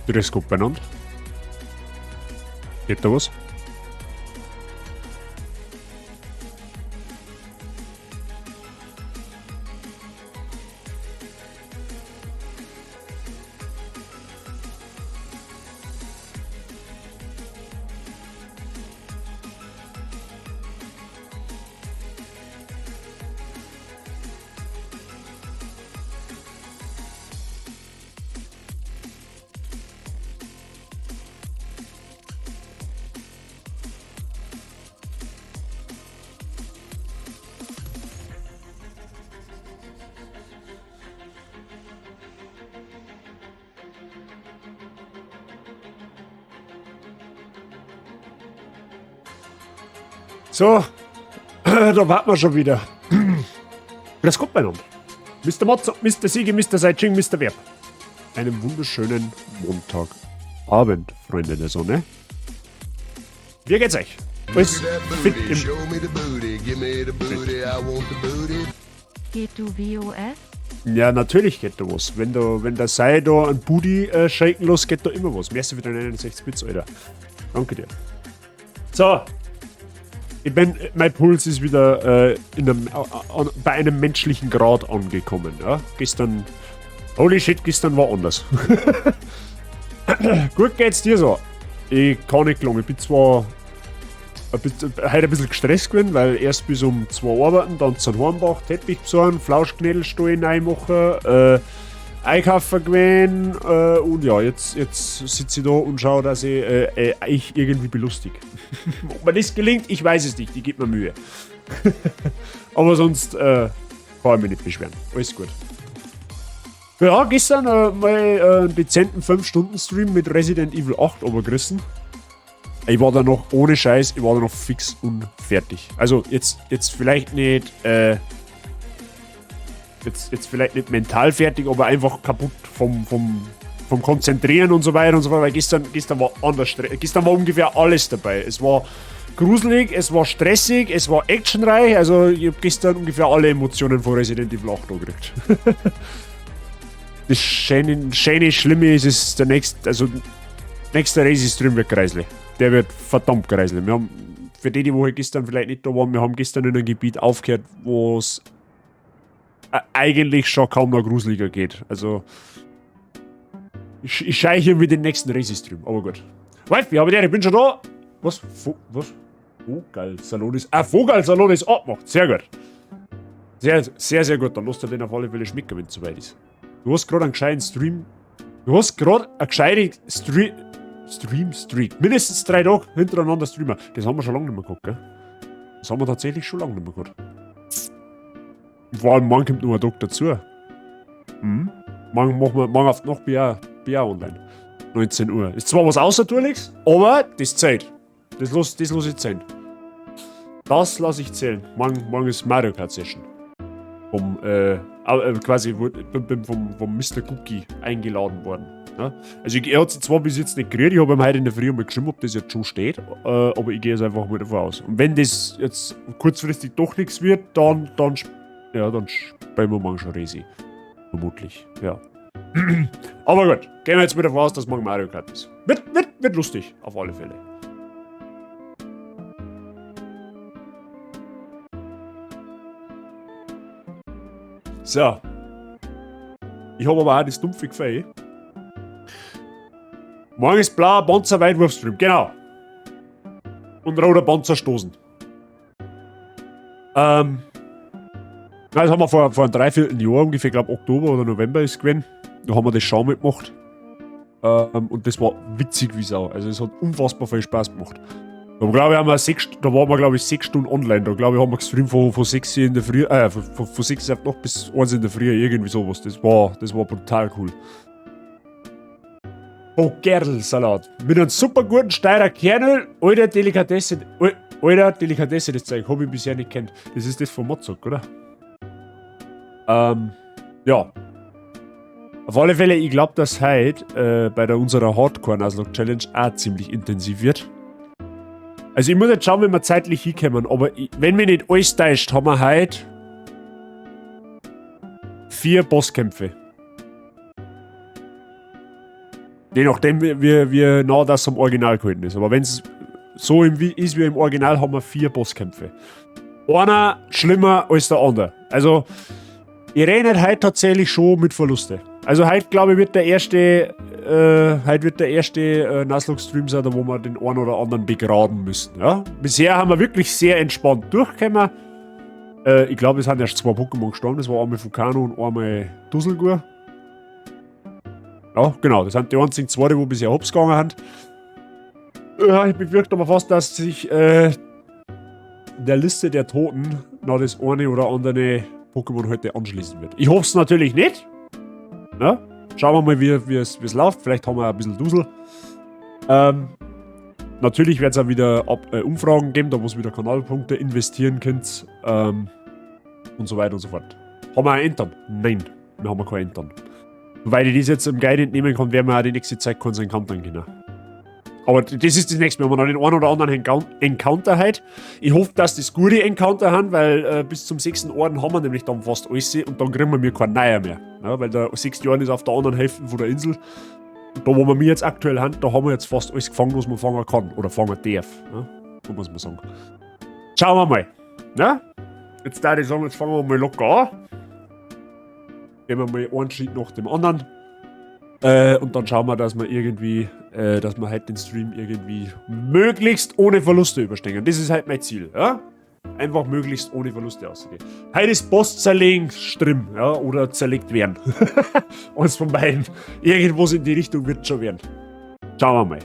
Grüß Gott benannt. Geht da was? So, da warten wir schon wieder. Grüß Gott beieinander. Mr. Motzo, Mr. Siege, Mr. Saiching, Mr. Werb. Einen wunderschönen Montagabend, Freunde der Sonne. Wie geht's euch? Alles fit im Geht du WOS? Ja, natürlich geht da was. Wenn der Sei da einen Booty shaken lässt, geht da immer was. Merci für deine 61 Bits, Alter. Danke dir. So. Mein Puls ist wieder bei einem menschlichen Grad angekommen. Ja? Gestern, holy shit, gestern war anders. Gut geht's dir so. Ich kann nicht klagen. Ich bin zwar heute ein bisschen gestresst gewesen, weil erst bis um 2 arbeiten, dann zum Hornbach, Teppich besorgen, Flauschknädelstall reinmachen, einkaufen gewesen und ja, jetzt sitze ich da und schaue, dass ich euch irgendwie belustig. Ob mir das gelingt, ich weiß es nicht, ich geb mir Mühe. Aber sonst kann ich mich nicht beschweren. Alles gut. Ja, gestern mal einen dezenten 5-Stunden-Stream mit Resident Evil 8 runtergerissen. Ich war da noch, ohne Scheiß, ich war da noch fix und fertig. Also jetzt vielleicht nicht jetzt vielleicht nicht mental fertig, aber einfach kaputt vom Konzentrieren und so weiter und so fort, weil gestern war anders gestern war ungefähr alles dabei. Es war gruselig, es war stressig, es war actionreich, also ich hab gestern ungefähr alle Emotionen von Resident Evil 8 angekriegt. Das schöne, Schlimme ist, es der nächste, also nächster Resi-Stream wird kreislig. Der wird verdammt kreislig. Wir haben, für die, die wo gestern vielleicht nicht da waren, wir haben gestern in einem Gebiet aufgehört, wo es eigentlich schon kaum noch gruseliger geht. Also, ich scheiche hier mit den nächsten Resi-Stream, aber gut. Wife, ja, aber der, ich bin schon da. Was? Was? Vogelsalon ist. Ah, Vogelsalon ist abgemacht. Sehr gut. Sehr, sehr, sehr gut. Dann lasst ihr den auf alle Fälle schmecken, wenn es soweit ist. Du hast gerade einen gescheiten Stream. Du hast gerade eine gescheite Stream Streak. Mindestens 3 Tage hintereinander streamen. Das haben wir schon lange nicht mehr gehabt, gell? Das haben wir tatsächlich schon lange nicht mehr gehabt. Und vor allem morgen kommt noch ein Tag dazu. Morgen machen wir, morgen auf die Nacht bin ich auch online. 19 Uhr. Ist zwar was Außertourliches, aber das zählt. Das lass ich zählen. Das lass ich zählen. Morgen ist Mario Kart Session. Vom quasi, wo, bin, bin vom, vom Mister Cookie eingeladen worden. Ja? Also ich, er hat sich zwar bis jetzt nicht gerührt, ich habe ihm heute in der Früh mal geschrieben, ob das jetzt schon steht, aber ich gehe jetzt einfach mal davon aus. Und wenn das jetzt kurzfristig doch nichts wird, dann spielen wir morgen schon Resi. Vermutlich, ja. Aber gut, gehen wir jetzt mal davon aus, dass morgen Mario Kart ist. Wird lustig, auf alle Fälle. So. Ich hab aber auch das dumpfe Gefühl. Morgen ist blauer Panzer Weitwurfstream, genau. Und roter Panzer stoßen. Das haben wir vor einem Dreivierteljahr, ungefähr, glaub, Oktober oder November ist gewesen. Da haben wir das schon mitgemacht. Und das war witzig wie Sau. Also es hat unfassbar viel Spaß gemacht. Da, glaub ich, haben wir sechs, da waren wir, glaub ich, 6 Stunden online. Da, glaub ich, haben wir gestreamt von 6 in der Früh, von, von, von 6 auf noch bis 1 in der Früh, irgendwie sowas. Das war brutal cool. Oh, Gerlsalat. Mit einem super guten Steirer Kernöl. Alter Delikatesse, alter Delikatesse, das Zeug hab ich bisher nicht kennt. Das ist das von Mozart, oder? Ja. Auf alle Fälle, ich glaub, dass heute bei unserer Hardcore-Nuzlocke Challenge auch ziemlich intensiv wird. Also ich muss jetzt schauen, wie wir zeitlich hinkommen, aber wenn mich nicht alles täuscht, haben wir heute 4 Bosskämpfe. Je nachdem, wie nah das am Original gehalten ist. Aber wenn es so ist wie im Original, haben wir vier Bosskämpfe. Einer schlimmer als der andere. Also, ich rechne heute tatsächlich schon mit Verluste. Also heute, glaube ich, wird der erste, heute wird der erste Nuzlocke-Stream sein, da wo wir den einen oder anderen begraben müssen. Ja? Bisher haben wir wirklich sehr entspannt durchgekommen. Ich glaube, es sind erst zwei Pokémon gestorben. Das war einmal Fukano und einmal Dusselgur. Ja, genau. Das sind die einzigen zwei, die wo bisher hops gegangen sind. Ja, ich befürchte aber fast, dass sich der Liste der Toten noch das eine oder andere Pokémon heute anschließen wird. Ich hoffe es natürlich nicht. Ja? Schauen wir mal, wie es läuft. Vielleicht haben wir ein bisschen Dusel. Natürlich wird es auch wieder Umfragen geben, da wo es wieder Kanalpunkte investieren könnt. Und so weiter und so fort. Haben wir ein Entern? Nein, wir haben kein Entern. Weil ich das jetzt im Guide entnehmen kann, werden wir auch die nächste Zeit keinen encountern können. Aber das ist das nächste. Wir haben noch den einen oder anderen Encounter heute. Ich hoffe, dass das gute Encounter haben, weil bis zum sechsten Orden haben wir nämlich dann fast alles und dann kriegen wir mir keinen neuer mehr. Ja, weil der sechste Orden ist auf der anderen Hälfte von der Insel. Und da, wo wir jetzt aktuell haben, da haben wir jetzt fast alles gefangen, was man fangen kann. Oder fangen darf. Ja, so muss man sagen. Schauen wir mal. Ja? Jetzt da ich sagen, jetzt fangen wir mal locker an. Gehen wir mal einen Schritt nach dem anderen. Und dann schauen wir, dass wir halt den Stream irgendwie möglichst ohne Verluste überstehen. Das ist halt mein Ziel, ja? Einfach möglichst ohne Verluste auszugehen. Heute ist Boss zerlegen Stream, ja, oder zerlegt werden. Eins von beiden. Irgendwo in die Richtung wird schon werden. Schauen wir mal.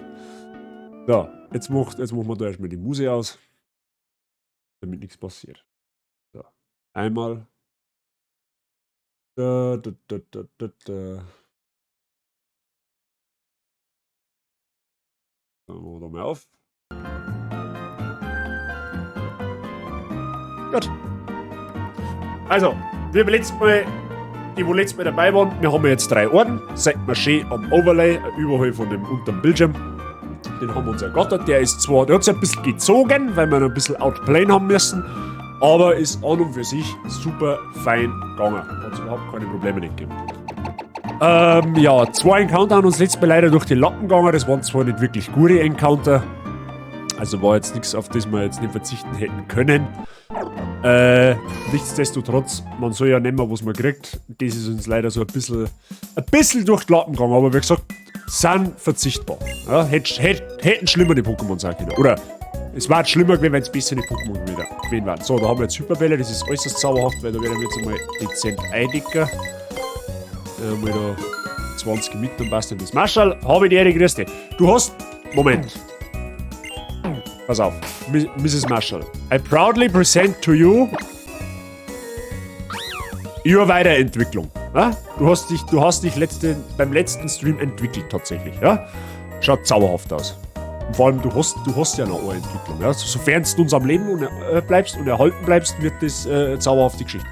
So, jetzt machen wir da erstmal die Muse aus. Damit nichts passiert. So, einmal. Da, da, da, da, da, da. Dann machen wir da mal auf. Gut. Also, wir beim letzten Mal, die wo letztes Mal dabei waren, wir haben jetzt drei Orden. Seht man schön am Overlay, überall von dem unteren Bildschirm. Den haben wir uns ergattert. Der ist zwar, der hat sich ein bisschen gezogen, weil wir noch ein bisschen outplayen haben müssen, aber ist an und für sich super fein gegangen. Hat es überhaupt keine Probleme nicht gegeben. Ja, zwei Encounter haben uns letztes Mal leider durch die Lappen gegangen. Das waren zwar nicht wirklich gute Encounter. Also war jetzt nichts, auf das wir jetzt nicht verzichten hätten können. Nichtsdestotrotz, man soll ja nehmen, was man kriegt. Das ist uns leider so ein bisschen durch die Lappen gegangen. Aber wie gesagt, sind verzichtbar. Ja, hätten schlimmer die Pokémon sein können. Oder es war schlimmer gewesen, wenn es bessere Pokémon gewesen wären. So, da haben wir jetzt Hyperbälle. Das ist äußerst zauberhaft, weil da werden wir jetzt einmal dezent eindicker. Mal da 20 mit, dann passt dann das. Marschall, habe ich die Ehre, grüß dich. Du hast... Moment. Pass auf. Mrs. Marshall. I proudly present to you your Weiterentwicklung. Ja? Du hast dich beim letzten Stream entwickelt tatsächlich. Ja? Schaut zauberhaft aus. Und vor allem, du hast ja noch eine Entwicklung. Ja? Sofern du uns am Leben und bleibst und erhalten bleibst, wird das zauberhafte Geschichte.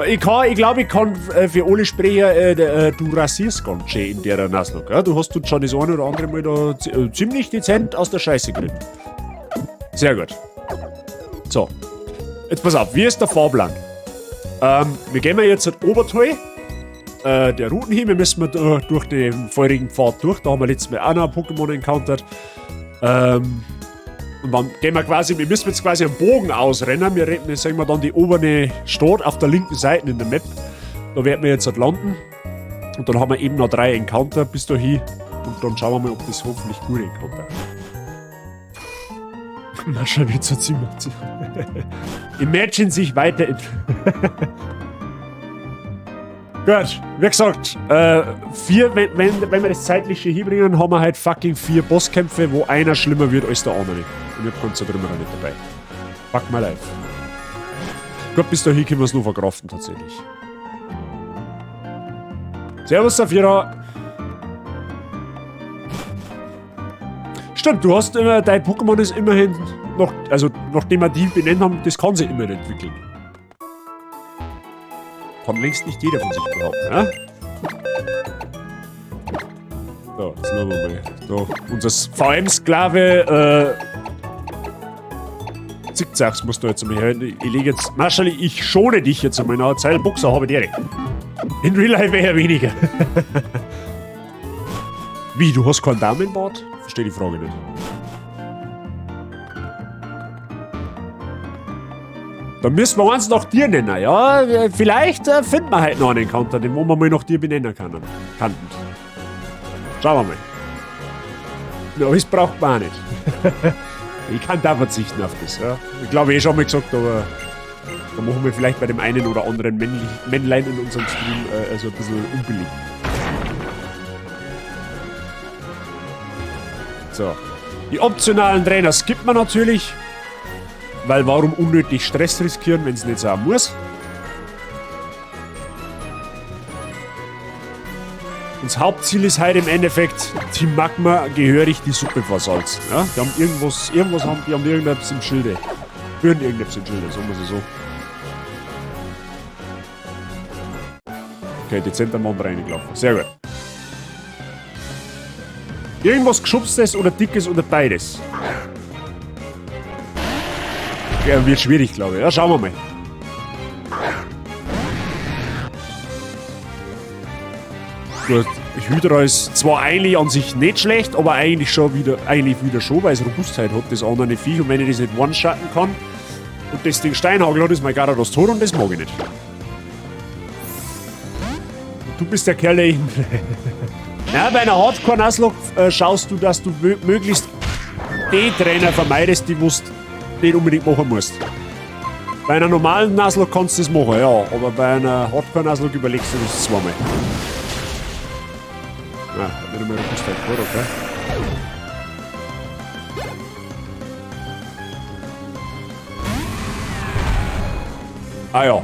Ich glaube, ich kann für alle sprechen, du rasierst ganz schön in der Nuzlocke. Ja? Du hast uns schon das eine oder andere Mal da ziemlich dezent aus der Scheiße geritten. Sehr gut. So. Jetzt pass auf, wie ist der Fahrplan? Wir gehen jetzt in Obertal der Routen hin. Wir müssen da durch den feurigen Pfad durch. Da haben wir letztes Mal auch noch ein Pokémon encountered. Und dann gehen wir quasi, wir müssen jetzt quasi einen Bogen ausrennen. Wir sehen wir dann die obere Stadt auf der linken Seite in der Map. Da werden wir jetzt halt landen. Und dann haben wir eben noch drei Encounter bis dahin. Und dann schauen wir mal, ob das hoffentlich gute Encounter sind. Mascha wird so ziemlich. Imagine sich weiter. Gut, wie gesagt, vier, wenn wir das zeitliche hinbringen, haben wir halt fucking vier Bosskämpfe, wo einer schlimmer wird als der andere. Und ich hab keinen Zertrümmerer nicht dabei. Fuck my life. Gut, bis dahin können wir es nur verkraften, tatsächlich. Servus, Saphira. Stimmt, du hast immer, dein Pokémon ist immerhin noch, also nachdem wir die benannt haben, das kann sich immerhin entwickeln. Kann längst nicht jeder von sich behaupten, ja? So, jetzt schauen wir mal. So, unser VM-Sklave, Zickzacks muss da jetzt einmal her. Ich lege jetzt, Marschall, ich schone dich jetzt einmal nach Zeit. Boxer habe ich direkt. In Real Life eher weniger. Wie, du hast keinen Damenbart? Verstehe die Frage nicht. Da müssen wir eins nach dir nennen, ja? Vielleicht finden wir heute noch einen Encounter, den wo wir mal nach dir benennen können. Kannten. Schauen wir mal. Na, alles braucht man auch nicht. Ich kann da verzichten auf das, ja. Ich glaube, ich eh schon mal gesagt, aber da machen wir vielleicht bei dem einen oder anderen Männlein in unserem Stream also ein bisschen unbeliebt. So. Die optionalen Trainer skippt man natürlich. Weil warum unnötig Stress riskieren, wenn's nicht sein muss? Und das Hauptziel ist heute im Endeffekt, Team Magma gehörig die Suppe versalzen. Ja? Die haben irgendwas, irgendwas haben, die haben irgendetwas im Schilde. Führen irgendetwas im Schilde, sagen wir es so. Okay, dezenter Mann reingelaufen. Sehr gut. Irgendwas Geschubstes oder Dickes oder beides. Ja, wird schwierig, glaube ich. Ja, schauen wir mal. Gut, Hydra ist zwar eigentlich an sich nicht schlecht, aber eigentlich schon wieder, eigentlich wieder schon, weil es Robustheit hat, das andere Viech. Und wenn ich das nicht one-shotten kann und das Ding Steinhagel hat, ist mein Garados tot und das mag ich nicht. Und du bist der Kerl, der ich... Ja, bei einer Hardcore-Nuzlocke schaust du, dass du möglichst die Trainer vermeidest, die du nicht unbedingt machen musst. Bei einer normalen Nuzlocke kannst du das machen, ja, aber bei einer Hardcore-Nuzlocke überlegst du das zweimal. Ah, hat nicht einmal Robustheit gehabt, okay. Ah ja,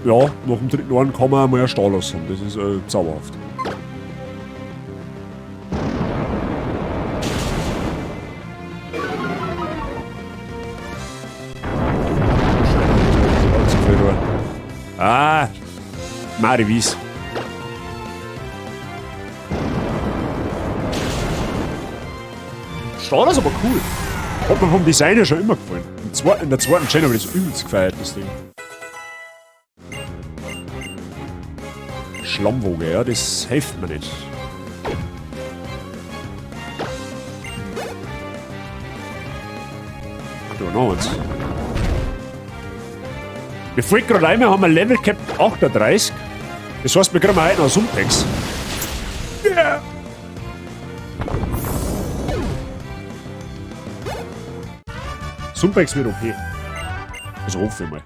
ja, nach dem dritten Ohren kann man einmal ein Stahl haben, das ist zauberhaft. Ah, Mariwies. Stahl ist aber cool. Hat mir vom Design her schon immer gefallen. In der zweiten Gen habe ich das übelst gefeiert, das Ding. Schlammwoge, ja, das hilft mir nicht. Ach, da noch eins. Mir fällt gerade ein, wir haben ein Level Cap 38. Das heißt, wir kriegen heute noch Sumpex. Yeah. Sumpex wird okay. Also hoffe ich mal.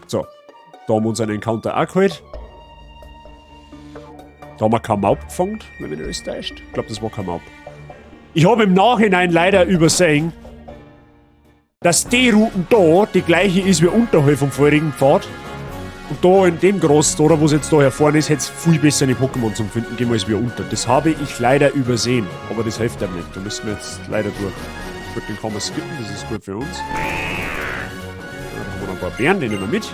So. Da haben wir uns einen Encounter auch geholt. Da haben wir keinen Maub gefangen, wenn mich nicht alles täuscht. Ich glaub, das war kein Maub. Ich habe im Nachhinein leider übersehen, dass die Routen da die gleiche ist wie unterhalb vom vorigen Pfad. Und da in dem Gras, da, wo es jetzt da hervorne ist, hätte es viel bessere Pokémon zum Finden gegeben als wir unter. Das habe ich leider übersehen. Aber das hilft einem nicht. Da müssen wir jetzt leider durch. Gut, den kann man skippen, das ist gut für uns. Da haben wir noch ein paar Beeren, die nehmen wir mit.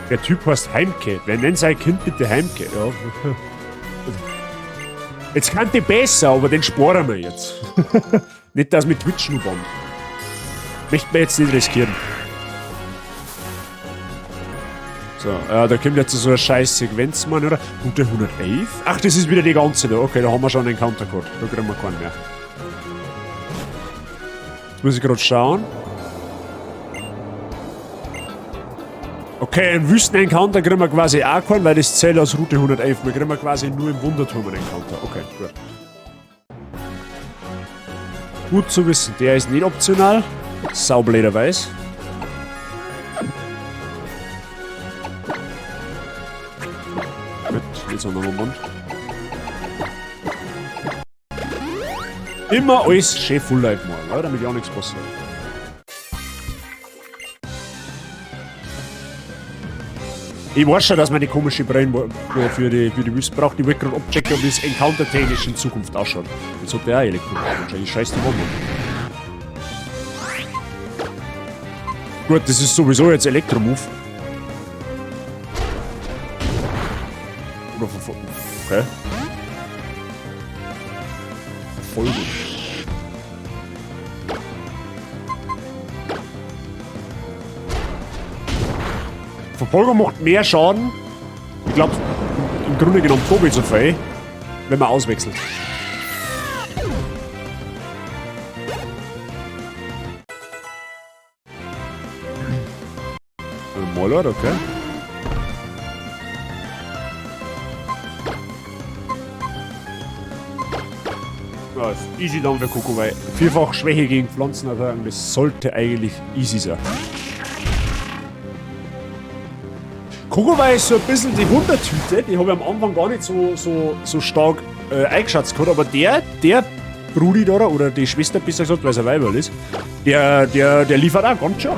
Der Typ heißt Heimke. Wer nennt sein Kind bitte Heimke? Ja. Jetzt kann die besser, aber den sparen wir jetzt. Nicht, dass mit Twitch nur bannt. Möchten wir jetzt nicht riskieren. So, da kommt jetzt so eine scheiß Sequenz, Mann, oder? Gute 111? Ach, das ist wieder die ganze da. Okay, da haben wir schon einen Encounter gehabt. Da kriegen wir keinen mehr. Jetzt muss ich grad schauen. Okay, einen Wüsten-Encounter kriegen wir quasi auch keinen, weil das zählt aus Route 111. Wir kriegen quasi nur im Wunderturm einen Encounter. Okay, gut. Gut zu wissen, der ist nicht optional. Saublöderweise. Gut, jetzt haben wir noch einen. Immer alles schön Full Life machen, oder? Damit ja auch nichts passiert. Ich weiß schon, dass man die komische Brillen für die Wüste braucht. Ich wollte gerade abchecken, wie es encounter-technisch in Zukunft ausschaut. Jetzt hat der auch Elektro. Wahrscheinlich scheiß die Bombe. Gut, das ist sowieso jetzt Elektro-Move. Oder okay. Verfolgung. Verfolgung macht mehr Schaden. Ich glaube, im Grunde genommen doppelt so viel, wenn man auswechselt. Mollert, okay. Ja, ist easy dann für Kokowei. Vierfach Schwäche gegen Pflanzenattacken, das sollte eigentlich easy sein. Kokowei ist so ein bisschen die Wundertüte, die habe ich am Anfang gar nicht so stark eingeschätzt gehabt, aber der Brudi da, oder die Schwester besser gesagt, weil es ein Weiberl ist, der liefert auch ganz schön.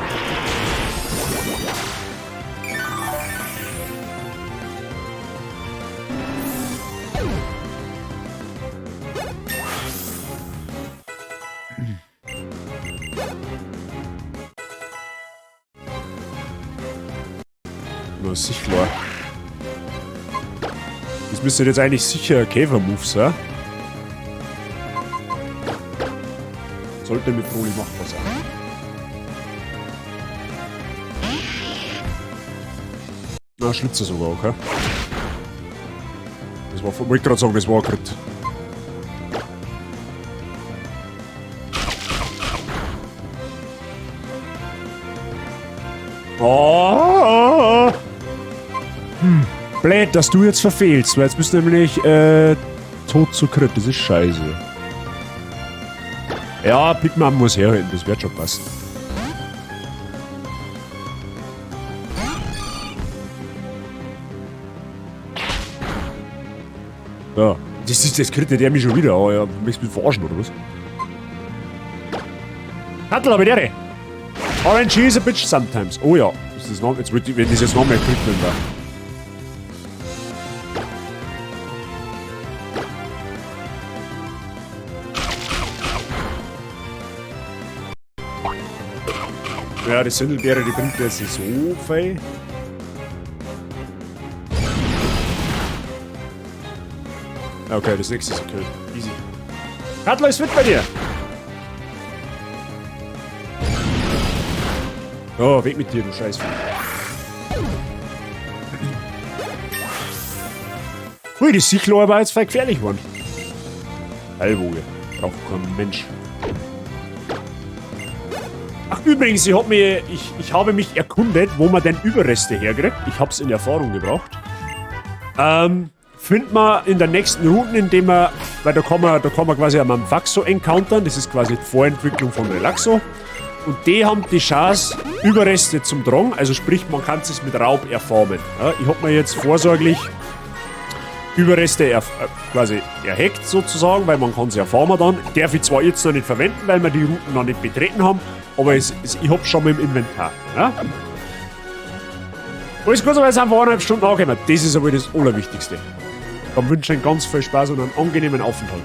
Na, sicher klar. Das müsste jetzt eigentlich sicher ein Käfer-Move sein. Sollte mit Broly machbar sein. Na, Schlitzer sogar, okay. Das war, wollte ich gerade sagen, das war ein Crit. Oh! Blöd, dass du jetzt verfehlst, weil jetzt bist du nämlich tot zu Crit. Das ist scheiße. Ja, Big Mom muss herhalten, das wird schon passen. Ja, das kriegt der mich schon wieder. Oh, ja, möchtest du mich verarschen, oder was? Hattel, aber der. RNG is a bitch sometimes. Oh ja, das ist noch, jetzt wird, wenn das jetzt noch mehr kriegt, wenn da. Ja, die Sindelbeere, die bringt jetzt nicht so viel. Okay, das nächste ist okay. Easy. Radler ist fit bei dir! Oh, weg mit dir, du Scheißvieh. Hui, die Sichlo war jetzt voll gefährlich geworden. Heilwoge. Braucht kein Mensch. Ach, übrigens, ich habe mich erkundet, wo man denn Überreste herkriegt. Ich hab's in Erfahrung gebracht. Findet man in der nächsten Route, indem man, weil da kann man quasi einen Mafaxo encountern. Das ist quasi die Vorentwicklung von Relaxo. Und die haben die Chance, Überreste zum Drang, also sprich, man kann es mit Raub erfarmen. Ja, ich hab mir jetzt vorsorglich Überreste quasi erhackt sozusagen, weil man kann sie erfarmen dann. Darf ich zwar jetzt noch nicht verwenden, weil wir die Routen noch nicht betreten haben, aber ich hab's schon mal im Inventar. Ja? Alles gut, aber jetzt sind wir 1,5 Stunden angekommen. Das ist aber das Allerwichtigste. Dann wünsche ich Ihnen ganz viel Spaß und einen angenehmen Aufenthalt.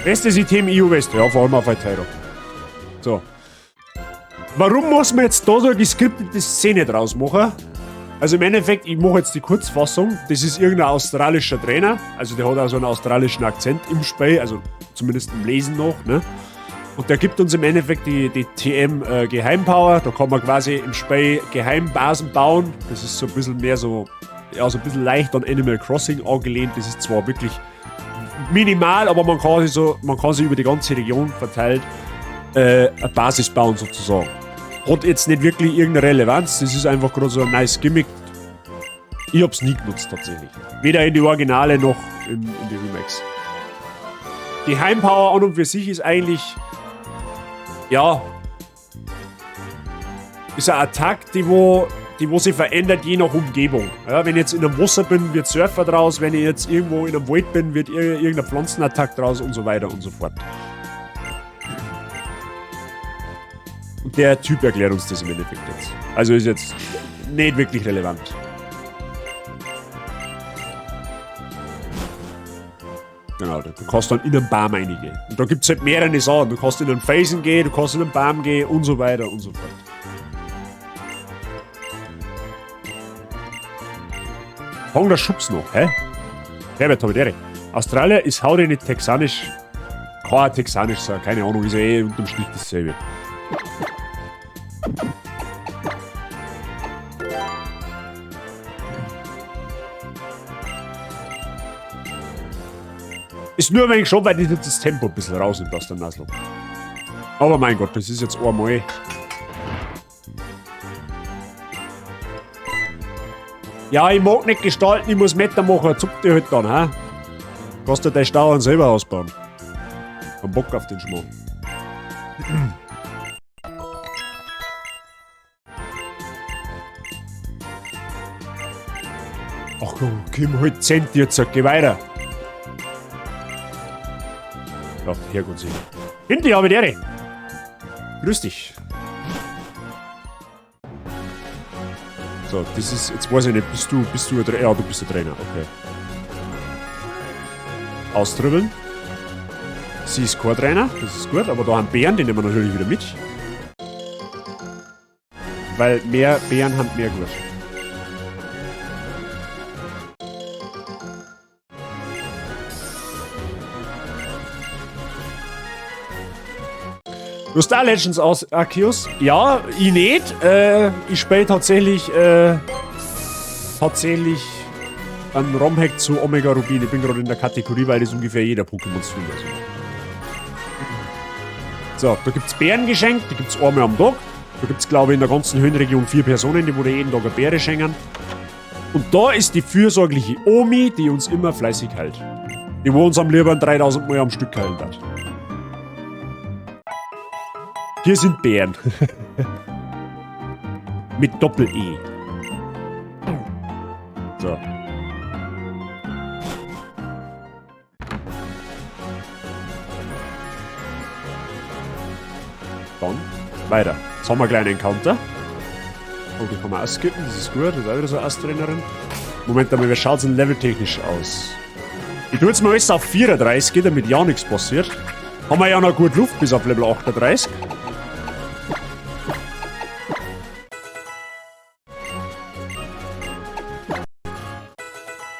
Bestes Item EU West, ja, vor allem auf Altairo. So. Warum muss man jetzt da so eine geskriptete Szene draus machen? Also im Endeffekt, ich mache jetzt die Kurzfassung. Das ist irgendein australischer Trainer. Also der hat auch so einen australischen Akzent im Spiel, also zumindest im Lesen noch, ne? Und der gibt uns im Endeffekt die TM Geheimpower. Da kann man quasi im Spiel Geheimbasen bauen. Das ist so ein bisschen mehr so, ja, so ein bisschen leicht an Animal Crossing angelehnt. Das ist zwar wirklich minimal, aber man kann sich über die ganze Region verteilt eine Basis bauen sozusagen. Hat jetzt nicht wirklich irgendeine Relevanz, das ist einfach gerade so ein nice Gimmick. Ich hab's nie genutzt tatsächlich. Weder in die Originale noch in die Remakes. Die Heimpower an und für sich ist eigentlich, ja, ist eine Attacke, die wo sich verändert je nach Umgebung. Ja, wenn ich jetzt in einem Wasser bin, wird Surfer draus, wenn ich jetzt irgendwo in einem Wald bin, wird irgendein Pflanzenattack draus und so weiter und so fort. Und der Typ erklärt uns das im Endeffekt jetzt. Also ist jetzt nicht wirklich relevant. Genau, du kannst dann in einen Baum reingehen. Und da gibt es halt mehrere Sachen. Du kannst in einen Felsen gehen, du kannst in einen Baum gehen und so weiter und so fort. Fang der Schubs noch, hä? Herbert, hab ich. Australier ist Howdy nicht texanisch. Kann auch texanisch sein, keine Ahnung, ist ja eh unterm Strich dasselbe. Ist nur ein wenig schon, weil ich jetzt das Tempo ein bisschen rausnimmt aus der Nuzlocke. Aber mein Gott, das ist jetzt einmal. Ja, ich mag nicht gestalten, ich muss Meta machen. Zuck dich halt dann, hä? Kannst du deinen Stauern selber ausbauen. Kein Bock auf den Schmarrn. Ach komm, komm halt Cent jetzt, geh weiter. Ja, Herrgott sicher. Hinti, habe die Ehre. Grüß dich. So, das ist, jetzt weiß ich nicht, bist du ein Trainer? Ja, du bist der Trainer, okay. Austribbeln. Sie ist kein Trainer, das ist gut, aber da haben Bären, die nehmen wir natürlich wieder mit. Weil mehr Bären haben mehr gut. Du Star Legends aus Arceus? Ja, ich nicht. Ich spiele tatsächlich einen ROM-Hack zu Omega Rubin. Ich bin gerade in der Kategorie, weil das ungefähr jeder Pokémon-Streamer ist. So, da gibt's Bären geschenkt, die gibt's einmal am Tag. Da gibt's, glaube ich, in der ganzen Höhenregion 4 Personen, die wo dir jeden Tag eine Beere schenken. Und da ist die fürsorgliche Omi, die uns immer fleißig hält. Die wo uns am liebsten 3000 Mal am Stück heilen hat. Hier sind Bären. Mit Doppel-E. So. Dann weiter. Jetzt haben wir einen kleinen Encounter. Oh, die kann man ausskippen, das ist gut. Das ist auch wieder so eine Ass-Trainerin. Moment einmal, wie schaut's denn leveltechnisch aus? Ich tue jetzt mal alles auf 34, damit ja nichts passiert. Haben wir ja noch gut Luft bis auf Level 38.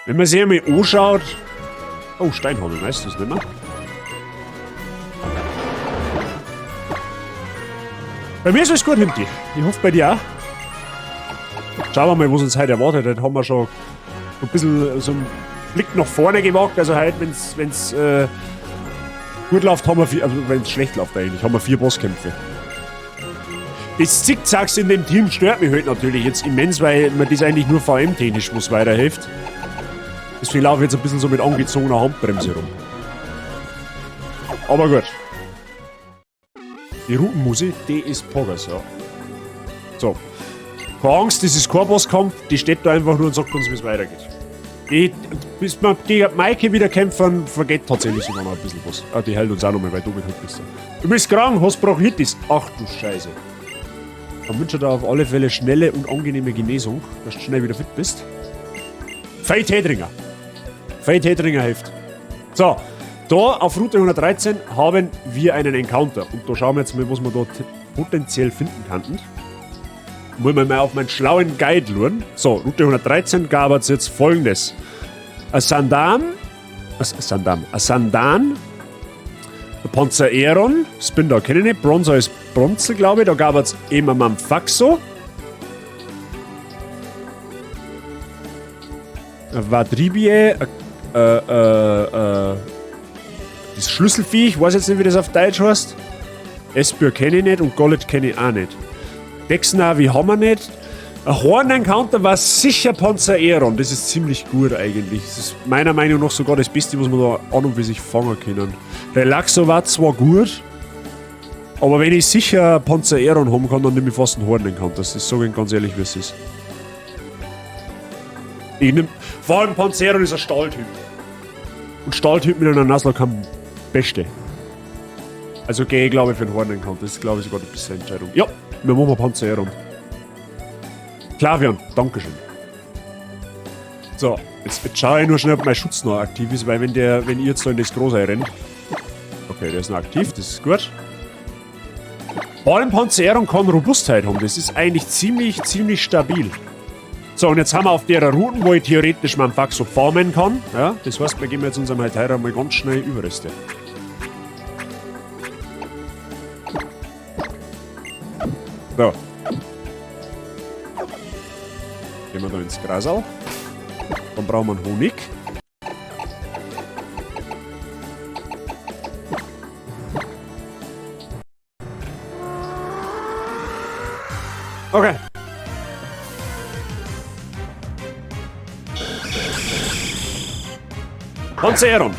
Wenn man sich einmal anschaut... Oh, Steinhagel, weißt du das nicht mehr? Bei mir ist alles gut, Hinti. Ich hoffe bei dir auch. Schauen wir mal, was uns heute erwartet. Heute haben wir schon ein bisschen so einen Blick nach vorne gewagt. Also heute, wenn's gut läuft, haben wir vier, also wenn's schlecht läuft eigentlich, haben wir 4 Bosskämpfe. Das Zickzacks in dem Team stört mich heute natürlich jetzt immens, weil mir das eigentlich nur VM-technisch was weiterhilft. Deswegen laufe ich jetzt ein bisschen so mit angezogener Handbremse rum. Aber gut. Die Routenmusik, die ist Poggers, ja. So. Keine Angst, das ist kein Bosskampf, die steht da einfach nur und sagt uns, wie es weitergeht. Bis wir gegen Maike wieder kämpfen, vergeht tatsächlich sogar noch ein bisschen was. Ah, die hält uns auch noch mal, weil du mit bist. Du bist krank, hast Bronchitis. Ach du Scheiße. Dann wünsche ich dir auf alle Fälle schnelle und angenehme Genesung, dass du schnell wieder fit bist. Fei Teedringer. Fei Teedringer hilft. So, da auf Route 113 haben wir einen Encounter. Und da schauen wir jetzt mal, was wir da potenziell finden könnten. Wollen wir mal auf meinen schlauen Guide schauen. So, Route 113 gab es jetzt folgendes. Ein Sandam, ein Sandam, ein Sandan, ein Panzeraeron, Spinda kenne ich nicht, Bronzer ist Bronze, glaube ich, da gab es eben Mampfaxo. Vadribie, das Schlüsselvieh, ich weiß jetzt nicht, wie das auf Deutsch heißt. Espür kenne ich nicht und Gollet kenne ich auch nicht. Dexnavi haben wir nicht. Ein Horn-Encounter war sicher Panzeraeron. Das ist ziemlich gut eigentlich. Das ist meiner Meinung nach sogar das Beste, was wir da an und für sich fangen können. Relaxo war zwar gut, aber wenn ich sicher Panzeraeron haben kann, dann nehme ich fast einen Horn-Encounter. Das ist, sag ich ganz ehrlich, wie es ist. Ich nehm, vor allem Panzeraeron ist ein Stahltyp. Und Stahltyp mit einer Nuzlocke am beste. Also gehe ich, glaube ich, für den Horn-Encounter. Das ist, glaube ich, sogar die beste Entscheidung. Ja, wir machen Panzeraeron. Klavion, Dankeschön. So, jetzt schaue ich nur schnell, ob mein Schutz noch aktiv ist, weil wenn ihr jetzt da in das Große rennt. Okay, der ist noch aktiv, das ist gut. Vor allem Panzeraeron kann Robustheit haben, das ist eigentlich ziemlich, ziemlich stabil. So, und jetzt haben wir auf der Route, wo ich theoretisch meinen Faxo farmen kann. Ja, das heißt, wir geben jetzt unserem Hytera mal ganz schnell Überreste. So. Gehen wir da ins Grasal. Dann brauchen wir einen Honig. Okay. Panzeron.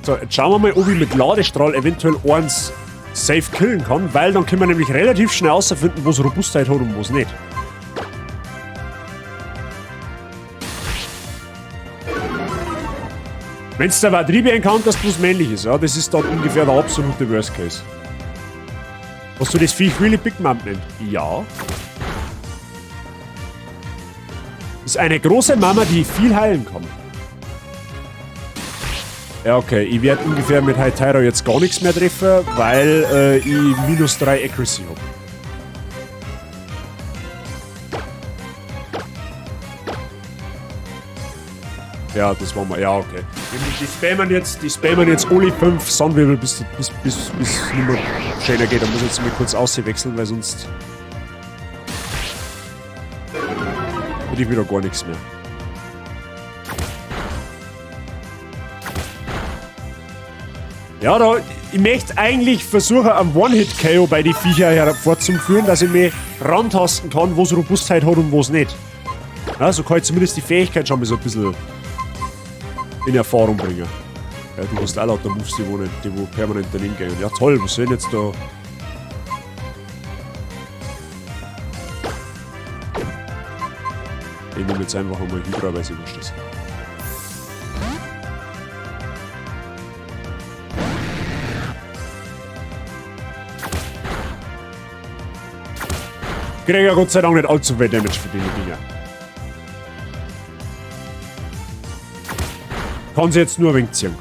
So, jetzt schauen wir mal, ob ich mit Ladestrahl eventuell eins safe killen kann, weil dann können wir nämlich relativ schnell herausfinden, wo es Robustheit hat und wo es nicht. Wenn es der Vadribi encounterst, bloß männlich ist, ja, das ist dann ungefähr der absolute Worst Case. Hast du das Viech really Big Mom nennt? Ja. Ist eine große Mama, die viel heilen kann. Ja, okay. Ich werde ungefähr mit Hytera jetzt gar nichts mehr treffen, weil ich minus 3 Accuracy hab. Ja, das war mal. Ja, okay. Die spammen jetzt alle 5 Sonnenwirbel, bis nicht mehr schöner geht. Da muss ich jetzt mal kurz auswechseln, weil sonst wird ich wieder gar nichts mehr. Ja, da, ich möchte eigentlich versuchen, einen One-Hit-KO bei den Viecher hervorzuführen, dass ich mich rantasten kann, wo es Robustheit hat und wo es nicht. Ja, so kann ich zumindest die Fähigkeit schon mal so ein bisschen in Erfahrung bringen. Ja, du hast auch lauter Moves, die wo, nicht, die wo permanent daneben gehen. Ja toll, was soll denn jetzt da? Ich nehme jetzt einfach einmal Hydra, weil sie wurscht ist. Krieg ja Gott sei Dank nicht allzu viel Damage für die Dinger. Kann sie jetzt nur ein wenig ziehen.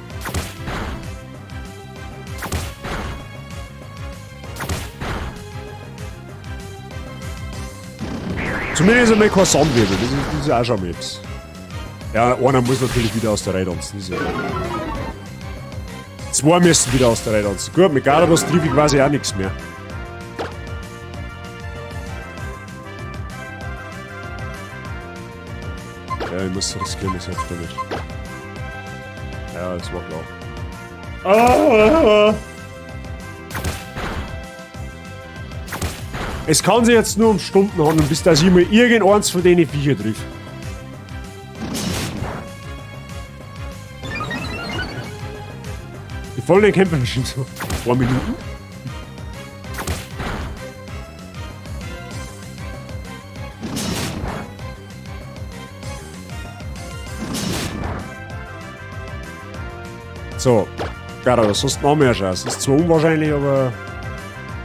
Zumindest einmal kein Sandwirbel, das ist auch schon mal etwas. Ja, einer muss natürlich wieder aus der Reihe tanzen, das ist ja klar. Zwei müssen wieder aus der Reihe tanzen. Gut, mit Garados triff ich quasi auch nichts mehr. Ja, ich muss riskieren, das hilft damit. Ja, das war klar. Ah! Es kann sich jetzt nur um Stunden handeln, bis dass ich mal irgendeins von denen Viecher triff. Die folgenden Kämpfe bestimmt so ein paar Minuten. So, Garados, hast du noch mehr Chance. Ist zwar unwahrscheinlich, aber...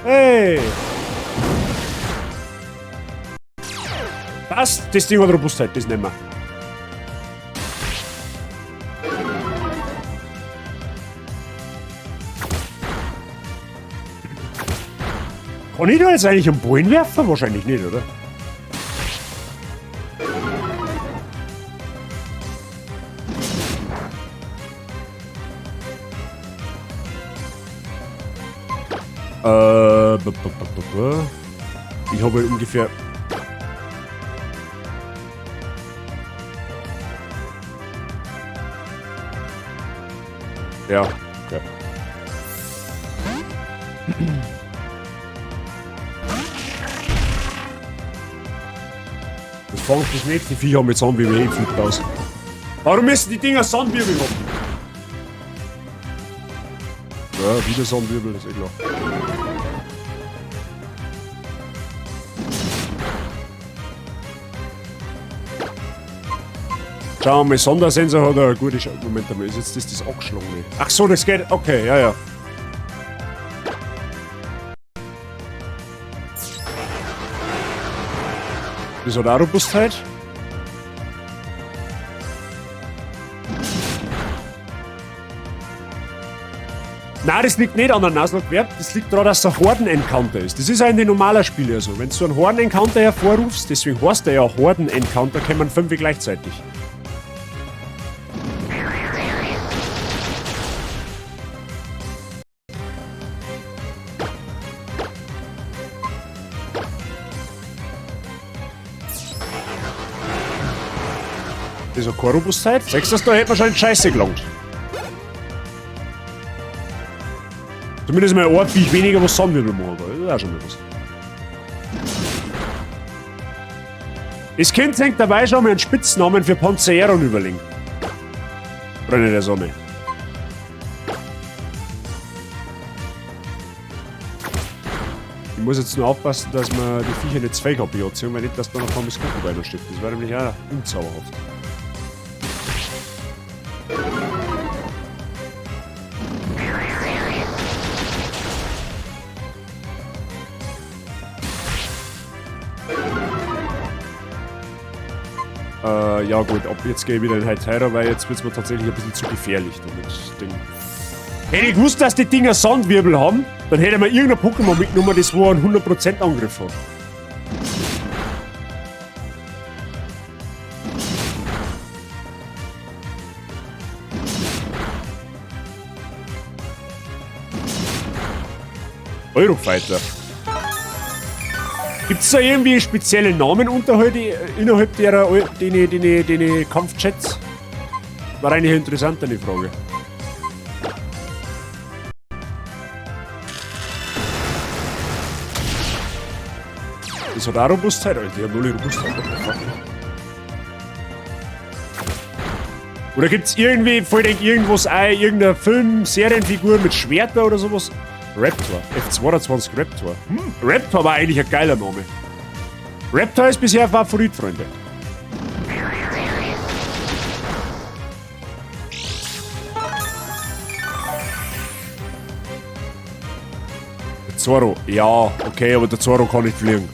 Hey! Passt, das Ding hat Robustheit, das nehmen wir. Kann ich da jetzt eigentlich einen Ballen werfen? Wahrscheinlich nicht, oder? Ich habe ungefähr... Ja, okay. Das fängt das nächste Viech an mit Sandwirbel, ich flippe aus. Warum müssen die Dinger Sandwirbel haben? Ja, wieder Sandwirbel, das ist eh klar. Schauen wir mal, Sondersensor hat er eine gute Moment einmal, ist jetzt das angeschlagen? Ach so, das geht. Okay, ja, ja. Das hat auch Robustheit. Nein, das liegt nicht an der Nuzlocke, das liegt daran, dass es ein Horden-Encounter ist. Das ist auch in den normalen Spielen so. Wenn du einen Horden-Encounter hervorrufst, deswegen heißt der ja Horden-Encounter, kommen 5 gleichzeitig. Das hat keine Robustheit. Sagst du, da hätte man schon in Scheiße gelangt. Zumindest mal ein Viech weniger, was Sandwirbel machen. Das ist auch schon mal was. Das Kind hängt dabei schon mal einen Spitznamen für Panzeron überlegen. Freunde der Sonne. Ich muss jetzt nur aufpassen, dass wir die Viecher nicht zwei KP anziehen, weil nicht, dass da noch ein Kuckuck steht. Das wäre nämlich auch unzauberhaft. Ja gut, ab jetzt gehe ich wieder in Hytera, weil jetzt wird's mir tatsächlich ein bisschen zu gefährlich damit. Ding. Hätte ich gewusst, dass die Dinger Sandwirbel haben, dann hätte ich mir irgendein Pokémon mitgenommen, das wo einen 100% Angriff hat. Eurofighter. Gibt's da irgendwie spezielle Namen innerhalb derer, den Kampfjets? War eigentlich eine interessante Frage. Das hat auch Robustheit, Alter. Ich hab null Robustheit. What the fuck? Oder gibt's irgendwie, fällt euch irgendwas ein, irgendeine Film, Serienfigur mit Schwerter oder sowas? Raptor. F22 Raptor. Raptor war eigentlich ein geiler Name. Raptor ist bisher Favorit, Freunde. Der Zorro. Ja, okay, aber der Zorro kann nicht fliegen.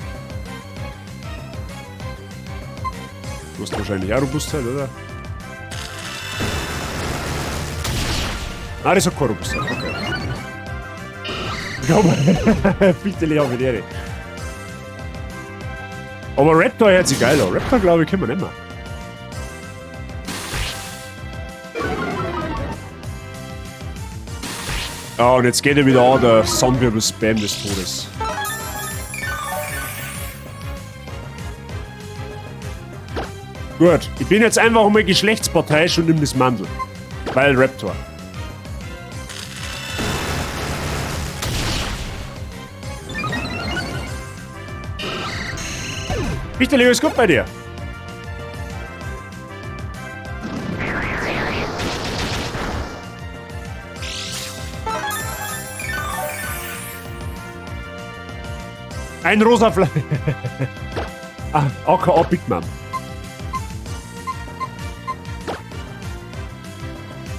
Du hast wahrscheinlich auch Robustheit, oder? Nein, das hat keine Robustheit, okay. Komm, bitte die Ehre. Aber Raptor hört sich geil an. Raptor, glaube ich, können wir nicht mehr. Ja, und jetzt geht er wieder an, der Sandwirbel-Spam des Todes. Gut, ich bin jetzt einfach mal geschlechtsparteiisch und nimm das Mandel. Weil Raptor. Wichterli, alles gut bei dir? Ein rosa Fle Ah, AKA Big Mom.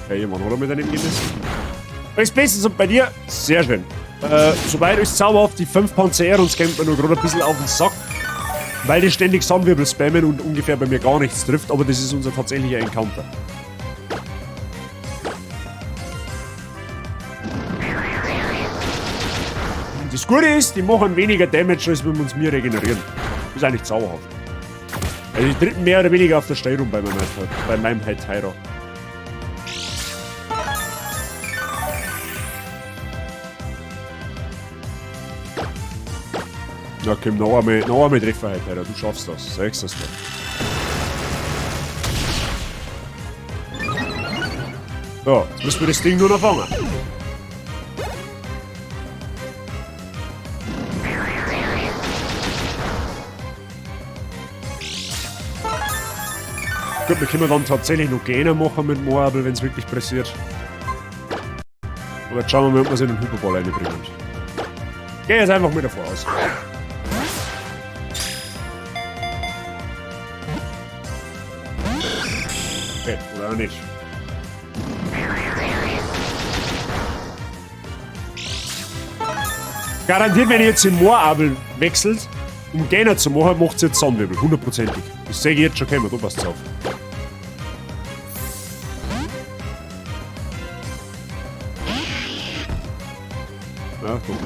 Okay, jemand hat er mit daneben gemessen. Alles bestens und bei dir? Sehr schön. Soweit ist zauberhaft, die 5 Panzer uns kämpft mir nur gerade ein bisschen auf den Sack. Weil die ständig Sandwirbel spammen und ungefähr bei mir gar nichts trifft, aber das ist unser tatsächlicher Encounter. Das Gute ist, die machen weniger Damage, als wenn wir uns mir regenerieren. Das ist eigentlich zauberhaft. Also die treten mehr oder weniger auf der Stelle rum bei meinem Hytera. Na komm, noch einmal Treffer heute, Alter. Du schaffst das. Sagst das doch. So, jetzt müssen wir das Ding nur noch fangen. Gut, wir können dann tatsächlich noch Gähner machen mit Moabel, wenn's wirklich pressiert. Aber jetzt schauen wir mal, ob wir sie in den Hyperball reinbringen. Geh jetzt einfach mal davor aus. Okay, oder auch nicht. Garantiert, wenn ihr jetzt in Moorabel wechselt, um Gähner zu machen, macht sie jetzt Sandwirbel, hundertprozentig. Das sehe ich jetzt schon kommen, du passt auf. Ja, doch nicht.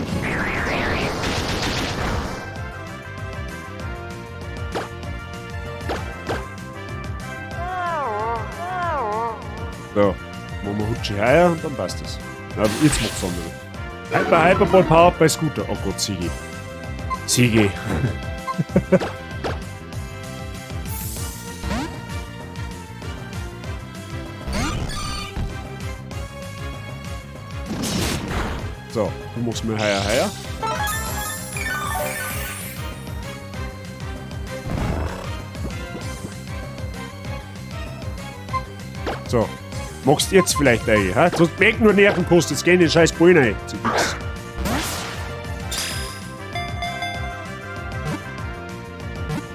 So, machen wir Hutschi heuer und dann passt das. Ja, jetzt macht's andere. Hyper, Hyperball Power bei Scooter. Oh Gott, Sigi. Sigi. So, du machst mir heuer, heuer. So, machst jetzt vielleicht ein, hä? Sonst merk nur Nerven kostet, jetzt geh in den scheiß Ball rein. Zu nix.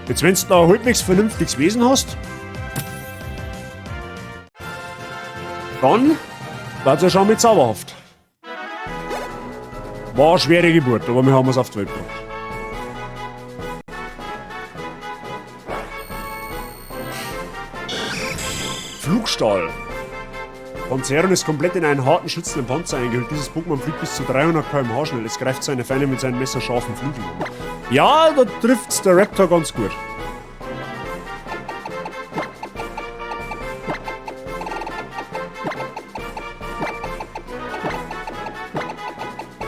Jetzt, wenn du da halbwegs vernünftiges Wesen hast, dann wird's ja schon mit zauberhaft. War eine schwere Geburt, aber wir haben es auf die Welt gebracht. Flugstahl. Panzeron ist komplett in einen harten, schützenden Panzer eingehüllt. Dieses Pokémon fliegt bis zu 300 km/h schnell. Es greift seine Feinde mit seinen messerscharfen Flügeln an. Ja, da trifft's der Raptor ganz gut.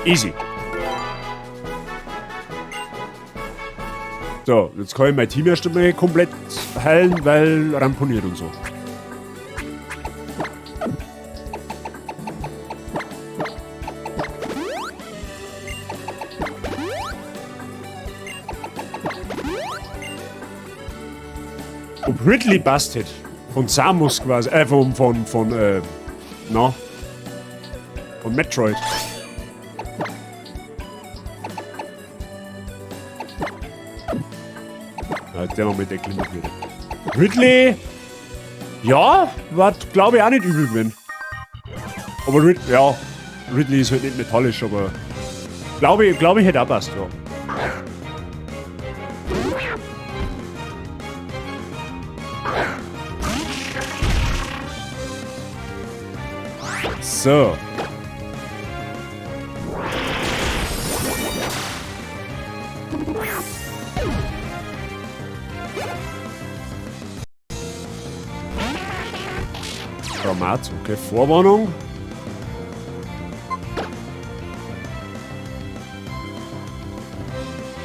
Easy. So, jetzt kann ich mein Team erst einmal komplett heilen, weil ramponiert und so. Ob Ridley passt hätte. Von Samus quasi, na? Von Metroid. Ja, der noch mit der Klinik wieder. Ridley! Ja, war, glaube ich, auch nicht übel gewesen. Aber Ridley, ja, Ridley ist halt nicht metallisch, aber glaube ich, hätte auch passt, ja. So. Traumat, okay, Vorwarnung.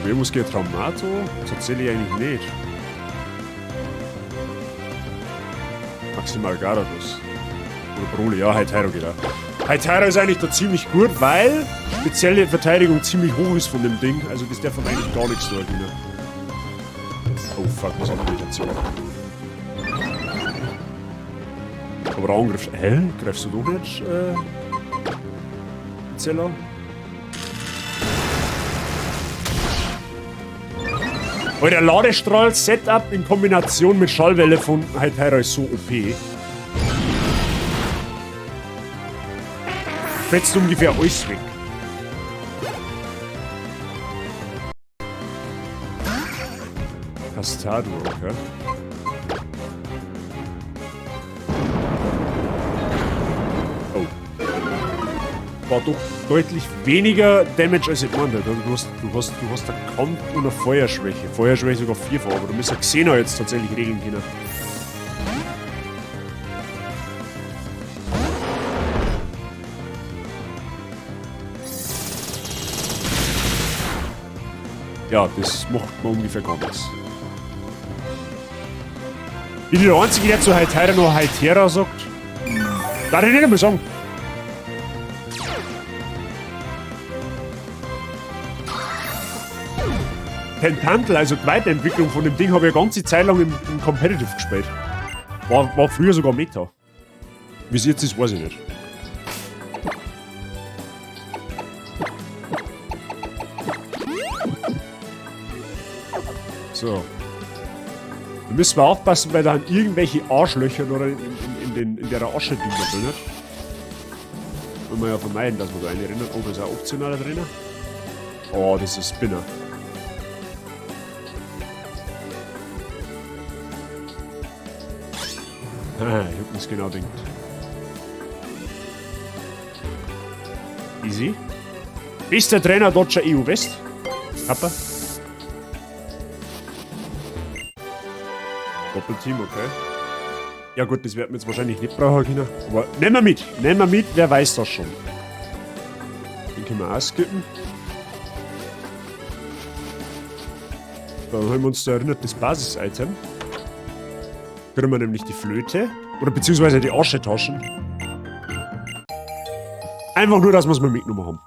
Wer muss gegen Traumato? Tatsächlich eigentlich nicht. Maximal Garados. Oder Broly, ja, Heiteiro geht auch. Heiteiro ist eigentlich da ziemlich gut, weil spezielle Verteidigung ziemlich hoch ist von dem Ding. Also das darf man eigentlich gar nichts da ne? Oh fuck, was hat er jetzt? Aber der Angriff. Hä? Greifst du doch nicht? Zeller? Alter, Ladestrahl-Setup in Kombination mit Schallwelle von Heiteiro ist so OP. Fetzt ungefähr alles weg. Castado, okay. Oh. War doch deutlich weniger Damage als ich gemeint hätte. Du hast eine Kampf- und eine Feuerschwäche. Feuerschwäche sogar vierfach, aber du müsst ja Xena jetzt tatsächlich regeln können. Ja, das macht man ungefähr gar nichts. Bin ich der Einzige, der zu Heiteira noch Heitera sagt? Darf ich nicht einmal sagen. Tentantel, also die Weiterentwicklung von dem Ding, habe ich eine ganze Zeit lang im Competitive gespielt. War früher sogar Meta. Wie es jetzt ist, weiß ich nicht. So. Da müssen wir aufpassen, weil da haben irgendwelche Arschlöcher oder in der Asche-Ding da drin. Wollen wir ja vermeiden, dass wir da eine rennen. Oh, da ist auch optional da drin. Oh, das ist ein Spinner. Ah, ich hab mir's genau gedacht. Easy. Bester Trainer deutscher EU West. Kappa. Doppelteam, okay. Ja gut, das werden wir jetzt wahrscheinlich nicht brauchen können. Aber nehmen wir mit. Nehmen wir mit, wer weiß das schon. Den können wir auch skippen. Dann haben wir uns da erinnert, das Basis-Item. Kriegen wir nämlich die Flöte. Oder beziehungsweise die Aschetaschen. Einfach nur, dass wir es mal mitgenommen haben.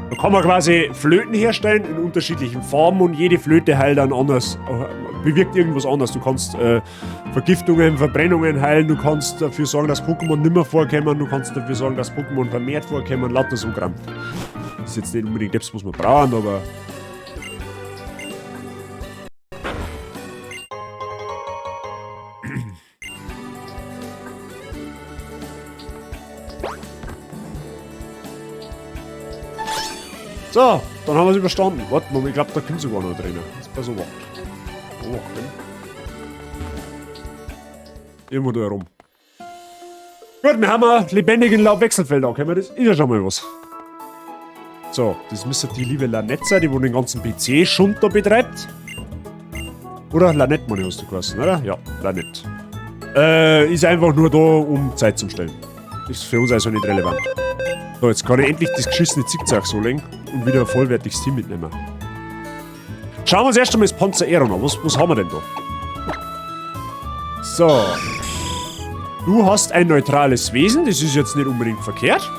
Da kann man quasi Flöten herstellen in unterschiedlichen Farben und jede Flöte heilt dann anders, bewirkt irgendwas anders. Du kannst Vergiftungen, Verbrennungen heilen, du kannst dafür sorgen, dass Pokémon nimmer vorkommen, du kannst dafür sorgen, dass Pokémon vermehrt vorkommen, lauter so Kram. Das ist jetzt nicht unbedingt das, was wir brauchen, aber... So, dann haben wir es überstanden. Warte mal, ich glaub, da kommt sogar noch drin. Das ist bei so wacht. Wo wacht denn? Irgendwo da herum. Gut, wir haben einen lebendigen Laubwechselfeld angekommen. Das ist ja schon mal was. So, das müsste die liebe Lanette sein, die wo den ganzen PC-Schund da betreibt. Oder? Lanette, meine hast du geheißen, oder? Ja, Lanette. Ist einfach nur da, um Zeit zu stellen. Ist für uns also nicht relevant. So, jetzt kann ich endlich das geschissene Zickzack so legen und wieder ein vollwertiges Team mitnehmen. Schauen wir uns erst einmal das Panzaeron an. Was haben wir denn da? So. Du hast ein neutrales Wesen. Das ist jetzt nicht unbedingt verkehrt.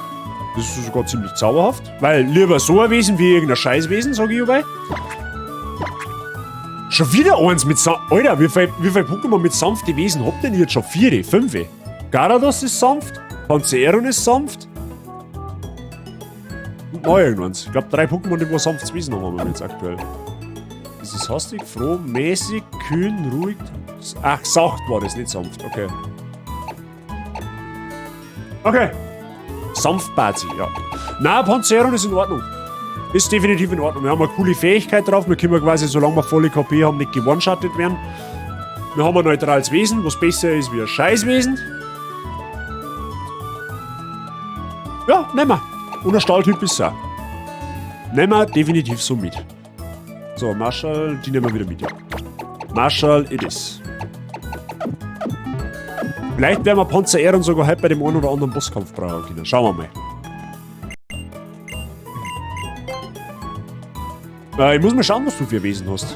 Das ist sogar ziemlich zauberhaft. Weil lieber so ein Wesen wie irgendein Scheißwesen, sag ich dabei. Schon wieder eins mit Alter, wie viel Pokémon mit sanften Wesen habt ihr denn jetzt schon? 4, 5? Garados ist sanft, Panzaeron ist sanft. Und noch irgendwas. Ich glaub, 3 Pokémon, die wo sanftes Wesen haben, haben wir jetzt aktuell. Das ist hastig, froh, mäßig, kühn, ruhig. Ach, sacht war das, nicht sanft. Okay. Okay. Sanft Bazi, ja. Na, Panzaeron ist in Ordnung. Ist definitiv in Ordnung. Wir haben eine coole Fähigkeit drauf. Wir können quasi, solange wir volle KP haben, nicht gewone-shottet werden. Wir haben ein neutrales Wesen, was besser ist wie ein Scheißwesen. Ja, nehmen wir. Und ein Stahltyp ist es auch. Nehmen wir definitiv so mit. So, Marshall, die nehmen wir wieder mit, ja. Marshall, it is. Vielleicht werden wir Panzaeron sogar heute bei dem einen oder anderen Bosskampf brauchen können. Schauen wir mal. Ich muss mal schauen, was du für Wesen hast.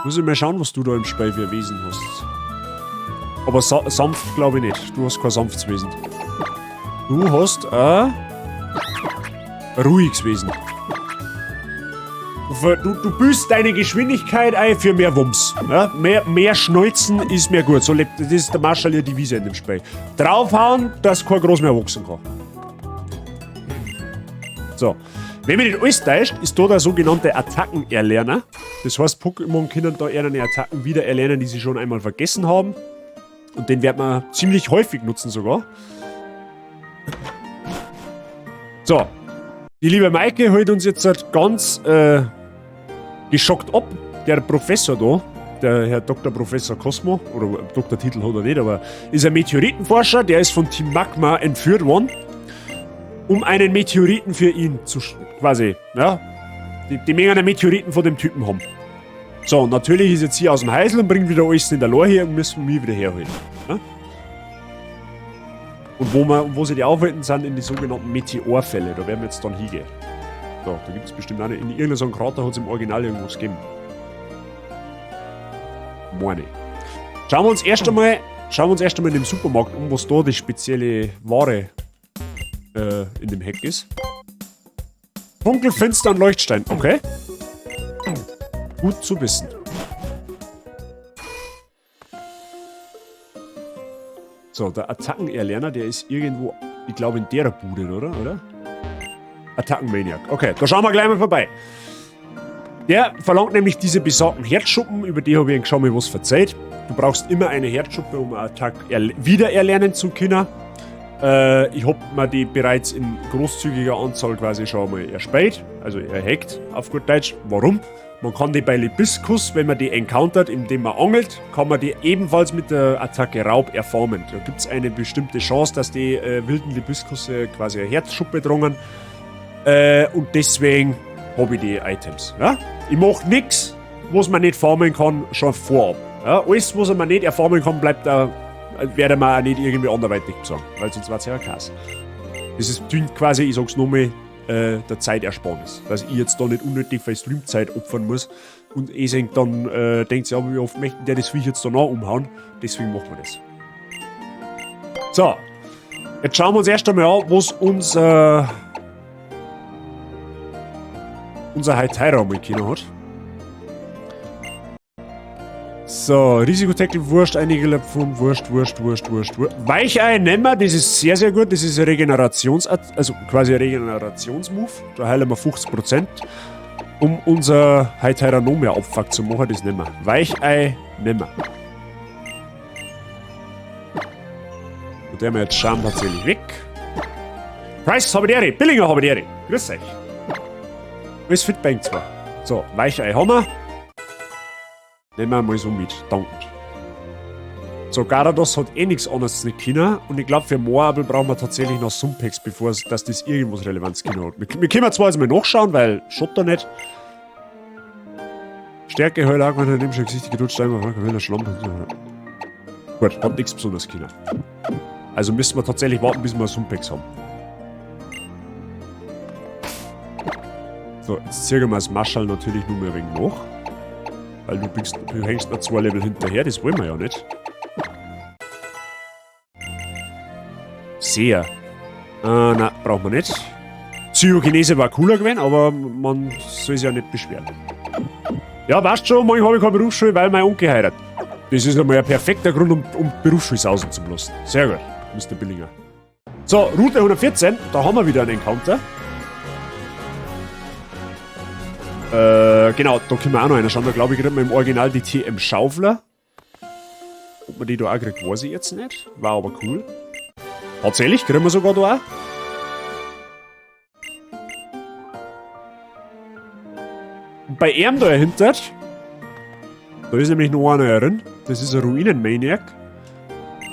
Muss ich mal schauen, was du da im Spiel für Wesen hast. Aber sanft glaube ich nicht. Du hast kein sanftes Wesen. Du hast ein ruhiges Wesen. Du büßt deine Geschwindigkeit ein für mehr Wumms. Ja? Mehr Schneuzen ist mehr gut. So lebt, das ist der Marshall hier die Wiese in dem Spiel. Draufhauen, dass kein Groß mehr wachsen kann. So. Wenn mich nicht alles täuscht, ist da der sogenannte Attackenerlerner. Das heißt, Pokémon können da ihre Attacken wieder erlernen, die sie schon einmal vergessen haben. Und den wird man ziemlich häufig nutzen sogar. So. Die liebe Maike holt uns jetzt halt ganz geschockt ab. Der Professor da, der Herr Doktor Professor Cosmo, oder Doktortitel hat er nicht, aber ist ein Meteoritenforscher, der ist von Team Magma entführt worden, um einen Meteoriten für ihn zu quasi, ja, die Menge der Meteoriten von dem Typen haben. So, und natürlich ist jetzt hier aus dem Heisel und bringt wieder alles in der Lore her und müssen wir wieder herholen. Ja? Und wo sie die aufhalten, sind in die sogenannten Meteorfälle. Da werden wir jetzt dann hingehen. So, da gibt's bestimmt auch nicht. In irgendeinem so einem Krater hat's im Original irgendwas gegeben. Meine. Schauen wir uns erst einmal, schauen wir uns erst einmal in dem Supermarkt um, was da die spezielle Ware in dem Heck ist. Dunkelfinster und Leuchtstein, okay. Gut zu wissen. So, der Attackenerlerner, der ist irgendwo, ich glaube in der Bude, oder? Oder? Attackenmaniac. Okay, da schauen wir gleich mal vorbei. Der verlangt nämlich diese besagten Herzschuppen, über die habe ich schon mal was verzeiht. Du brauchst immer eine Herzschuppe, um eine Attacke wiedererlernen zu können. Ich hab mir die bereits in großzügiger Anzahl quasi schon einmal erspäht, also erhackt auf gut Deutsch. Warum? Man kann die bei Libiskus, wenn man die encountert, indem man angelt, kann man die ebenfalls mit der Attacke Raub erfarmen. Da gibt es eine bestimmte Chance, dass die wilden Libiskusse quasi eine Herzschuppe drungen. Und deswegen habe ich die Items. Ja? Ich mache nichts, was man nicht farmen kann, schon vorab. Ja? Alles, was man nicht erfarmen kann, bleibt da, werde man auch nicht irgendwie anderweitig besorgen, weil sonst war es ja ein Chaos. Das ist dient quasi, ich sag's nochmal, der Zeitersparnis. Dass ich jetzt da nicht unnötig viel Streamzeit opfern muss und eh senkt dann denkt sich, aber wie oft möchten der das Viech jetzt danach umhauen? Deswegen machen wir das. So, jetzt schauen wir uns erst einmal an, was unser Heiteira mal können hat. So, Risikoteckel, Wurst, einige von Wurst, Wurst, Wurst, Wurst, Wurst. Weichei nehmen wir, das ist sehr, sehr gut. Das ist ein Regenerations-, also quasi ein Regenerationsmove. Da heilen wir 50%. Um unser Heiteira noch mehr Abfuck zu machen, das nehmen wir. Weichei nehmen wir. Und der haben wir jetzt Scham tatsächlich weg. Price Habidere, Billinger Habidere. Grüß euch. Alles fit bei zwar. So, Weichei haben wir. Nehmen wir mal so mit, dankend. So, Garados hat eh nichts anderes nicht können. Und ich glaube, für Moabel brauchen wir tatsächlich noch Sumpex, bevor es, dass das irgendwas Relevanz können hat. Wir können zwar jetzt mal nachschauen, weil schaut da nicht. Stärke, Hölle, Argwann, dem schon Gesicht gedutscht, einmal, Schlamm. Gut, hat nichts besonders können. Also müssen wir tatsächlich warten, bis wir Sumpex haben. So, jetzt ziehen wir das Marschall natürlich nur mehr ein wenig nach. Weil du hängst noch 2 Level hinterher, das wollen wir ja nicht. Sehr. Na, brauchen wir nicht. Psychokinese war cooler gewesen, aber man soll sich ja nicht beschweren. Ja, weißt schon, morgen habe ich keine Berufsschule, weil mein Onkel heiratet. Das ist einmal ein perfekter Grund, um Berufsschule sausen zu lassen. Sehr gut, Mr. Billinger. So, Route 114, da haben wir wieder einen Encounter. Genau, da können wir auch noch einer schauen. Da glaube ich, kriegt man im Original die TM Schaufler. Ob man die da auch kriegt, weiß ich jetzt nicht. War aber cool. Tatsächlich, kriegen wir sogar da auch. Und bei ihm da dahinter, da ist nämlich noch einer drin. Das ist ein Ruinenmaniac.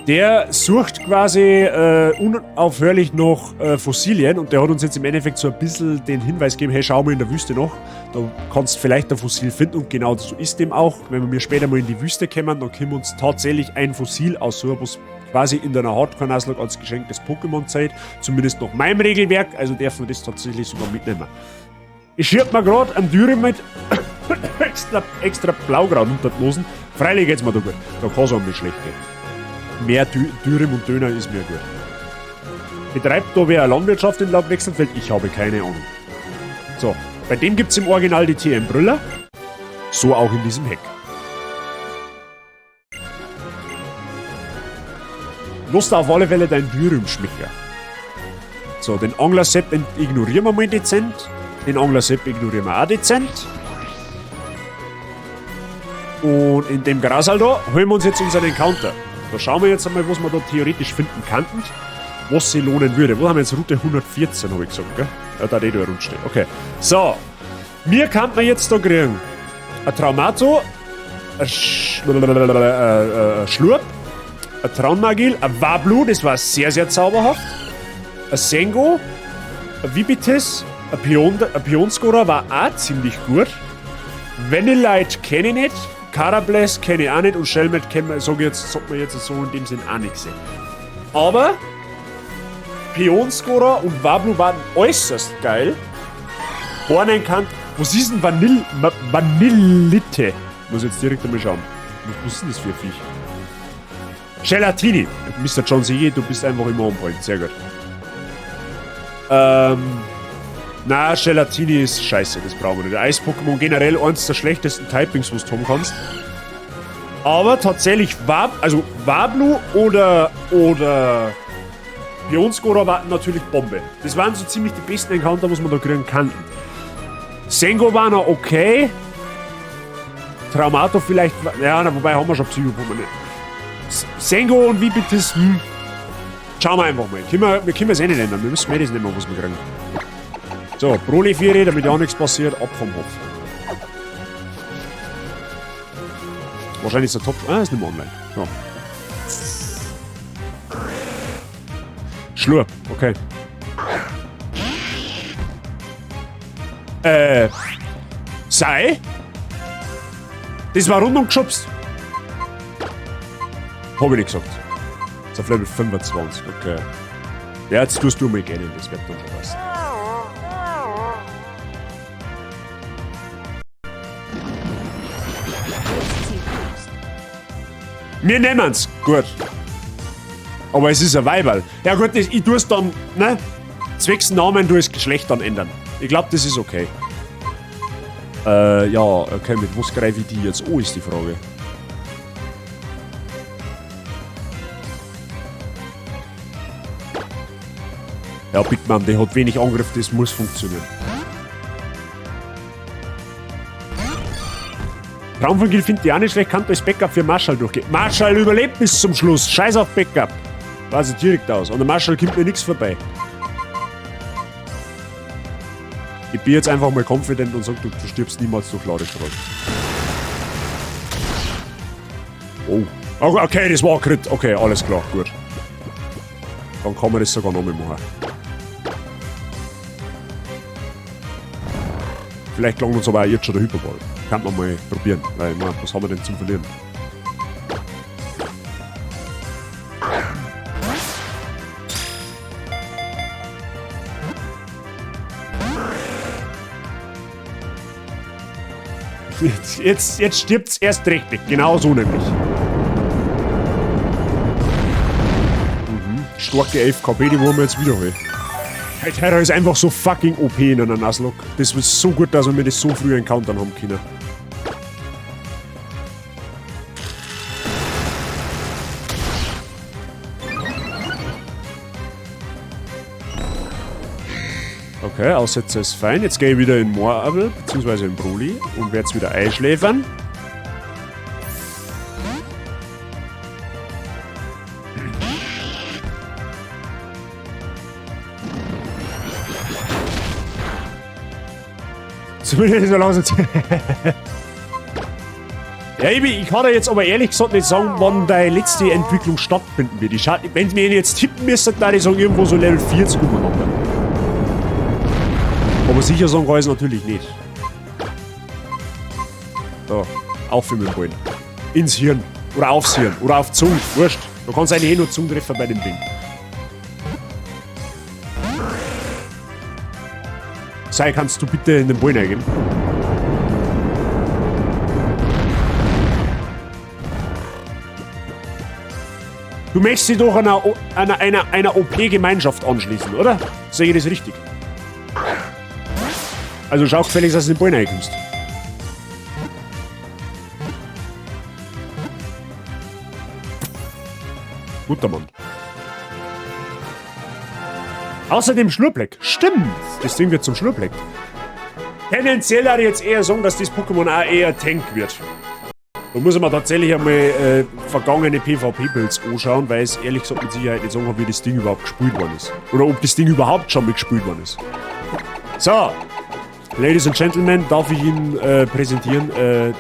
Der sucht quasi unaufhörlich nach Fossilien und der hat uns jetzt im Endeffekt so ein bisschen den Hinweis gegeben, hey, schau mal in der Wüste noch, da kannst du vielleicht ein Fossil finden und genau so ist dem auch. Wenn wir später mal in die Wüste kommen, dann können wir uns tatsächlich ein Fossil aussuchen, was quasi in der Hardcore-Nuzlocke als Geschenk des Pokémon zeigt, zumindest nach meinem Regelwerk, also dürfen wir das tatsächlich sogar mitnehmen. Ich schieb mir grad einen Dürre mit extra Blaukraut unter die Nosen. Freilich geht's mir da gut, da kann's auch nicht schlecht gehen. Mehr Dürüm und Döner ist mir gut. Betreibt da wer eine Landwirtschaft in Laubwechselfeld? Ich habe keine Ahnung. So, bei dem gibt's im Original die TM Brüller. So auch in diesem Heck. Lust auf alle Fälle dein Dürüm-Schmecker. So, den Angler-Sepp ignorieren wir mal dezent. Den Angler-Sepp ignorieren wir auch dezent. Und in dem Grasal da holen wir uns jetzt unseren Encounter. Da schauen wir jetzt einmal, was wir da theoretisch finden könnten, was sich lohnen würde. Wo haben wir jetzt Route 114, habe ich gesagt, gell? Ja, da die da rumsteht. Okay. So. Mir kann man jetzt da kriegen ein Traumato, ein Schlurp, ein Traunmagil, ein Wablu, das war sehr, sehr zauberhaft, ein Sengo, ein Vipitis, ein Pionscorer war auch ziemlich gut, Vanillite kenne ich nicht, Karabläs kenne ich auch nicht und Shelmet kennt man, sag ich jetzt, sagt man jetzt so in dem Sinn auch nichts. Aber Pionscorer und Wablu waren äußerst geil. Hornenkant, was ist denn Vanillite? Muss ich jetzt direkt einmal schauen. Was ist denn das für ein Viech? Gelatini. Mr. John C. Du bist einfach immer on point. Sehr gut. Na, Gelatini ist scheiße, das brauchen wir nicht. Eis-Pokémon generell eins der schlechtesten Typings, was du haben kannst. Aber tatsächlich, Wablu oder Pionscorer waren natürlich Bombe. Das waren so ziemlich die besten Encounter, was man da kriegen kann. Sengo war noch okay. Traumato vielleicht, ja, na, wobei haben wir schon Psycho-Pokémon. Sengo und Vipitis, Schauen wir einfach mal. Wir können es eh nicht ändern. Wir müssen das nicht mehr, was wir kriegen. So, Broly 4, damit ja nichts passiert. Ab vom Hof. Wahrscheinlich ist der Top. Ah, ist nicht mehr online. So. Schlurp, okay. Sei? Das war rund und geschubst. Hab ich nicht gesagt. Das ist auf Level 25, okay. Ja, jetzt tust du mal gerne, das wird dann schon passen. Wir nehmen's. Gut. Aber es ist ein Weiberl. Ja gut, das, ich tu's dann, ne? Zwecks Namen tu ich's Geschlecht dann ändern. Ich glaub, das ist okay. Ja, okay, mit was greife ich die jetzt an, ist die Frage. Ja, Big Man, der hat wenig Angriff, das muss funktionieren. Traumvogel finde ich auch nicht schlecht, kann als Backup für Marshall durchgehen. Marshall überlebt bis zum Schluss. Scheiß auf Backup. War sie direkt aus. Und der Marshall kommt mir nichts vorbei. Ich bin jetzt einfach mal confident und sag, du stirbst niemals durch Ladestrahl. Oh. Okay, das war ein Crit. Okay, alles klar, gut. Dann kann man das sogar noch mal machen. Vielleicht gelangt uns aber auch jetzt schon der Hyperball. Kann man mal probieren, weil, ich mein, was haben wir denn zum Verlieren? Jetzt stirbt's erst richtig. Genau so nämlich. Starke 11 KP, die wollen wir jetzt wiederholen. Hey, Terra ist einfach so fucking OP in einer Nuzlocke. Das ist so gut, dass wir das so früh encountern haben können. Okay, Aussetzer ist fein. Jetzt gehe ich wieder in Moorabel, beziehungsweise in Broly und werde es wieder einschläfern. Zumindest so langsam. Ja, ich kann dir jetzt aber ehrlich gesagt nicht sagen, wann deine letzte Entwicklung stattfinden wird. Wenn mir jetzt tippen müsste, dann würde ich sagen, irgendwo so Level 40 umeinander. Aber sicher sagen kann ich es natürlich nicht. So, auf mit dem Ballen. Ins Hirn. Oder aufs Hirn. Oder auf die Zunge. Wurscht. Du kannst eigentlich eh nur Zunge treffen bei dem Ding. Sei, kannst du bitte in den Ballen eingehen? Du möchtest dich doch einer O P-Gemeinschaft anschließen, oder? Sehe ich das richtig? Also schau gefälligst, dass du in den Ballen reinkommst. Guter Mann. Außerdem Schlurpleck. Stimmt! Das Ding wird zum Schlurpleck. Tendenziell würde ich jetzt eher sagen, dass das Pokémon auch eher Tank wird. Da muss man tatsächlich einmal vergangene P V P-Builds anschauen, weil es ehrlich gesagt mit Sicherheit nicht sagen kann, wie das Ding überhaupt gespielt worden ist. Oder ob das Ding überhaupt schon mal gespielt worden ist. So, Ladies and Gentlemen, darf ich Ihnen präsentieren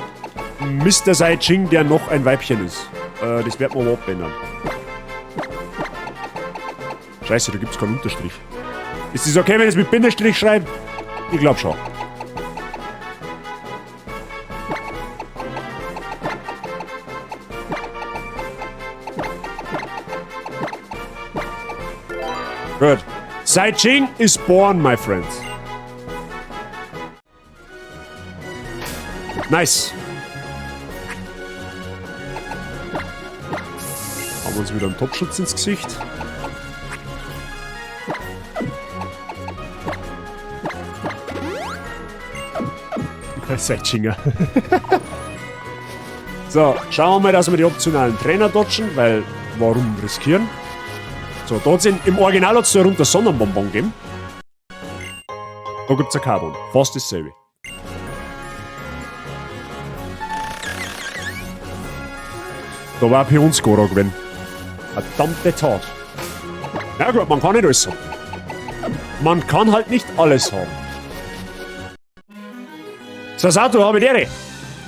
Mister Sai Ching, der noch ein Weibchen ist. Das werden wir aber abändern. Scheiße, da gibt's keinen Unterstrich. Ist das okay, wenn ich es mit Bindestrich schreibe? Ich glaub schon. Gut. Sai Ching is born, my friends. Nice. Haben wir uns wieder einen Topschutz ins Gesicht. Seichinger. So, schauen wir mal, dass wir die optionalen Trainer dodgen, weil warum riskieren? So, dort sind, im Original hat's da runter Sonnenbonbon gegeben. Da gibt's ein Carbon. Fast dasselbe. Da war Pionsgora gewesen. Verdammte Tat. Ja gut, man kann nicht alles haben. Man kann halt nicht alles haben. Sasato, habe die Ehre.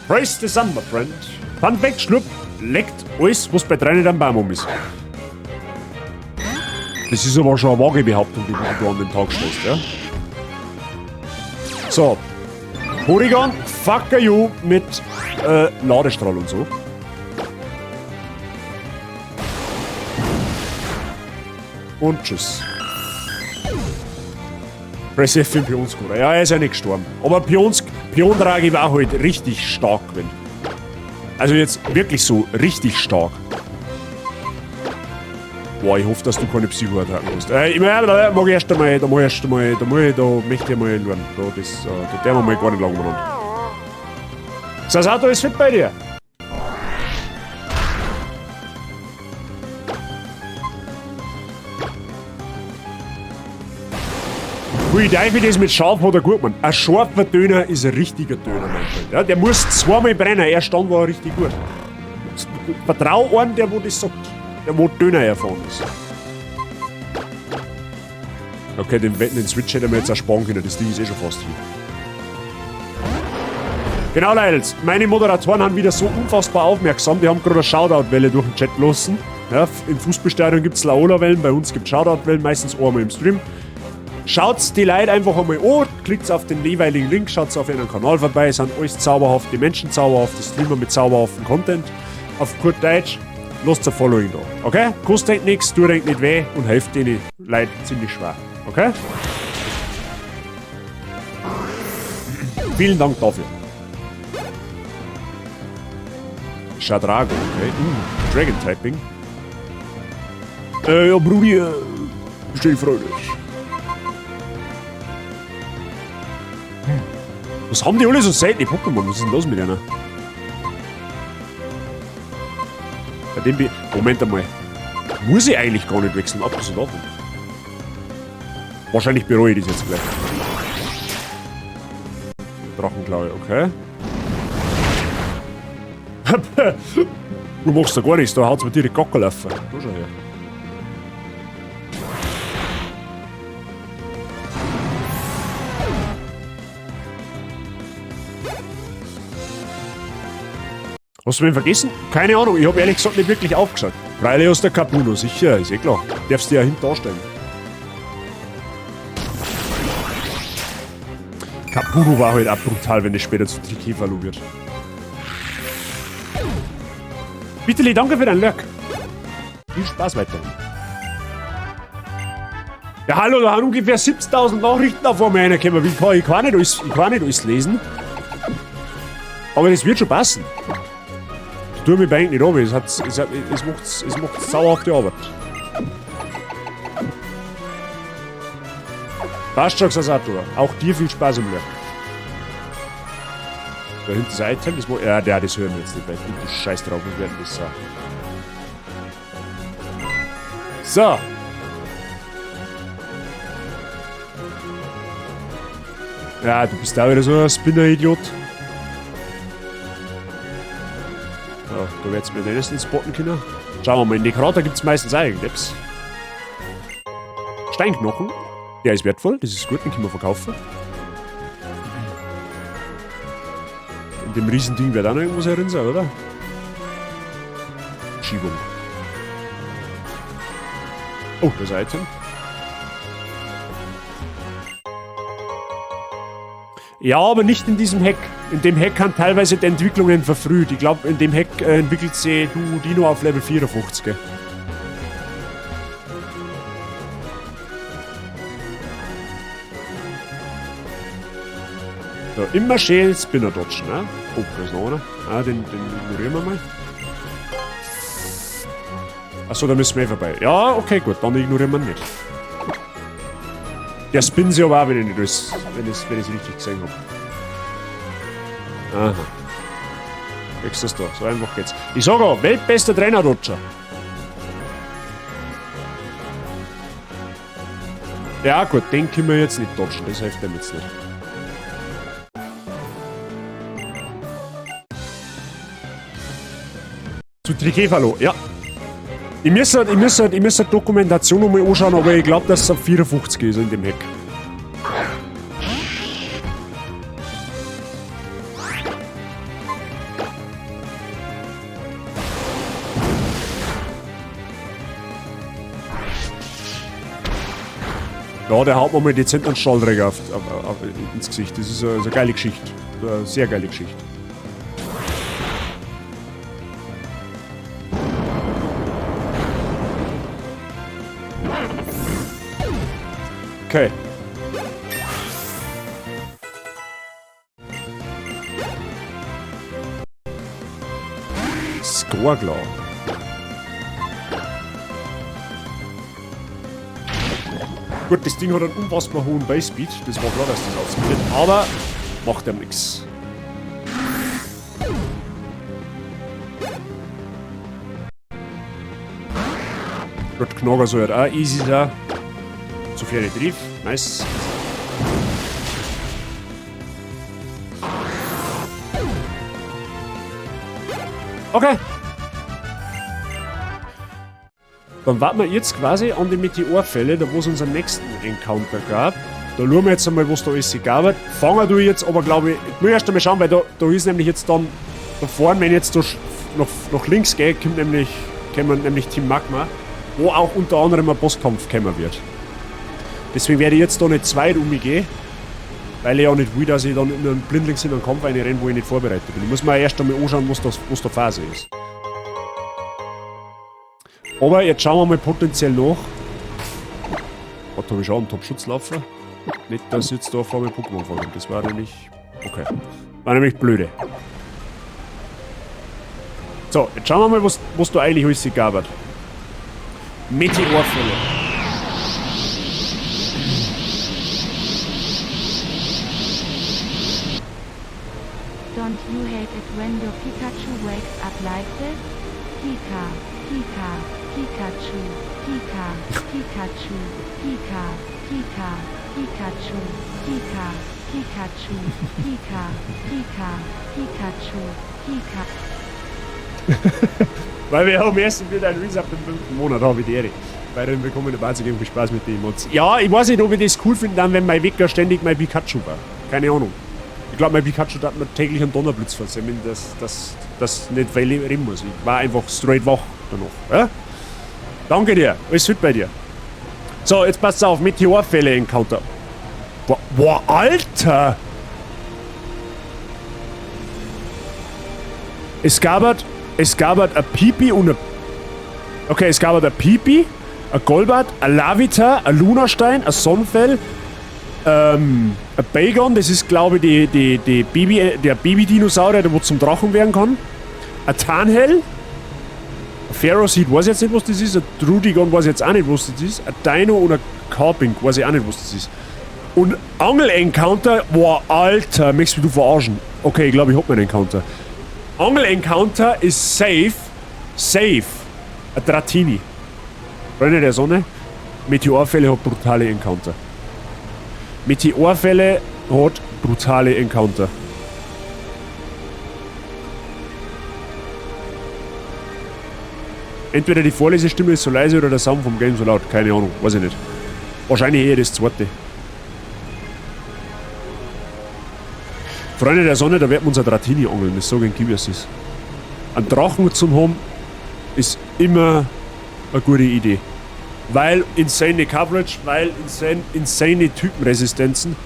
Praise the sun, my friend. Fun Fact, Schlupp leckt alles, was bei drei nicht am Baum um ist. Das ist aber schon eine vage Behauptung, die du da an den Tag stellst, ja? So. Porygon, fuck you mit Ladestrahl und so. Und tschüss. Press F für Pionskura. Ja, er ist ja nicht gestorben. Aber Piondragi war halt richtig stark gewesen. Also jetzt wirklich so richtig stark. Boah, ich hoffe, dass du keine Psychoattacken hast. Ich meine, da mag ich erst einmal, da mag ich erst einmal, da muss ich, da möchte ich mal schauen. Da, das, da der wir mal gar nicht lang umeinander. Sasato ist fit bei dir. Hui, Teufel, das mit Schaf hat er gut gemacht. Ein scharfer Döner ist ein richtiger Döner, mein Freund. Ja, der muss zweimal brennen, erst dann war er richtig gut. Vertrau einem, der wo das sagt. Der wo Döner erfahren ist. Okay, den Switch hätten wir jetzt auch sparen können, das Ding ist eh schon fast hier. Genau, Leute, meine Moderatoren haben wieder so unfassbar aufmerksam, die haben gerade eine Shoutout-Welle durch den Chat gelassen. Ja, im Fußballstadion gibt es Laola-Wellen, bei uns gibt es Shoutout-Wellen, meistens einmal im Stream. Schaut's die Leute einfach einmal an, klickt auf den jeweiligen Link, schaut auf ihren Kanal vorbei, sind alles zauberhafte Menschen, zauberhafte Streamer mit zauberhaftem Content. Auf gut Deutsch, lasst ein Following da, okay? Kostet nichts, tut nicht weh und hilft denen Leuten ziemlich schwer, okay? Vielen Dank dafür. Shadrago, okay. Dragon Typing. Ja, Brudi, steh fröhlich. Was haben die alle so seltene Pokémon? Was ist denn los mit einer? Bei dem Be Moment einmal. Muss ich eigentlich gar nicht wechseln, abgesehen davon. Wahrscheinlich bereue ich das jetzt gleich. Drachenklaue, okay. Du machst da gar nichts, da haut's mir direkt Gackel auf. Da schau her. Hast du mich vergessen? Keine Ahnung, ich hab ehrlich gesagt nicht wirklich aufgeschaut. Freilich aus der Kapuno, sicher, ist eh klar. Darfst du ja hinten darstellen. Kapuno war halt auch brutal, wenn das später zu Trikefalu wird. Bitte, danke für deinen Lurk. Viel Spaß weiterhin. Ja, hallo, da haben ungefähr 70.000 Nachrichten auf einmal reingekommen. Ich kann nicht alles lesen. Aber das wird schon passen. Ich tue mich bei nicht an, es macht sauerhafte Arbeit. Passt schon, Sasato. Auch dir viel Spaß im Lurk. Da hinten ist ein Item, das ja, das hören wir jetzt nicht, weil du Scheiß drauf, wir werden das sagen. So. Ja, du bist da wieder so ein Spinner-Idiot. Ja, da wird's mir nicht spotten können. Schauen wir mal, in die Krater gibt's meistens auch irgendetwas. Steinknochen. Der ist wertvoll, das ist gut, den können wir verkaufen. In dem Riesending wird auch noch irgendwas herin sein, oder? Schiebung. Oh, das ist ein Item. Ja, aber nicht in diesem Hack. In dem Hack haben teilweise die Entwicklungen verfrüht. Ich glaub, in dem Hack entwickelt sich du Dino auf Level 54. Gell? So, immer schön Spinner dodgen, ne? Oh, da ist noch einer. Ah, den ignorieren wir mal. Achso, da müssen wir eh vorbei. Ja, okay, gut, dann ignorieren wir ihn nicht. Der spinnt sich aber auch, wenn ich nicht alles, wenn ich's, wenn ich's richtig gesehen hab. Aha. Kriegst du das da? So einfach geht's. Ich sag auch, weltbester Trainer-Roger. Ja gut, den können wir jetzt nicht dodgen, das hilft dem jetzt nicht. Zu Trikefalo, ja. Ich müsste Dokumentation nochmal anschauen, aber ich glaube, dass es auf 54 ist in dem Heck. Ja, der haut mir mal dezent einen Stahlträger ins Gesicht. Das ist eine geile Geschichte. Eine sehr geile Geschichte. Okay. Skorgler. Gut, das Ding hat einen unfassbar hohen Base Speed. Das war klar, dass das aufspeedet, aber macht ihm nix. Gut, Knager soll halt auch easy sein. Sofern ich triff. Nice. Okay. Dann warten wir jetzt quasi an die Meteorfälle, da wo es unseren nächsten Encounter gab. Da schauen wir jetzt einmal, was da alles gab. Fangen du jetzt aber, glaube ich, ich muss erst einmal schauen, weil da ist nämlich jetzt dann da vorne, wenn ich jetzt da nach links gehe, kommt nämlich Team Magma, wo auch unter anderem ein Bosskampf kommen wird. Deswegen werde ich jetzt da nicht zweit umgehen, weil ich auch nicht will, dass ich dann in einen blindlings in einen Kampf reinrenne, wo ich nicht vorbereitet bin. Ich muss mir erst einmal anschauen, was da Phase ist. Aber jetzt schauen wir mal potenziell nach. Warte, hab ich schon einen Top-Schutz laufen? Nicht, dass jetzt da vor mir Pokémon vorkommt. Das war nämlich... Okay. War nämlich blöde. So, jetzt schauen wir mal, was da eigentlich alles gegeben hat. Meteorfälle. Don't you hate it when your Pikachu wakes up like this? Pika, Pika, Pikachu, Pika, Pikachu, Pika, Pika, Pikachu, Pika, Pikachu, Pika, Pika, Pikachu, Pika. Weil wir haben erst wieder einen Resub im 5. Monat, habe ich die Ehre. Bei den bekommen Basis viel Spaß mit den Emotes. Ja, ich weiß nicht, ob ich das cool finde, dann, wenn mein Wecker ständig mein Pikachu war. Keine Ahnung. Ich glaube, mein Pikachu hat mir täglich einen Donnerblitz versemmeln, dass das nicht weil ich reden muss. Ich war einfach straight wach danach. Ja? Danke dir, alles fit bei dir. So, jetzt passt auf, Meteorfälle-Encounter. Boah, boah, Alter! Es gab halt ein Pipi und ein... Okay, es gab halt ein Pipi, ein Golbat, ein Lavita, ein Lunastein, ein Sonnenfell, ein Bagon, das ist glaube ich die Baby, der Baby-Dinosaurier, der wo zum Drachen werden kann. Ein Tarnhell. Ein Ferroseed weiß ich jetzt nicht, was das ist. Ein Drudigon weiß ich jetzt auch nicht, was das ist. Ein Dino und ein Carpink weiß ich auch nicht, was das ist. Und Angel-Encounter, boah, Alter, möchtest du verarschen? Okay, ich glaube, ich hab meinen Encounter. Angel-Encounter ist safe, safe. Ein Dratini. Freunde der Sonne, Meteorfälle hat brutale Encounter. Meteorfälle hat brutale Encounter. Entweder die Vorlesestimme ist so leise oder der Sound vom Game so laut. Keine Ahnung, weiß ich nicht. Wahrscheinlich eher das zweite. Freunde der Sonne, da werden wir uns ein Dratini angeln. Das sage ich, wie es ist. Ein Drachen zum haben ist immer eine gute Idee. Weil insane Coverage, weil insane Typenresistenzen.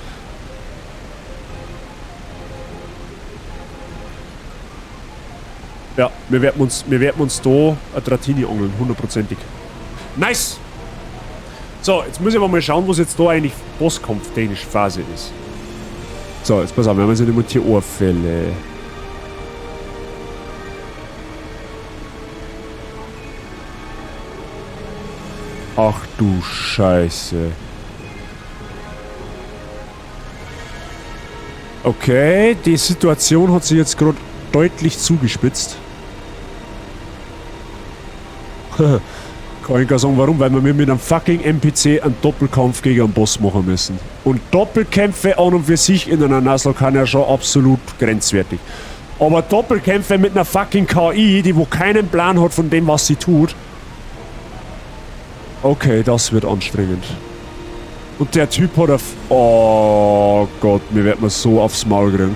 Ja, wir werden uns da ein Dratini angeln, hundertprozentig. Nice! So, jetzt muss ich aber mal schauen, was jetzt da eigentlich Bosskampf-technisch Phase ist. So, jetzt pass auf, wir haben jetzt die Meteorfälle. Ach du Scheiße. Okay, die Situation hat sich jetzt gerade deutlich zugespitzt. Kann ich gar sagen, warum? Weil wir mit einem fucking NPC einen Doppelkampf gegen einen Boss machen müssen. Und Doppelkämpfe an und für sich in einer Nuzlocke kann ja schon absolut grenzwertig. Aber Doppelkämpfe mit einer fucking KI, die wo keinen Plan hat von dem, was sie tut. Okay, das wird anstrengend. Und der Typ hat auf. Oh Gott, mir wird man so aufs Maul kriegen.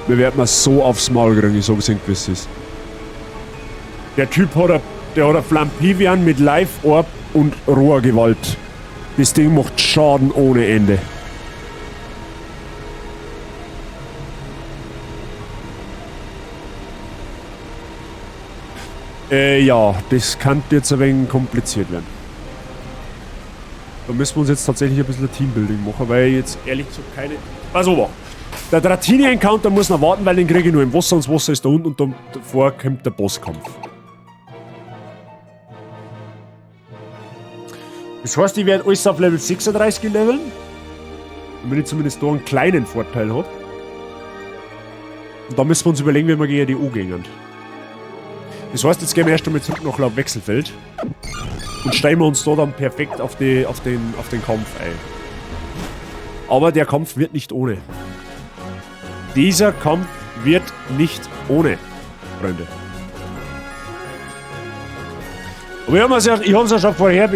Mir wird man so aufs Maul kriegen, ich sag's Ihnen, wie es ist. Der Typ hat der hat ein Flampivian mit Life Orb und Rohrgewalt. Das Ding macht Schaden ohne Ende. Ja, das kann jetzt ein wenig kompliziert werden. Da müssen wir uns jetzt tatsächlich ein bisschen Teambuilding machen, weil ich jetzt ehrlich gesagt keine... Pass auf! Der Dratini-Encounter muss noch warten, weil den kriege ich nur im Wasser und das Wasser ist da unten und dann davor kommt der Bosskampf. Das heißt, ich werde alles auf Level 36 leveln. Damit ich zumindest da einen kleinen Vorteil habe. Und dann müssen wir uns überlegen, wie wir gegen die U gehen. Das heißt, jetzt gehen wir erst einmal zurück nach Laubwechselfeld. Und stellen wir uns da dann perfekt auf den Kampf ein. Aber der Kampf wird nicht ohne. Dieser Kampf wird nicht ohne, Freunde. Aber ich hab's ja schon vorher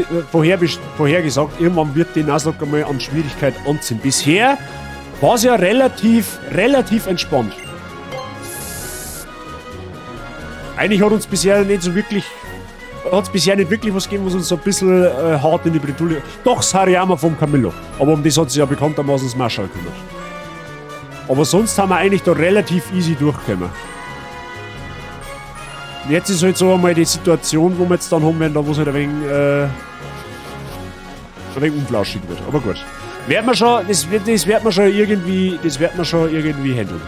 gesagt, irgendwann wird die Nuzlocke mal an Schwierigkeit anziehen. Bisher war es ja relativ, relativ entspannt. Eigentlich hat es bisher nicht wirklich was gegeben, was uns so ein bisschen hart in die Bredouille. Doch, das Hariyama vom Camillo. Aber um das hat sich ja bekanntermaßen das Marschall gekümmert. Aber sonst haben wir eigentlich da relativ easy durchgekommen. Und jetzt ist halt so einmal die Situation, wo wir jetzt dann haben werden, da wo es halt ein wenig unflauschig wird. Aber gut. Wird man schon, das, wird, das wird man schon irgendwie, das wird man schon irgendwie handeln.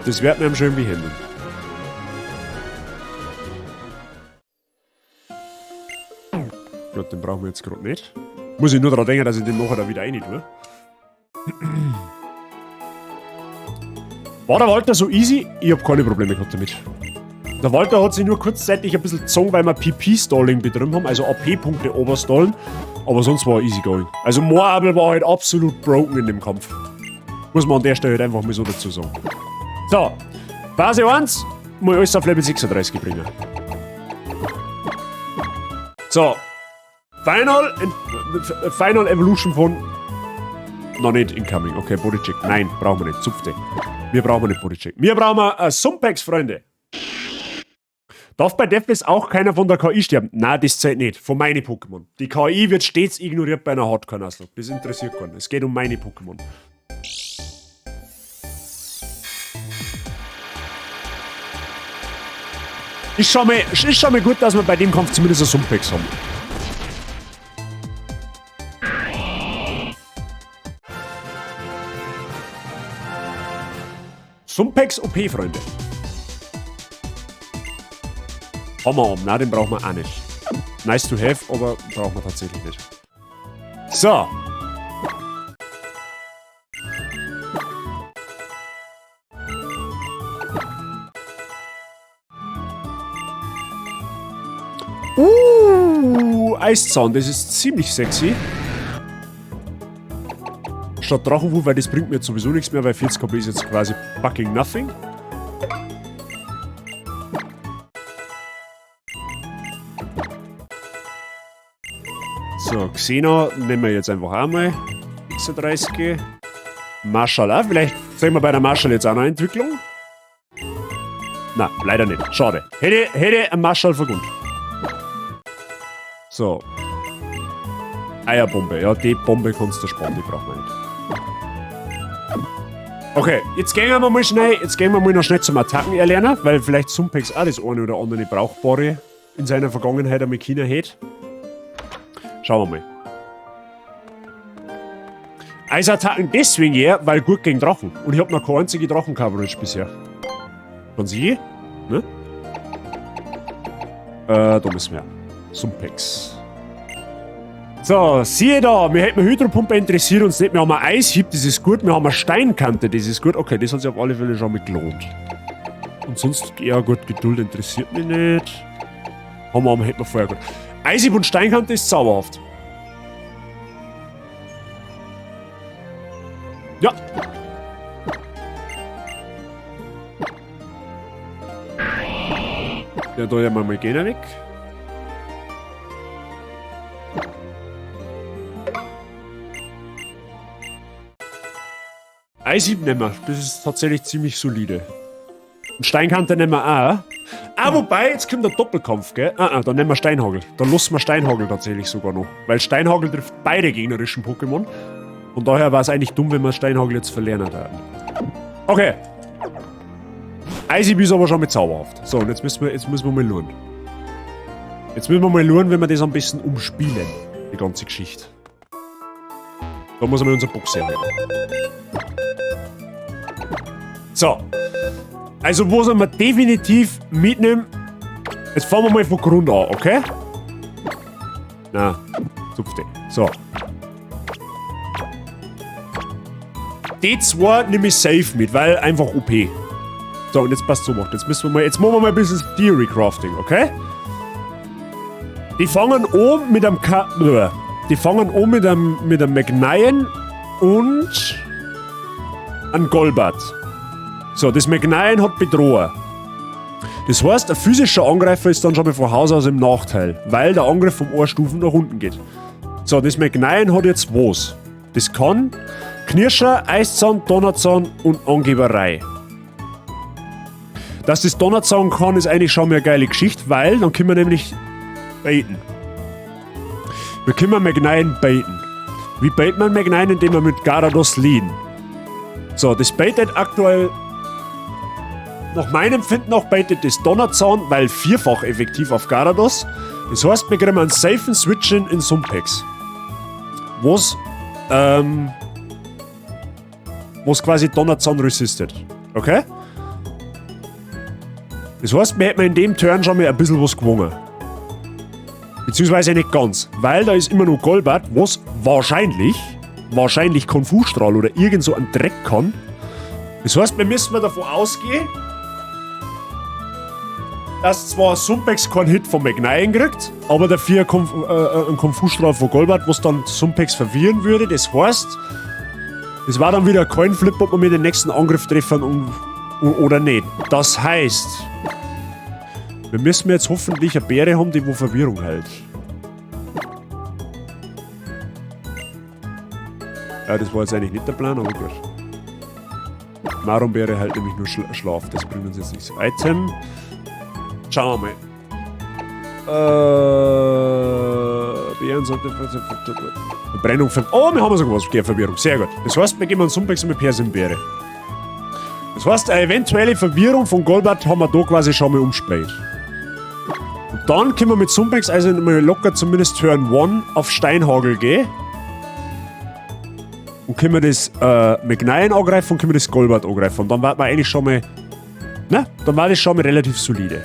Das wird man schon irgendwie handeln. Gut, den brauchen wir jetzt gerade nicht. Muss ich nur daran denken, dass ich den nachher da wieder rein tue. War der Walter so easy? Ich hab keine Probleme gehabt damit. Der Walter hat sich nur kurzzeitig ein bisschen gezogen, weil wir PP-Stalling betrieben haben, also AP-Punkte overstallen. Aber sonst war er easy going. Also Moabel war halt absolut broken in dem Kampf. Muss man an der Stelle halt einfach mal so dazu sagen. So, Phase 1, muss ich alles auf Level 36 bringen. So, Final Evolution von. Noch nicht incoming. Okay, Bodycheck. Nein, brauchen wir nicht. Zupfte. Wir brauchen nicht Bodycheck. Wir brauchen Sumpex, Freunde. Darf bei Deathless auch keiner von der KI sterben? Nein, das zählt nicht. Von meine Pokémon. Die KI wird stets ignoriert bei einer Hardcore-Nuzlocke. Das interessiert keinen. Es geht um meine Pokémon. Ist schon mal gut, dass wir bei dem Kampf zumindest ein Sumpex haben. Sumpex OP, Freunde. Hammer. Nein, den brauchen wir auch nicht. Nice to have, aber brauchen wir tatsächlich nicht. So. Eiszahn, das ist ziemlich sexy. Statt Drachenwut, weil das bringt mir jetzt sowieso nichts mehr, weil 40 KP ist jetzt quasi fucking nothing. So, Xena nehmen wir jetzt einfach einmal. 36. Marshall auch. Vielleicht sehen wir bei der Marshall jetzt auch noch eine Entwicklung. Na, leider nicht. Schade. Hätte ein Marshall vergönnt. So. Eierbombe. Ja, die Bombe kannst du sparen, die brauchen wir nicht. Okay, jetzt gehen wir mal noch schnell zum Attacken erlernen, weil vielleicht Sumpex auch das eine oder andere Brauchbare in seiner Vergangenheit einmal China hat. Schauen wir mal. Eisattacken deswegen eher, weil gut gegen Drachen. Und ich habe noch keine einzige Drachen-Coverage bisher. Von sie? Ne? Da müssen wir. Sumpex. So, siehe da, wir hätten Hydropumpe interessiert uns nicht. Wir haben ein Eishieb, das ist gut. Wir haben eine Steinkante, das ist gut. Okay, das hat sich auf alle Fälle schon mal gelohnt. Und sonst, ja gut, Geduld interessiert mich nicht. Haben wir, hätten wir vorher gut. Eishieb und Steinkante ist zauberhaft. Ja. Ja, da ja mal gehen weg. Eisieb nehmen wir. Das ist tatsächlich ziemlich solide. Und Steinkante nehmen wir auch. Ah, wobei, jetzt kommt der Doppelkampf, gell? Ah, ah, dann nehmen wir Steinhagel. Dann lassen wir Steinhagel tatsächlich sogar noch. Weil Steinhagel trifft beide gegnerischen Pokémon. Von daher war es eigentlich dumm, wenn wir Steinhagel jetzt verlieren würden. Okay. Eisieb ist aber schon mit zauberhaft. So, und jetzt müssen wir mal schauen. Jetzt müssen wir mal schauen, wenn wir das ein bisschen umspielen. Die ganze Geschichte. Da muss man unser Box herhalten. So. Also, was wir definitiv mitnehmen. Jetzt fangen wir mal von Grund an, okay? Na, zupfte. So. Die zwei nehme ich safe mit, weil einfach OP. So, und jetzt passt so macht. Jetzt machen wir mal ein bisschen Theory Crafting, okay? Die fangen an mit einem Magnayen und einem Golbat. So, das Magnayen hat Bedroher. Das heißt, ein physischer Angreifer ist dann schon mal von Haus aus im Nachteil, weil der Angriff um eine Stufen nach unten geht. So, das Magnayen hat jetzt was? Das kann Knirscher, Eiszahn, Donnerzahn und Angeberei. Dass das Donnerzahn kann, ist eigentlich schon mal eine geile Geschichte, weil dann können wir nämlich baiten. Wir können Magnayen baiten. Wie bait man Magnayen? Indem wir mit Garados leaden. So, das baitet aktuell, nach meinem Empfinden auch baitet das Donnerzahn, weil vierfach effektiv auf Garados. Das heißt, wir kriegen einen safen Switch-In in Sumpex. Was quasi Donnerzahn resisted. Okay? Das heißt, wir hätten in dem Turn schon mal ein bisschen was gewonnen. Beziehungsweise nicht ganz, weil da ist immer noch Golbat, was wahrscheinlich Konfusstrahl oder irgend so ein Dreck kann. Das heißt, wir müssen mal davon ausgehen, dass zwar Sumpex keinen Hit von Magnayen kriegt, aber dafür ein Konfusstrahl von Golbat, was dann Sumpex verwirren würde. Das heißt, es war dann wieder kein Flip, ob wir mit dem nächsten Angriff treffen oder nicht. Das heißt, wir müssen jetzt hoffentlich eine Beere haben, die wo Verwirrung hält. Ja, das war jetzt eigentlich nicht der Plan, aber gut. Marumbeere hält nämlich nur Schlaf, das bringt uns jetzt nichts. Item. Schauen wir mal. Beeren sollte. Verbrennung. Oh, wir haben sogar was gegen Verwirrung. Sehr gut. Das heißt, wir geben einen Sumpex mit Persimbeere. Das heißt, eine eventuelle Verwirrung von Golbat haben wir da quasi schon mal umgespielt. Und dann können wir mit Sumpex also mal locker zumindest Turn 1 auf Steinhagel gehen. Und können wir das Magnayen angreifen und können wir das Golbat angreifen. Und dann war man eigentlich schon mal. Ne? Dann war das schon mal relativ solide.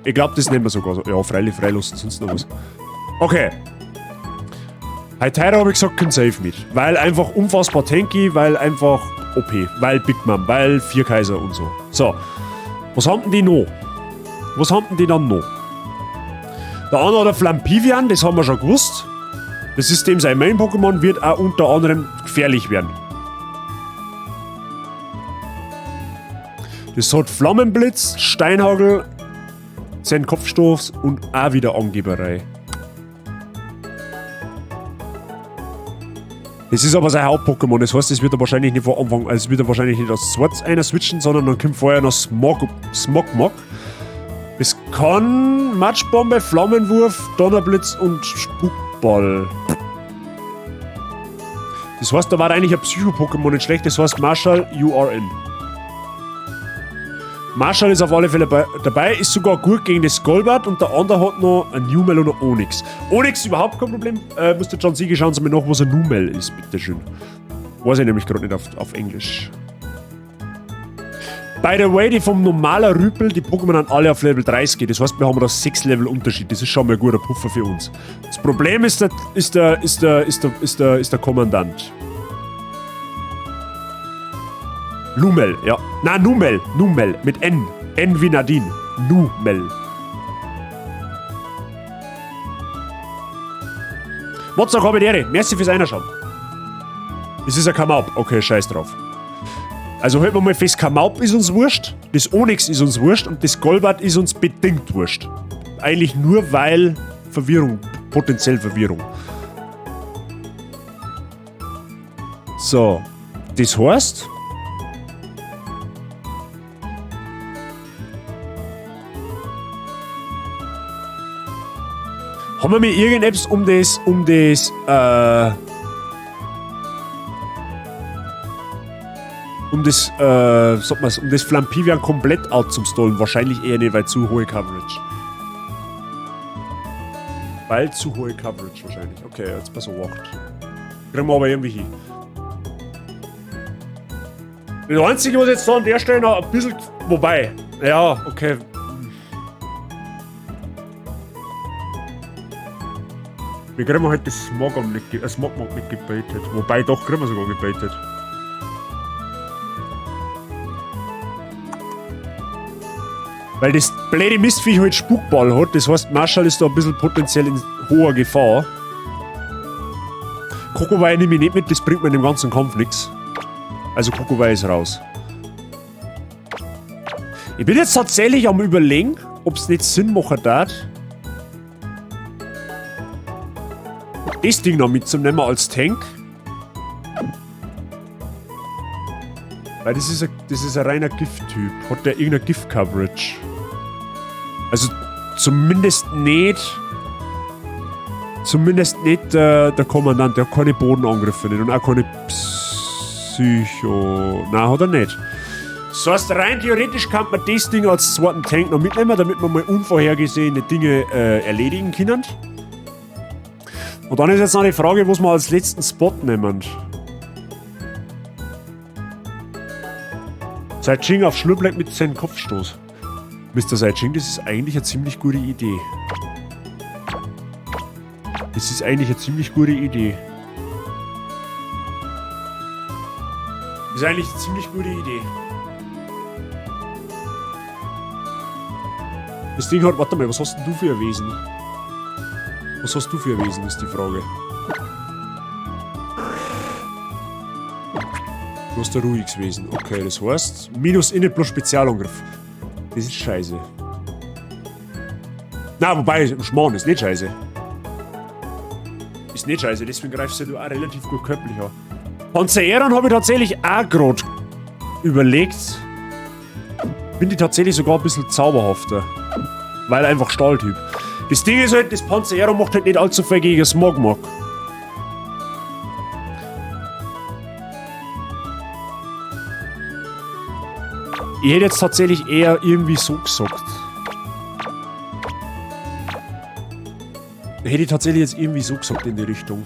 Ich glaube, das nehmen wir sogar so. Ja, freilich, freilassen, sonst noch was. Okay. Heiteira habe ich gesagt, kein Safe mit. Weil einfach unfassbar tanky, weil einfach OP, weil Big Mom, weil vier Kaiser und so. So. Was haben denn die noch? Was haben denn die dann noch? Der andere hat ein Flampivian, das haben wir schon gewusst. Das ist dem sein Main-Pokémon, wird auch unter anderem gefährlich werden. Das hat Flammenblitz, Steinhagel, 10 Kopfstoß und auch wieder Angeberei. Das ist aber sein Haupt-Pokémon, das heißt, es wird er wahrscheinlich nicht von Anfang, also es wird er wahrscheinlich nicht als zweites einer switchen, sondern dann kommt vorher noch Smog, Smogmog. Es kann Matschbombe, Flammenwurf, Donnerblitz und Spukball. Das heißt, da war eigentlich ein Psycho-Pokémon nicht schlecht, das heißt Marshall, you are in. Marshall ist auf alle Fälle dabei, ist sogar gut gegen das Golbat und der andere hat noch ein Numel und ein Onix. Onix überhaupt kein Problem. Müsst ihr John Siege schauen Sie mir nach, was ein Numel ist, bitteschön. Weiß ich nämlich gerade nicht auf Englisch. By the way, die vom normaler Rüpel, die Pokémon haben alle auf Level 30. Das heißt, wir haben da 6 Level Unterschied. Das ist schon mal ein guter Puffer für uns. Das Problem ist der Kommandant. Lumel, ja. Na, Numel, Numel, mit N. N wie Nadine. Numel. What's up, Habidere? Merci fürs Einschauen. Es ist ein Come-Up. Okay, scheiß drauf. Also halten wir mal fest, Kamaup ist uns wurscht, das Onyx ist uns wurscht und das Golbat ist uns bedingt wurscht. Eigentlich nur, weil Verwirrung, potenziell Verwirrung. So, das heißt... Haben wir mir irgendetwas um das, sag mal's, um das Flampivian komplett out zum Stallen? Wahrscheinlich eher nicht, weil zu hohe Coverage. Weil zu hohe Coverage wahrscheinlich. Okay, jetzt pass auf. Kriegen wir aber irgendwie hin. Das Einzige, was jetzt da an der Stelle noch ein bisschen... Wobei, ja, okay. Wir kriegen halt das Smogmog nicht, Smogmog nicht gebaitet. Wobei, doch, kriegen wir sogar gebaitet. Weil das blöde Mistviech halt Spukball hat, das heißt, Marshall ist da ein bisschen potenziell in hoher Gefahr. Kokowei nehme ich nicht mit, das bringt mir in dem ganzen Kampf nichts. Also Kokowei ist raus. Ich bin jetzt tatsächlich am Überlegen, ob's nicht Sinn machen darf, das Ding noch mitzunehmen als Tank. Weil das ist ein reiner Gift-Typ. Hat der irgendeine Gift-Coverage? Also zumindest nicht. Zumindest nicht der Kommandant. Der hat keine Bodenangriffe nicht und auch keine Psycho. Nein, hat er nicht. Das heißt, rein theoretisch kann man das Ding als zweiten Tank noch mitnehmen, damit wir mal unvorhergesehene Dinge erledigen können. Und dann ist jetzt noch die Frage, was wir als letzten Spot nehmen. Saijing auf Schlurpleck mit seinem Kopfstoß. Mister Saijing, das ist eigentlich eine ziemlich gute Idee. Das ist eigentlich eine ziemlich gute Idee. Das ist eigentlich eine ziemlich gute Idee. Das Ding hat... Warte mal, was hast denn du für ein Wesen? Was hast du für ein Wesen, ist die Frage. Du hast ein ruhiges Wesen. Okay, das heißt... Minus Init plus Spezialangriff. Das ist scheiße. Na, wobei, Schmarrn ist nicht scheiße. Ist nicht scheiße, deswegen greifst du auch relativ gut körperlich an. Panzerern habe ich tatsächlich auch grad überlegt. Finde ich tatsächlich sogar ein bisschen zauberhafter. Weil einfach Stahltyp. Das Ding ist halt, das Panzerero macht halt nicht allzu viel gegen Smogmog. Ich hätte jetzt tatsächlich eher irgendwie so gesagt. Hätte ich tatsächlich jetzt irgendwie so gesagt in die Richtung.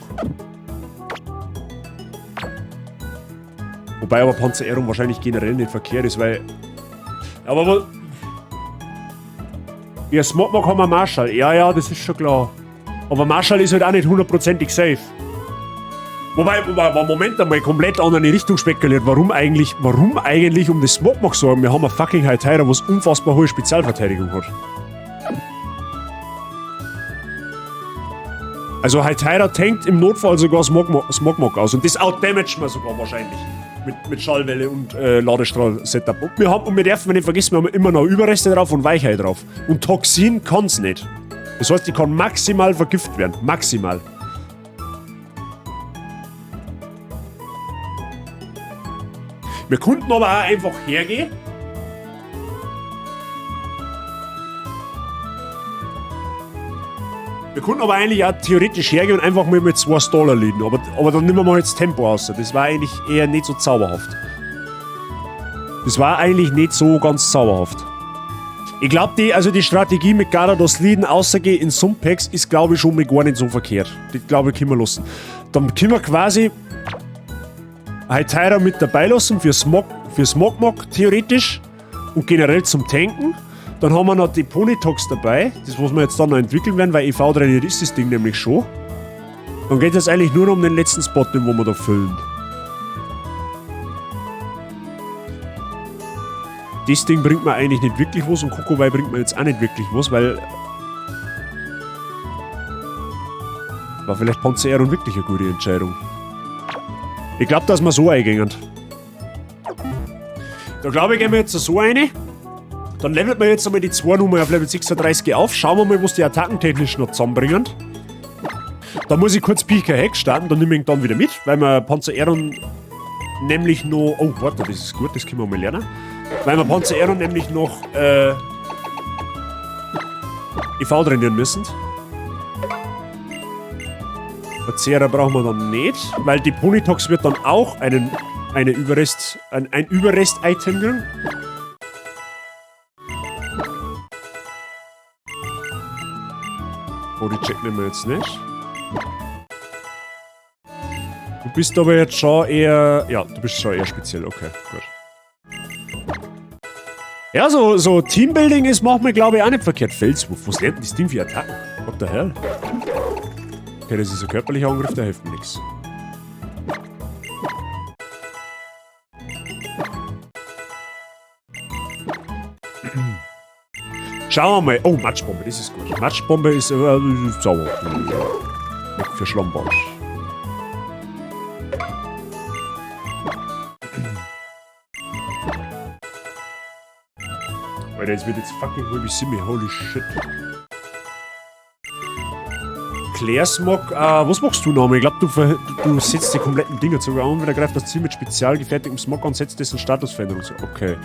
Wobei aber Panzerung wahrscheinlich generell nicht verkehrt ist, weil... Aber wo... Ja, Smogmog haben wir Marshall. Ja, ja, das ist schon klar. Aber Marshall ist halt auch nicht hundertprozentig safe. Wobei, Moment einmal, komplett andere Richtung spekuliert. Warum eigentlich um das Smogmog sorgen? Wir haben eine fucking Hytera, was unfassbar hohe Spezialverteidigung hat. Also Hytera tankt im Notfall sogar Smogmog aus. Und das outdamagen wir sogar wahrscheinlich. Mit Schallwelle und Ladestrahl-Setup. Und wir dürfen nicht vergessen, wir haben immer noch Überreste drauf und Weichheit drauf. Und Toxin kann's nicht. Das heißt, die kann maximal vergiftet werden. Maximal. Wir konnten aber auch einfach hergehen. Wir konnten aber eigentlich auch theoretisch hergehen und einfach mal mit 2 Staller liegen. Aber dann nehmen wir mal jetzt Tempo raus. Das war eigentlich eher nicht so zauberhaft. Das war eigentlich nicht so ganz zauberhaft. Ich glaub, die Strategie mit Garados Leaden außergehen in Sumpex ist, glaube ich, schon mal gar nicht so verkehrt. Das, glaube ich, können wir lassen. Dann können wir quasi Hytera mit dabei lassen für Smogmog theoretisch und generell zum Tanken. Dann haben wir noch die Ponytox dabei, das was wir jetzt dann noch entwickeln werden, weil EV trainiert ist das Ding nämlich schon. Dann geht es eigentlich nur noch um den letzten Spot, den wo wir da füllen. Das Ding bringt mir eigentlich nicht wirklich was und Kokowei bringt mir jetzt auch nicht wirklich was, weil... War vielleicht Panzerung wirklich eine gute Entscheidung. Ich glaub, dass wir so eingehen. Da glaube ich, gehen wir jetzt so eine. Dann levelt wir jetzt einmal die 2 Nummer auf Level 36 auf. Schauen wir mal, was die attackentechnisch noch zusammenbringen. Da muss ich kurz Pika Hex starten, dann nehme ich ihn dann wieder mit, weil wir Panzer Aeron nämlich noch. Oh, warte, das ist gut, das können wir mal lernen. Weil wir Panzer Aeron nämlich noch IV trainieren müssen. Verzehrer brauchen wir dann nicht, weil die Ponytox wird dann auch einen, eine Überrest, ein Überrest-Item kriegen. Bodycheck nehmen wir jetzt nicht. Du bist aber jetzt schon eher. Ja, du bist schon eher speziell. Okay, gut. Ja, so Teambuilding ist manchmal, glaube ich, auch nicht verkehrt. Felswurf. Was lernt denn das Ding für Attacken? What the hell? Okay, das ist ein körperlicher Angriff, der hilft mir nichts. Schauen wir mal. Oh, Matschbombe, das ist gut. Matschbombe ist sauer. Weg für Schlammbad. Alter, es wird jetzt fucking halb sieben. Holy shit. Klärsmog, was machst du noch? Ich glaube, du setzt die kompletten Dinger sogar an, wieder greift das Ziel mit spezial gefertigtem Smog an, setzt dessen Statusveränderung zu. Okay.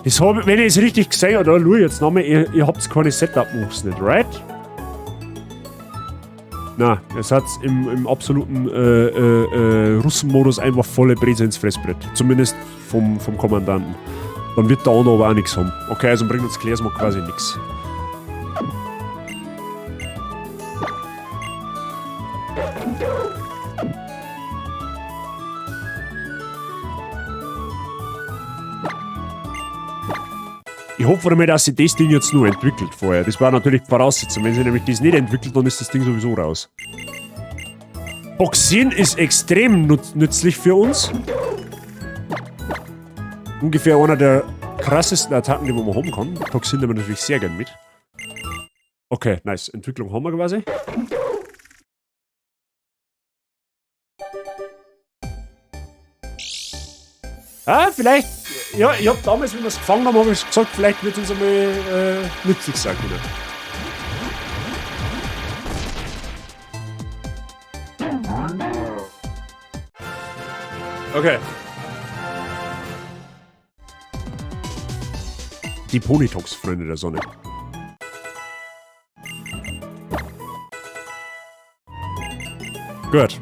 Das hab, wenn ich es richtig gesehen habe, oder schau jetzt nochmal, ihr habt keine Setup-Moves nicht, right? Na, ihr seid im absoluten Russenmodus einfach volle Breze ins Fressbrett. Zumindest vom Kommandanten. Dann wird der andere aber auch nichts haben. Okay, also bringt uns Klärsmog quasi nichts. Ich hoffe mal, dass sich das Ding jetzt nur entwickelt vorher. Das war natürlich die Voraussetzung. Wenn sich nämlich das nicht entwickelt, dann ist das Ding sowieso raus. Boxen ist extrem nützlich für uns. Ungefähr einer der krassesten Attacken, die man haben kann. Toxin nehmen wir natürlich sehr gern mit. Okay, nice. Entwicklung haben wir quasi. Ah, vielleicht. Ja, ich hab damals, wie wir es gefangen haben, hab ich gesagt, vielleicht wird uns einmal nützlich sein können. Okay. Die Ponytox, Freunde der Sonne. Gut.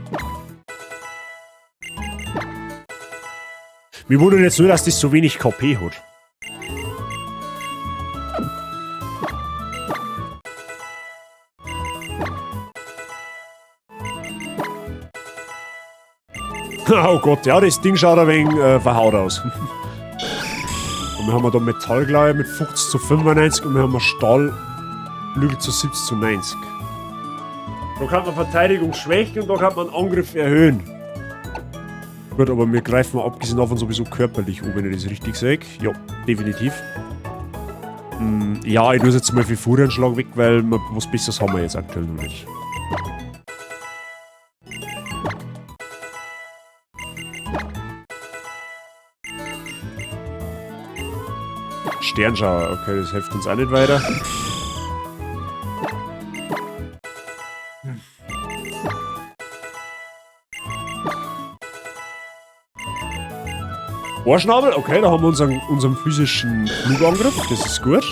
Mir wundert jetzt nur, dass das so wenig KP hat. Oh Gott, ja, das Ding schaut ein wenig verhaut aus. Und wir haben da Metall, glaube ich, mit 50 zu 95 und wir haben Stahlflügel zu 70 zu 90. Da kann man Verteidigung schwächen und da kann man Angriff erhöhen. Gut, aber wir greifen abgesehen davon sowieso körperlich an, wenn ich das richtig sehe. Ja, definitiv. Ja, ich muss jetzt mal für Furienschlag weg, weil wir, was Besseres haben wir jetzt aktuell noch nicht. Sternschauer, okay, das hilft uns auch nicht weiter. Ohrschnabel, okay, da haben wir unseren physischen Flugangriff, das ist gut.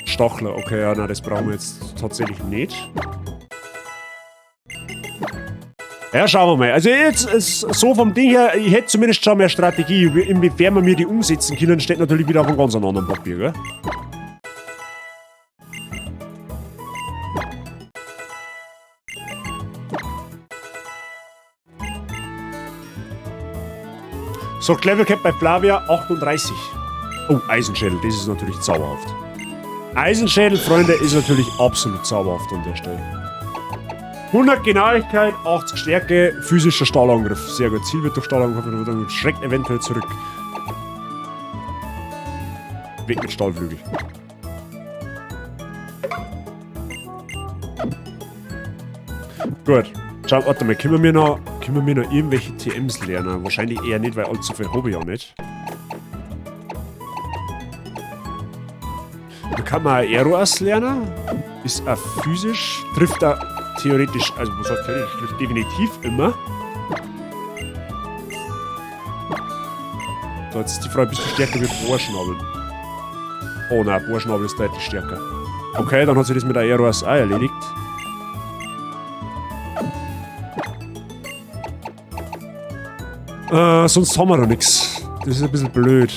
Stachler, okay, ja, nein, das brauchen wir jetzt tatsächlich nicht. Ja, schauen wir mal. Also jetzt ist so vom Ding her, ich hätte zumindest schon mehr Strategie. Inwiefern wir mir die umsetzen können, steht natürlich wieder auf einem ganz anderen Papier, gell? So, Level Cap bei Flavia 38. Oh, Eisenschädel, das ist natürlich zauberhaft. Eisenschädel, Freunde, ist natürlich absolut zauberhaft an der Stelle. 100 Genauigkeit, 80 Stärke, physischer Stahlangriff. Sehr gut. Ziel wird durch Stahlangriff und schreckt eventuell zurück. Weg mit Stahlflügel. Gut. Schau, warte mal, können wir noch irgendwelche TMs lernen? Wahrscheinlich eher nicht, weil allzu viel habe ich ja nicht. Da kann man Aeroas lernen. Ist er physisch, trifft er theoretisch, also was heißt theoretisch, trifft definitiv immer. So, jetzt ist die Frage, bist du stärker wie Bohrschnabel? Oh nein, Bohrschnabel ist deutlich stärker. Okay, dann hat sich das mit der Aeroas auch erledigt. Sonst haben wir da nichts. Das ist ein bisschen blöd.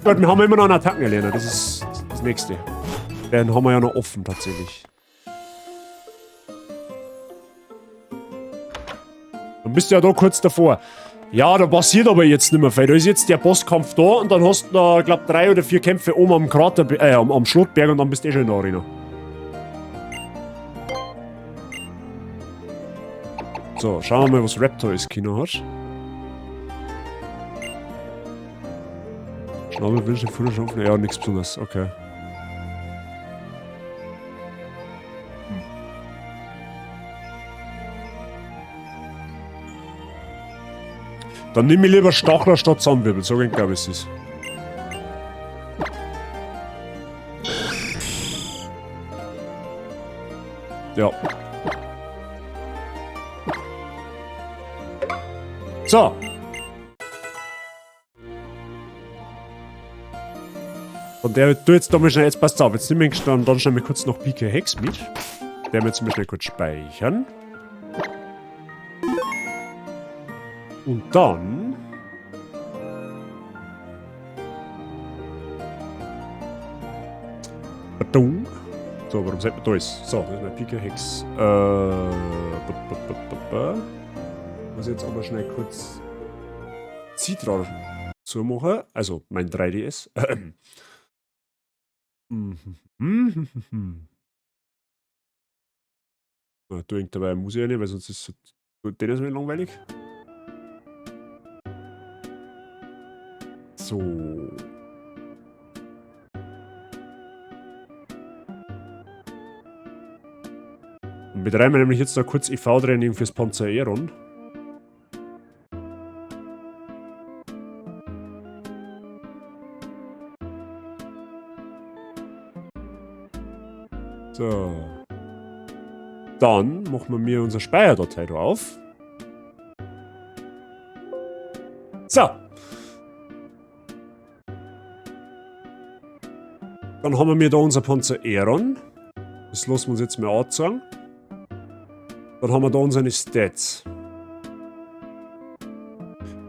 Gut, wir haben immer noch einen Attackenerlerner. Das ist das nächste. Den haben wir ja noch offen tatsächlich. Dann bist du ja da kurz davor. Ja, da passiert aber jetzt nicht mehr viel. Da ist jetzt der Bosskampf da und dann hast du da, glaub, 3 oder 4 Kämpfe oben am Krater, am Schlotberg und dann bist du eh schon in der Arena. So, schauen wir mal, was Raptor ist Kino hat. Schnabel, Wünsche, Futterschupfen, ja, nichts Besonderes, okay. Dann nimm ich lieber Stachler statt Zahnwirbel, so glaube ich es ist. Ja. So. Und der tut jetzt da mal schnell, jetzt passt auf, jetzt nehmen wir dann schnell mal kurz noch PK Hex mit. Der wird jetzt mal schnell kurz speichern. Und dann... Pardon. So, warum sagt man da ist? So, das ist mein PK Hex. Muss ich jetzt aber schnell kurz Citra zumachen. Also mein 3DS. Na, du irgend dabei muss ich ja nicht, weil sonst ist es den ist mir langweilig. So. Und betreiben wir nämlich jetzt da kurz E V-Training fürs Panzaeron. So. Dann machen wir mir unsere Speicherdatei da auf. So. Dann haben wir mir da unser Panzaeron. Das lassen wir uns jetzt mal anzeigen. Dann haben wir da unsere Stats.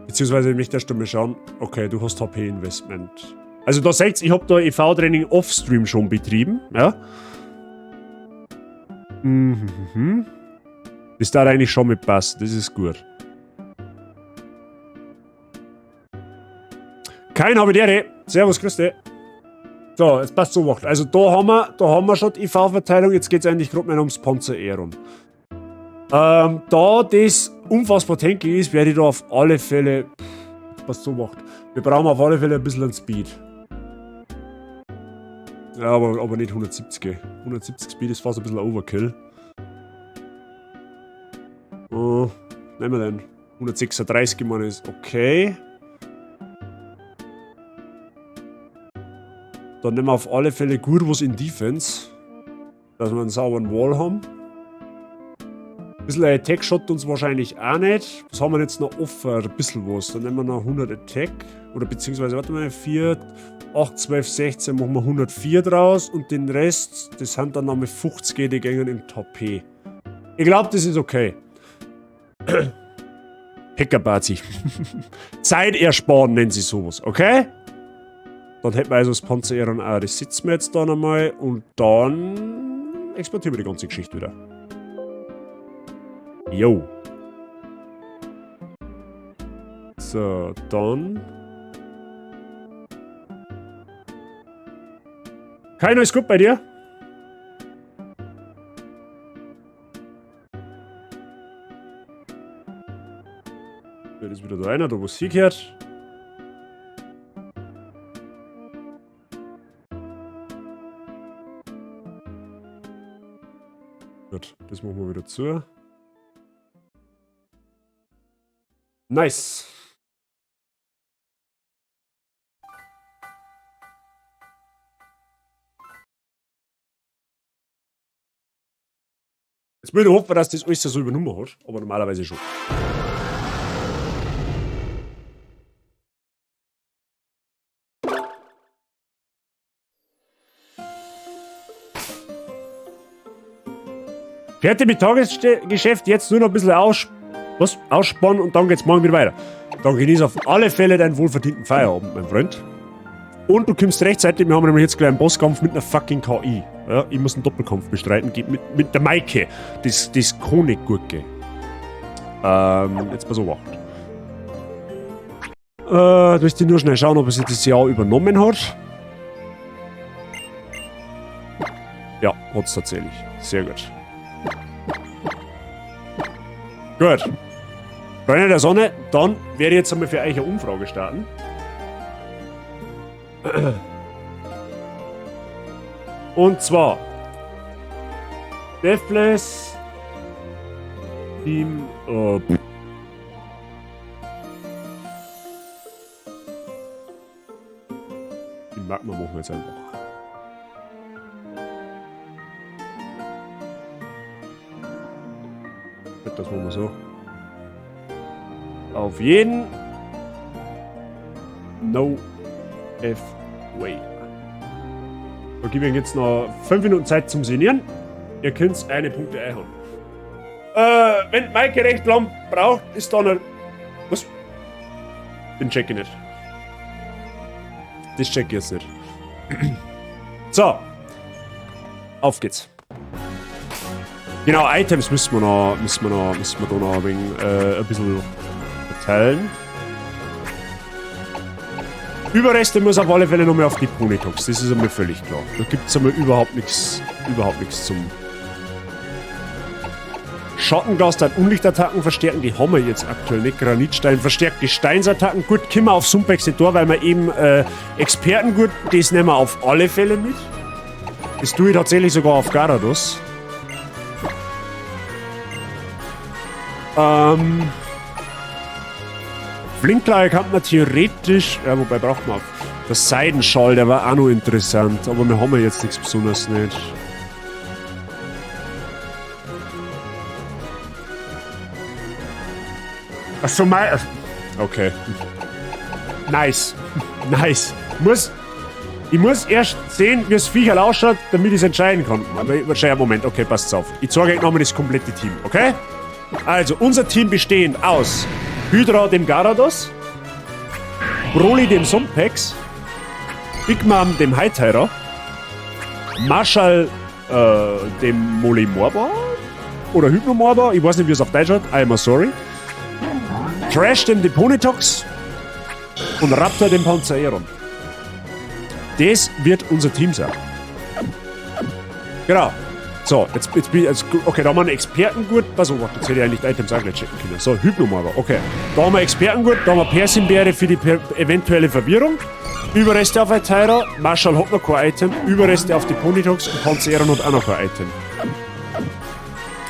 Beziehungsweise ich möchte erst einmal schauen. Okay, du hast HP-Investment. Also da seht ihr, ich hab da E V-Training Offstream schon betrieben. Ja. Das darf eigentlich schon mit passen, das ist gut. Kein habe ich die. Servus, grüß dich. So, jetzt passt so gemacht. Also da haben wir schon die E V-Verteilung. Jetzt geht's eigentlich grad mal ums Panzaeron. Da das unfassbar tanky ist, werde ich da auf alle Fälle... Pff, was so macht. Wir brauchen auf alle Fälle ein bisschen an Speed. Ja, aber nicht 170. 170 Speed ist fast ein bisschen Overkill. Oh, nehmen wir den. 136, ich meine, ist okay. Dann nehmen wir auf alle Fälle gut was in Defense. Dass wir einen sauberen Wall haben. Ein bisschen Attack schaut uns wahrscheinlich auch nicht. Was haben wir jetzt noch offen? Ein bisschen was. Dann nehmen wir noch 100 Attack. Oder beziehungsweise, warte mal, 4, 8, 12, 16 machen wir 104 draus. Und den Rest, das sind dann nochmal 50, die gängen im Top P. Ich glaub, das ist okay. Hackerbazi. Zeit ersparen nennen sie sowas, okay? Dann hätten wir also das Panzaeron auch. Das setzen wir jetzt da nochmal. Und dann exportieren wir die ganze Geschichte wieder. Jo. So, dann. Keiner ist gut bei dir? Da ist wieder da einer, da wo es hingehört. Gut, das machen wir wieder zu. Nice. Jetzt würde ich hoffen, dass das alles so übernommen hat, aber normalerweise schon. Fertig mit Tagesgeschäft, jetzt nur noch ein bisschen was? Ausspannen und dann geht's morgen wieder weiter. Dann genieß auf alle Fälle deinen wohlverdienten Feierabend, mein Freund. Und du kommst rechtzeitig, wir haben nämlich jetzt gleich einen Bosskampf mit einer fucking KI. Ja, ich muss einen Doppelkampf bestreiten, mit der Maike. Das kann nicht gut gehen. Jetzt pass auf. Du musst nur schnell schauen, ob er sich das Jahr übernommen hat. Ja, hat's tatsächlich. Sehr gut. Gut. Freunde der Sonne, dann werde ich jetzt einmal für euch eine Umfrage starten. Und zwar Deathless Team Team Magma machen wir jetzt einfach. Das machen wir so. Auf jeden. No F way. Da gebe ich jetzt noch 5 Minuten Zeit zum Sinieren. Ihr könnt eine Punkte einhauen. Wenn Maike recht lang braucht, ist da noch. Was? Den check ich nicht. Das check ich jetzt nicht. So. Auf geht's. Genau, Items müssen wir da noch ein wenig, ein bisschen verteilen. Überreste muss auf alle Fälle nochmal auf die Ponytox, das ist einmal völlig klar. Da gibt's einmal überhaupt nichts zum Schattenglas hat Unlichtattacken verstärken, die haben wir jetzt aktuell nicht. Granitstein verstärkt Gesteinsattacken. Gut, können wir auf Sumpex nicht da, weil wir eben Experten gut, das nehmen wir auf alle Fälle mit. Das tue ich tatsächlich sogar auf Garados. Flinkleier kann man theoretisch, ja, wobei braucht man auch. Der Seidenschal, der war auch noch interessant, aber wir haben ja jetzt nichts Besonderes nicht. Achso, mein. Okay. Nice. Nice. Ich muss erst sehen, wie das Viecherl ausschaut, damit ich es entscheiden kann. Aber wahrscheinlich, Moment, okay, passt's auf. Ich zeige euch nochmal das komplette Team, okay? Also, unser Team bestehend aus Hydra, dem Garados, Broly, dem Sumpex, Big Mom, dem Heiterer, Marshall, dem Molimorba oder Hypnomorba, ich weiß nicht, wie es auf Deutsch hat, I'm sorry, Trash, dem Deponitox und Raptor, dem Panzeraeron. Das wird unser Team sein. Genau. So, jetzt bin ich, jetzt, okay, da haben wir einen Expertengurt. Pass auf, jetzt hätte ich eigentlich die Items auch gleich checken können. So, Hypnomorba, okay. Da haben wir Expertengurt, da haben wir Persimbeere für die eventuelle Verwirrung. Überreste auf Altaira, Marshall hat noch kein Item, Überreste auf die Ponytox und Panzeron hat auch noch kein Item.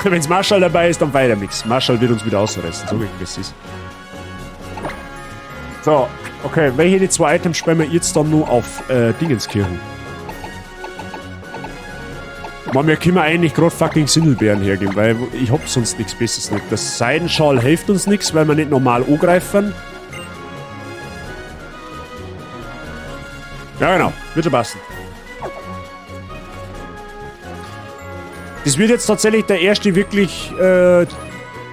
Wenn's Marshall dabei ist, dann weiter nix. Marshall wird uns wieder ausreißen, so wie das ist. So, okay, welche die zwei Items spielen wir jetzt dann nur auf Dingenskirchen? Man, wir können eigentlich gerade fucking Sindelbeeren hergeben, weil ich hab sonst nichts Besseres nicht. Das Seidenschal hilft uns nichts, weil wir nicht normal angreifen. Ja genau, wird schon passen. Das wird jetzt tatsächlich der erste wirklich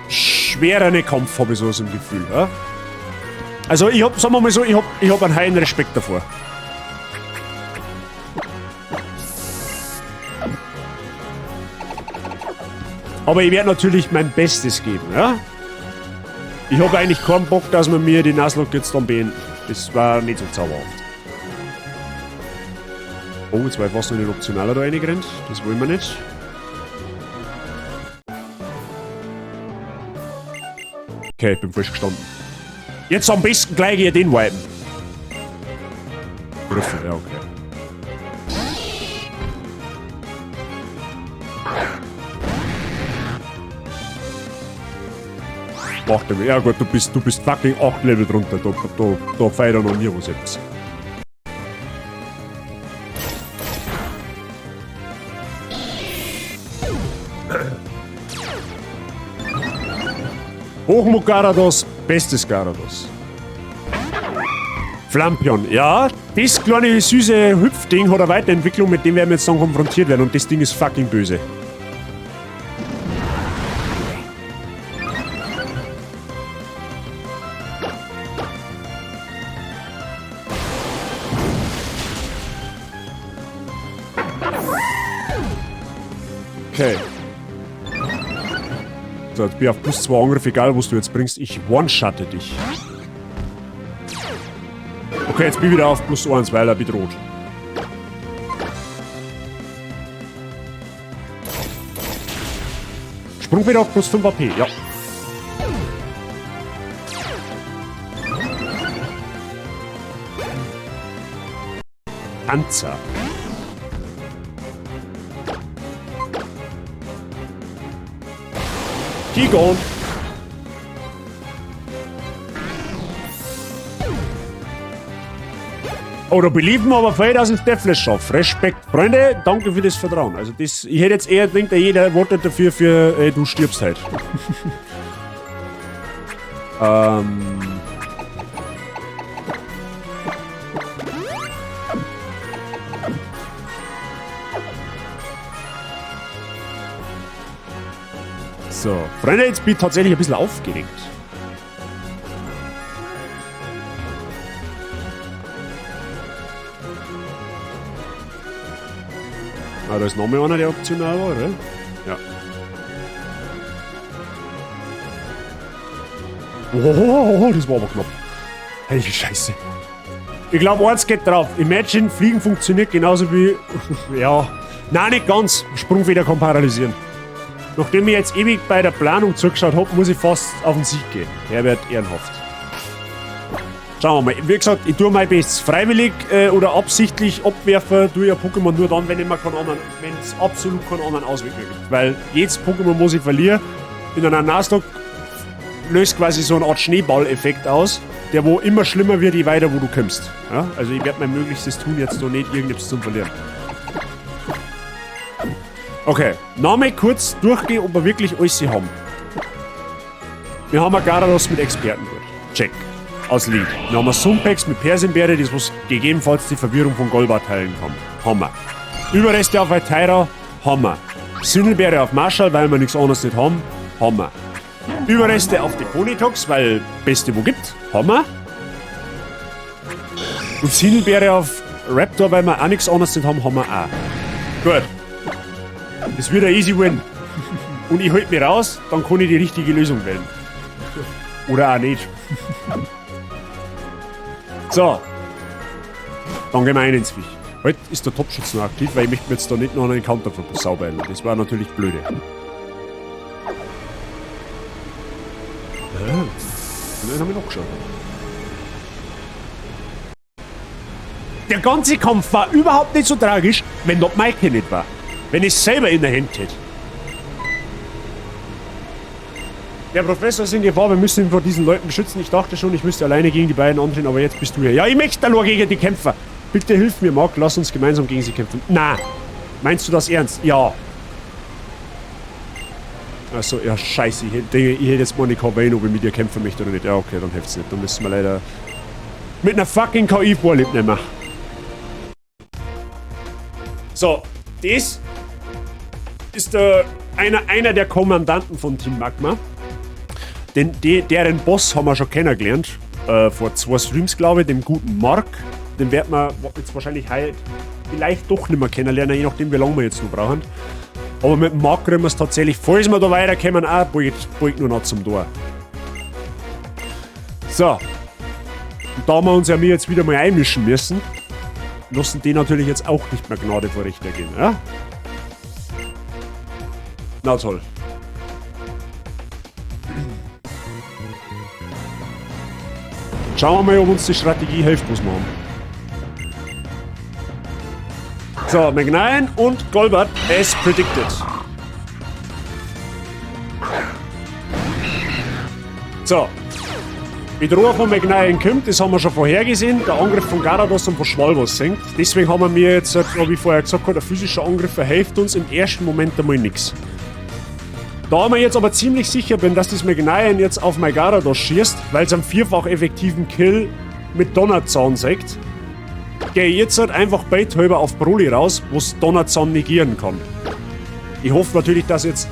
schwerere Kampf, hab ich so im Gefühl. Ja? Also ich hab, sagen wir mal so, ich hab einen heiden Respekt davor. Aber ich werde natürlich mein Bestes geben, ja? Ich habe eigentlich keinen Bock, dass man mir die Nuzlocke jetzt dann beenden. Das war nicht so zauberhaft. Oh, jetzt war ich fast noch nicht optionaler da reingerannt. Das wollen wir nicht. Okay, ich bin falsch gestanden. Jetzt am besten gleich hier den wipen. Griffel, ja, okay. Macht er. Ja gut, du bist fucking 8 Level drunter. Da feiert er noch nie was etwas. Hochmut Garados, bestes Garados. Flampion, ja, das kleine süße Hüpfding hat eine Weiterentwicklung, mit dem werden wir jetzt dann konfrontiert werden und das Ding ist fucking böse. Okay. So, jetzt bin ich auf plus 2 Angriff, egal was du jetzt bringst. Ich one-shotte dich. Okay, jetzt bin ich wieder auf plus 1, weil er bedroht. Sprung wieder auf plus 5 AP, ja. Panzer. Gigon. Oh, da believen wir aber voll, dass ich Deathless schaffe. Respekt. Freunde, danke für das Vertrauen. Also das, ich hätte jetzt eher gedacht, jeder votet dafür für, du stirbst halt. So, Freunde, jetzt bin ich tatsächlich ein bisschen aufgeregt. Ah, da ist noch mal einer, der optional war, oder? Ja. Oh, das war aber knapp. Heilige Scheiße. Ich glaube, eins geht drauf. Imagine, Fliegen funktioniert genauso wie... ja. Nein, nicht ganz. Sprungfeder kann paralysieren. Nachdem ich jetzt ewig bei der Planung zugeschaut hab, muss ich fast auf den Sieg gehen. Herbert Ehrenhaft. Schauen wir mal. Wie gesagt, ich tue mein Bestes. Freiwillig oder absichtlich abwerfen tue ich ein Pokémon nur dann, wenn ich mir keinen anderen, wenn es absolut keinen anderen Ausweg mehr gibt. Weil jedes Pokémon, was ich verliere, in einer Nuzlocke löst quasi so eine Art Schneeball-Effekt aus, der wo immer schlimmer wird, je weiter wo du kommst. Ja? Also ich werde mein Möglichstes tun, jetzt noch nicht irgendetwas zum Verlieren. Okay, Name kurz durchgehen, ob wir wirklich alles haben. Wir haben ein Garados mit Expertengurt. Check. Aus Lead. Wir haben ein Sumpex mit Persenbeere, das was gegebenenfalls die Verwirrung von Golbat heilen kann. Haben wir. Überreste auf Altaira, haben wir. Sindelbeere auf Marshall, weil wir nichts anderes nicht haben, haben wir. Überreste auf die Ponytox, weil beste wo gibt, haben wir. Und Sindelbeere auf Raptor, weil wir auch nichts anderes nicht haben, haben wir auch. Gut. Das wird ein easy win. Und ich halte mich raus, dann kann ich die richtige Lösung wählen. Oder auch nicht. So. Dann gehen wir rein ins Viech. Heute ist der Topschutz noch aktiv, weil ich möchte mir jetzt da nicht noch einen Counter versaubern. Das war natürlich blöde. Ah, den habe ich noch geschaut. Der ganze Kampf war überhaupt nicht so tragisch, wenn dort Maike nicht war. Wenn ich es selber in der Hand hätte. Der Professor ist in Gefahr, wir müssen ihn vor diesen Leuten beschützen. Ich dachte schon, ich müsste alleine gegen die beiden antreten, aber jetzt bist du hier. Ja, ich möchte da nur gegen die Kämpfer. Bitte hilf mir, Marc, lass uns gemeinsam gegen sie kämpfen. Na, meinst du das ernst? Ja. Achso, ja, scheiße. Ich denke, ich hätte jetzt mal eine KW, ob ich mit dir kämpfen möchte oder nicht. Ja, okay, dann hilft's nicht. Dann müssen wir leider mit einer fucking KI vorlieb nehmen. So, das ist der, einer der Kommandanten von Team Magma. Deren Boss haben wir schon kennengelernt. Vor 2 Streams, glaube ich, dem guten Mark. Den werden wir jetzt wahrscheinlich heute vielleicht doch nicht mehr kennenlernen, je nachdem, wie lange wir jetzt noch brauchen. Aber mit dem Mark kriegen wir es tatsächlich, falls wir da weiterkommen, auch bald nur noch zum Tor. So. Und da wir uns ja mir jetzt wieder mal einmischen müssen, lassen die natürlich jetzt auch nicht mehr Gnade vor Richter gehen, ja? Na toll. Schauen wir mal, ob uns die Strategie hilft, was wir haben. So, McNine und Golbat as predicted. So. Bedrohung von Magnayen kommt, das haben wir schon vorhergesehen. Der Angriff von Garados und von Schwalbos sinkt. Deswegen haben wir jetzt, wie ich vorher gesagt habe, der physische Angriff verhilft uns im ersten Moment einmal nichts. Da ich mir jetzt aber ziemlich sicher bin, dass das Magnayen jetzt auf mein Garados schießt, weil es einen vierfach effektiven Kill mit Donnerzahn sagt, gehe ich jetzt halt einfach Beithäuber auf Broly raus, wo es Donnerzahn negieren kann. Ich hoffe natürlich, dass jetzt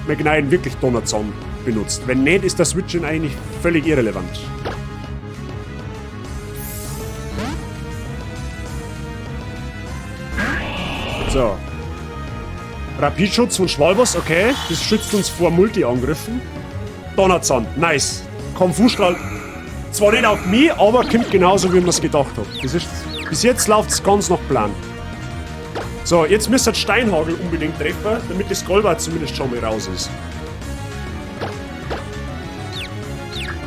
Magnayen wirklich Donnerzahn benutzt. Wenn nicht, ist der Switch eigentlich völlig irrelevant. So. Rapidschutz von Schwalbos, okay. Das schützt uns vor Multi-Angriffen. Donnerzahn, nice. Konfusstrahl. Zwar nicht auf mich, aber kommt genauso, wie man es gedacht hat. Das ist, bis jetzt läuft es ganz nach Plan. So, jetzt müsste Steinhagel unbedingt treffen, damit das Golbat zumindest schon mal raus ist.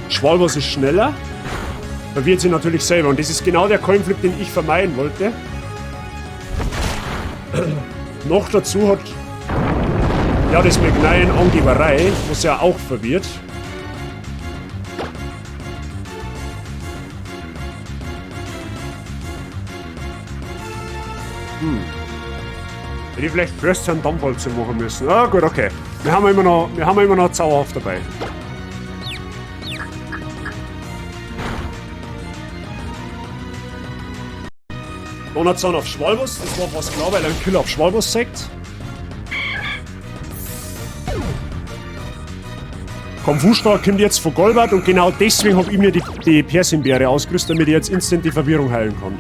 Schwalbos ist schneller. Verwirrt sich natürlich selber. Und das ist genau der Coinflip, den ich vermeiden wollte. Noch dazu hat ja das Magnayen Angeberei, was ja auch verwirrt. Hätte ich vielleicht First Turn Dampfwalze machen müssen. Ah, gut, okay. Wir haben immer noch zauberhaft dabei. Donnerzahn auf Schwalbos, das war fast klar, weil er einen Kill auf Schwalbos zeigt. Konfusstrahl kommt jetzt von Golbat und genau deswegen hab ich mir die Persimbeere ausgerüstet, damit ich jetzt instant die Verwirrung heilen kann.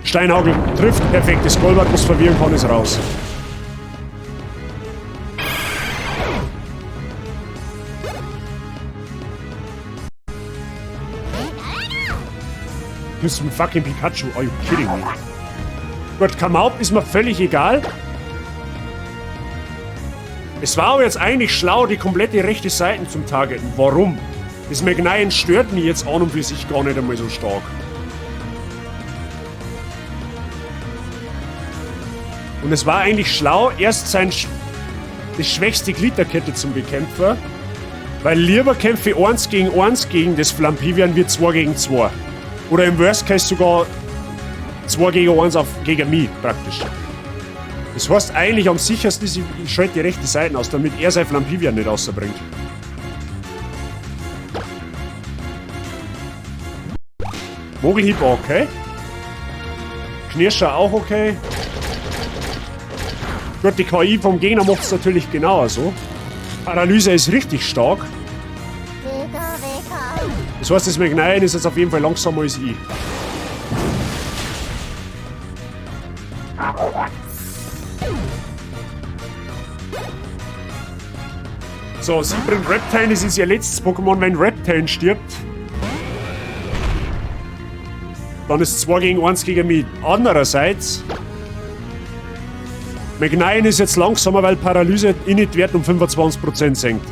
Steinhagel trifft, perfekt, das Golbat, was verwirren kann, ist raus. Das ist ein fucking Pikachu, are you kidding me? Gut, Kamaup ist mir völlig egal. Es war aber jetzt eigentlich schlau, die komplette rechte Seite zum Targeten. Warum? Das Magnayen stört mich jetzt an und für sich gar nicht einmal so stark. Und es war eigentlich schlau, erst das schwächste Glied der Kette zum Bekämpfen, weil lieber kämpfe ich 1 gegen 1 gegen das Flampivian wie 2 gegen 2. Oder im Worst Case sogar 2 gegen 1 gegen mich praktisch. Das heißt eigentlich am sichersten ist, ich schalte die rechte Seite aus, damit er sein Flampivian nicht rausbringt. Mogelhieb okay. Knirscher auch okay. Gut, die KI vom Gegner macht's natürlich genauso. Paralyse ist richtig stark. Das heißt, das Magnayen ist jetzt auf jeden Fall langsamer als ich. So, sie bringt Reptile, das ist ihr letztes Pokémon. Wenn Reptile stirbt, dann ist 2 gegen 1 gegen mich. Andererseits, Magnayen ist jetzt langsamer, weil Paralyse Init-Wert um 25% senkt.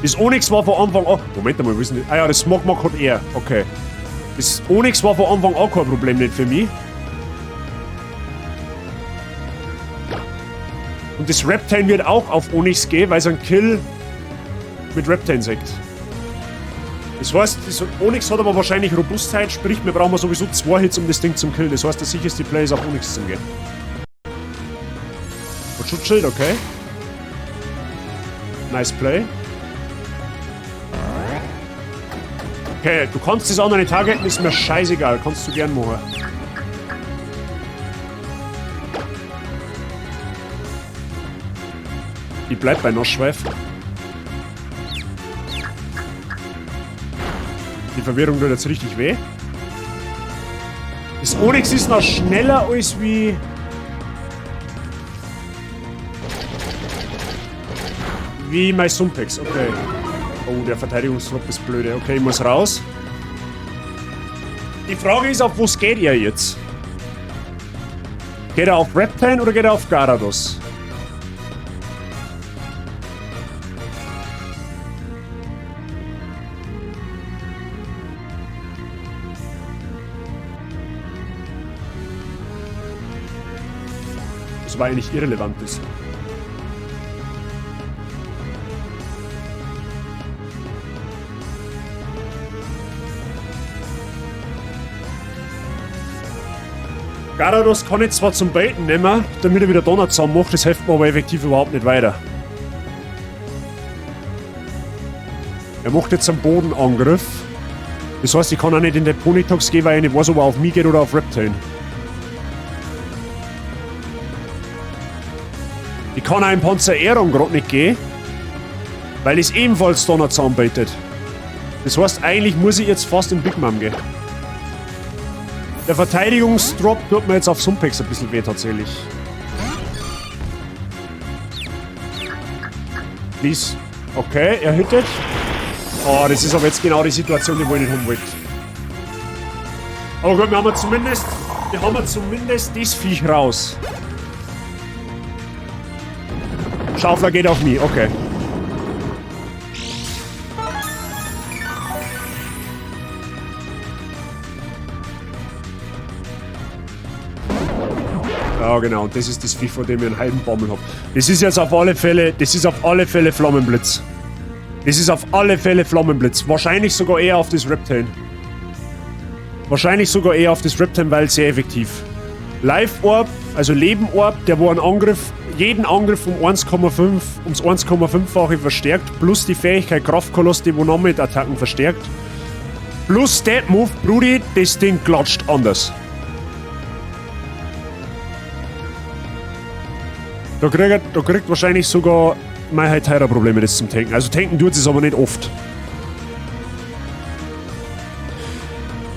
Das Onix war von Anfang an... Moment einmal, wissen die? Ah ja, das Smogmog hat er. Okay. Das Onix war von Anfang an kein Problem nicht für mich. Und das Reptile wird auch auf Onix gehen, weil es einen Kill mit Reptile sagt. Das heißt, das Onix hat aber wahrscheinlich Robustheit, sprich, wir brauchen sowieso 2 Hits, um das Ding zu killen. Das heißt, der sicherste Play ist auf Onix zu gehen. Und Schutzschild, okay. Nice Play. Okay, du kannst das andere targeten, ist mir scheißegal, kannst du gern machen. Ich bleib bei Nassschweif. Die Verwirrung tut jetzt richtig weh. Das Onix ist noch schneller als wie... Wie mein Sumpex, okay. Oh, der Verteidigungsdrop ist blöde. Okay, ich muss raus. Die Frage ist, auf was geht er jetzt? Geht er auf Reptile oder geht er auf Garados? Das war eigentlich irrelevant ist. Garados kann ich zwar zum Baiten nehmen, damit er wieder Donner zusammen macht, das hilft mir aber effektiv überhaupt nicht weiter. Er macht jetzt einen Bodenangriff. Das heißt, ich kann auch nicht in den Ponytax gehen, weil ich nicht weiß, ob er auf mich geht oder auf Reptile. Ich kann auch in Panzererung gerade nicht gehen, weil es ebenfalls Donner zusammenbaitet. Das heißt, eigentlich muss ich jetzt fast in Big Mom gehen. Der Verteidigungsdrop tut mir jetzt auf Sumpex ein bisschen weh tatsächlich. Please. Okay, er hittet. Oh, das ist aber jetzt genau die Situation, die ich nicht haben wollte. Aber gut, wir haben ja zumindest das Viech raus. Schaufler geht auf mich, okay. Ja, genau, und das ist das Viech, vor dem ich einen halben Bammel hab. Das ist jetzt auf alle Fälle, das ist auf alle Fälle Flammenblitz. Das ist auf alle Fälle Flammenblitz. Wahrscheinlich sogar eher auf das Reptile. Wahrscheinlich sogar eher auf das Reptile, weil sehr effektiv. Life Orb, also Leben Orb, der wo einen Angriff, jeden Angriff um 1,5, ums 1,5-fache verstärkt, plus die Fähigkeit Kraftkoloss, die wo noch mit Attacken verstärkt. Plus Stat Move, Brudi, das Ding klatscht anders. Da kriegt wahrscheinlich sogar mein Hytera Probleme, das zum Tanken. Also tanken tut es aber nicht oft.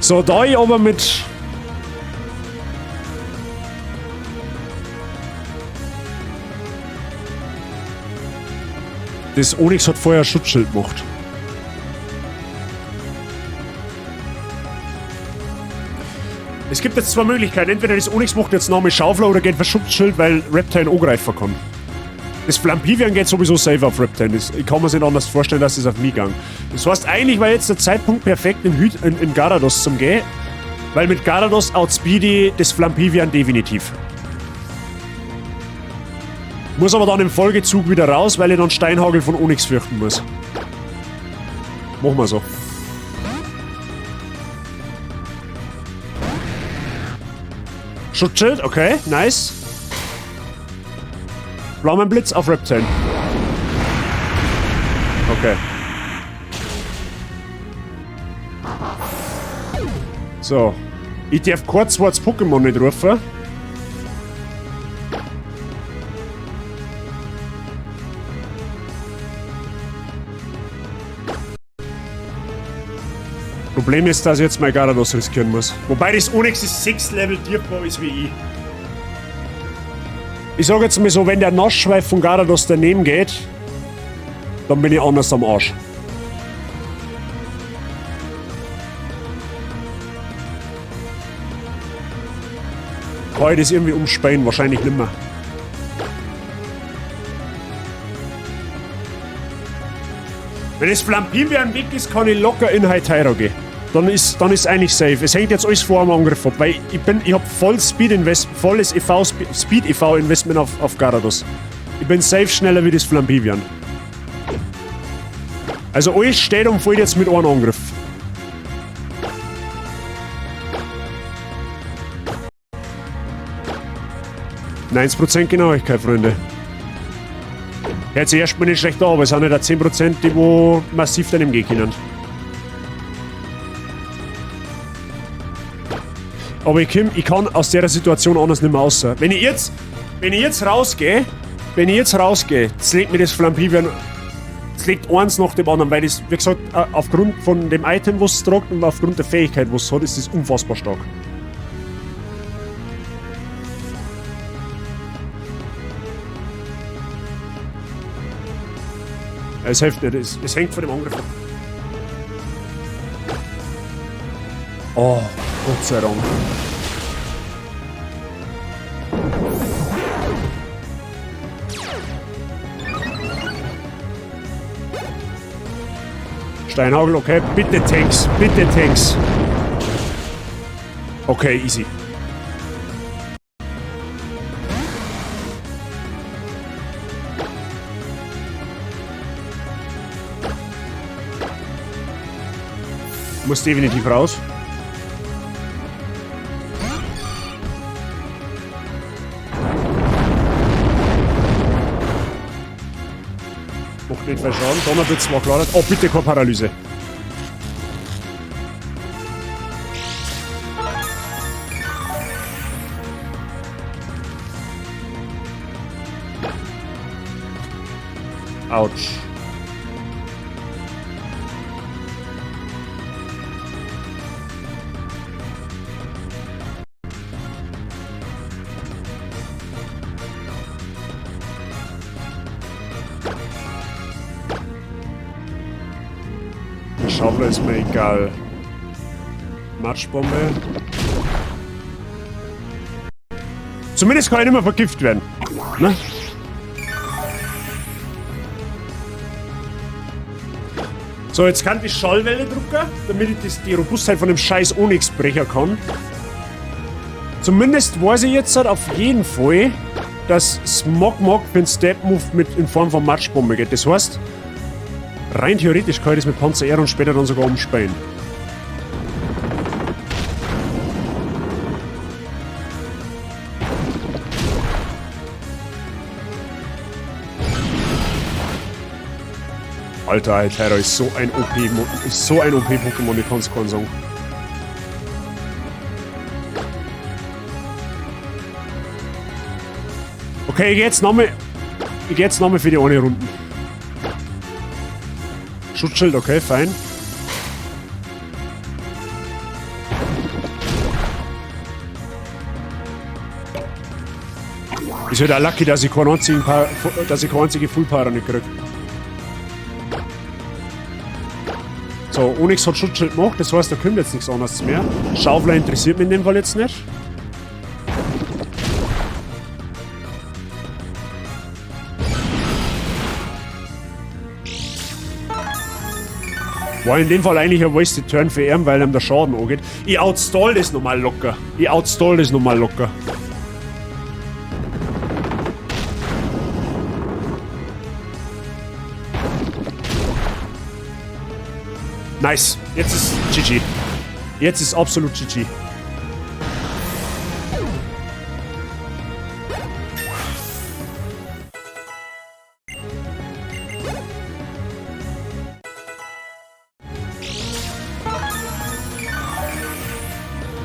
So, da ich aber mit... Das Onix hat vorher ein Schutzschild gemacht. Es gibt jetzt zwei Möglichkeiten. Entweder das Onix macht jetzt Name Schaufler oder geht für Schutzschild, weil Reptile angreifen kann. Das Flampivian geht sowieso safe auf Reptile. Ich kann mir nicht anders vorstellen, dass es auf mich ging. Das heißt, eigentlich war jetzt der Zeitpunkt perfekt, in Garados zum gehen. Weil mit Garados outspeed ich das Flampivian definitiv. Muss aber dann im Folgezug wieder raus, weil ich dann Steinhagel von Onix fürchten muss. Machen wir so. Schutzschild, okay, nice. Flammenblitz auf Reptile. Okay. So. Ich darf kein zweites Pokémon nicht rufen. Problem ist, dass ich jetzt mein Garados riskieren muss. Wobei das Onix ist 6 Level tiefer ist wie ich. Ich sag jetzt mal so, wenn der Nassschweif von Garados daneben geht, dann bin ich anders am Arsch. Kann ich das irgendwie umspeien? Wahrscheinlich nimmer. Wenn das Flampivian weg ist, kann ich locker in Hytera gehen. Dann ist eigentlich safe. Es hängt jetzt alles vor dem Angriff ab, weil ich hab voll Speed Invest, volles EV, Speed EV Investment auf Garados. Ich bin safe schneller wie das Flampivian. Also alles steht und fällt jetzt mit einem Angriff. 90% Genauigkeit, Freunde. Hört sich erstmal nicht schlecht an, aber es sind nicht auch 10%, die wo massiv daneben gehen können. Aber ich kann aus der Situation anders nicht mehr raus. Wenn ich jetzt rausgehe, zlegt mir das Flampivian, zlegt eins nach dem anderen, weil das, wie gesagt, aufgrund von dem Item, was es tragt und aufgrund der Fähigkeit, was es hat, ist das unfassbar stark. Es hilft nicht, es hängt von dem Angriff ab. Oh, Gott sei Dank. Steinhagel, okay. Bitte Tanks, bitte Tanks. Okay, easy. Muss definitiv raus. Nicht viel Schaden. Donnerblitz war klar. Oh, bitte keine Paralyse. Autsch. Der Schaufler ist mir egal. Matschbombe. Zumindest kann ich nicht mehr vergiftet werden. Ne? So, jetzt kann ich Schallwelle drucken, damit ich die Robustheit von dem scheiß Onyx brechen kann. Zumindest weiß ich jetzt halt auf jeden Fall, dass Smogmog für den Step-Move mit in Form von Matschbombe geht. Das heißt, rein theoretisch kann ich das mit Panzer und später dann sogar umspielen. Alter, Alter, ist so ein OP, ist so ein OP-Pokémon, ich kann's kaum sagen. Okay, ich geh jetzt nochmal für die eine Runde. Schutzschild, okay, fein. Ist halt auch lucky, dass ich keinen einzigen dass ich keine einzige Full Power nicht krieg. So, Onyx hat Schutzschild gemacht, das heißt, da kommt jetzt nichts anderes mehr. Schaufler interessiert mich in dem Fall jetzt nicht. War in dem Fall eigentlich ein Wasted Turn für ihn, weil ihm der Schaden angeht. Ich outstall das nochmal locker. Ich outstall das nochmal locker. Nice. Jetzt ist GG. Jetzt ist absolut GG.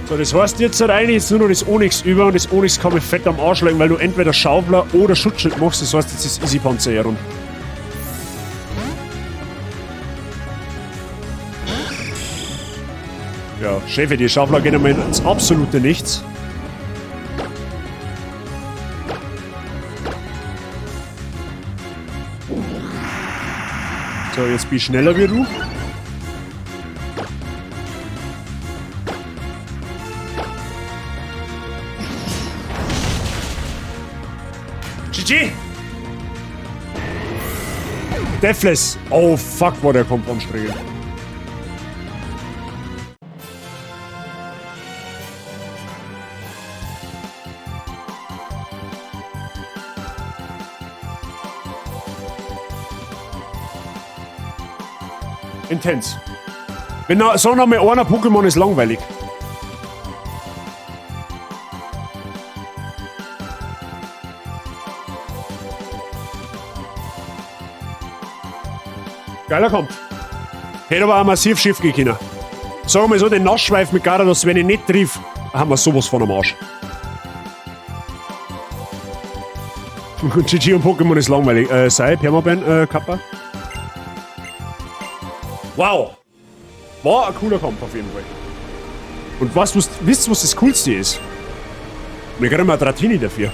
So, das heißt jetzt halt eigentlich ist nur noch das Onyx über und das Onyx kann mich fett am Arsch legen, weil du entweder Schaufler oder Schutzschild machst. Das heißt, jetzt ist Easy Panzerung. Ja, Chefe, die Schaufler gehen einmal ins absolute Nichts. So, jetzt bin ich schneller wie du. GG! Deathless! Oh fuck, war der kommt anstrengend. Intens. Wenn so noch mal einer Pokémon ist langweilig. Geiler Kampf. Hätte aber auch massiv schief gehen können. Sagen wir mal so, den Nassschweif mit Garados, wenn ich nicht triff, haben wir sowas von am Arsch. GG und Pokémon ist langweilig. Sei, Permaban, Kappa. Wow! War ein cooler Kampf auf jeden Fall. Und was, wisst ihr, was das Coolste ist? Wir kriegen mal Dratini dafür.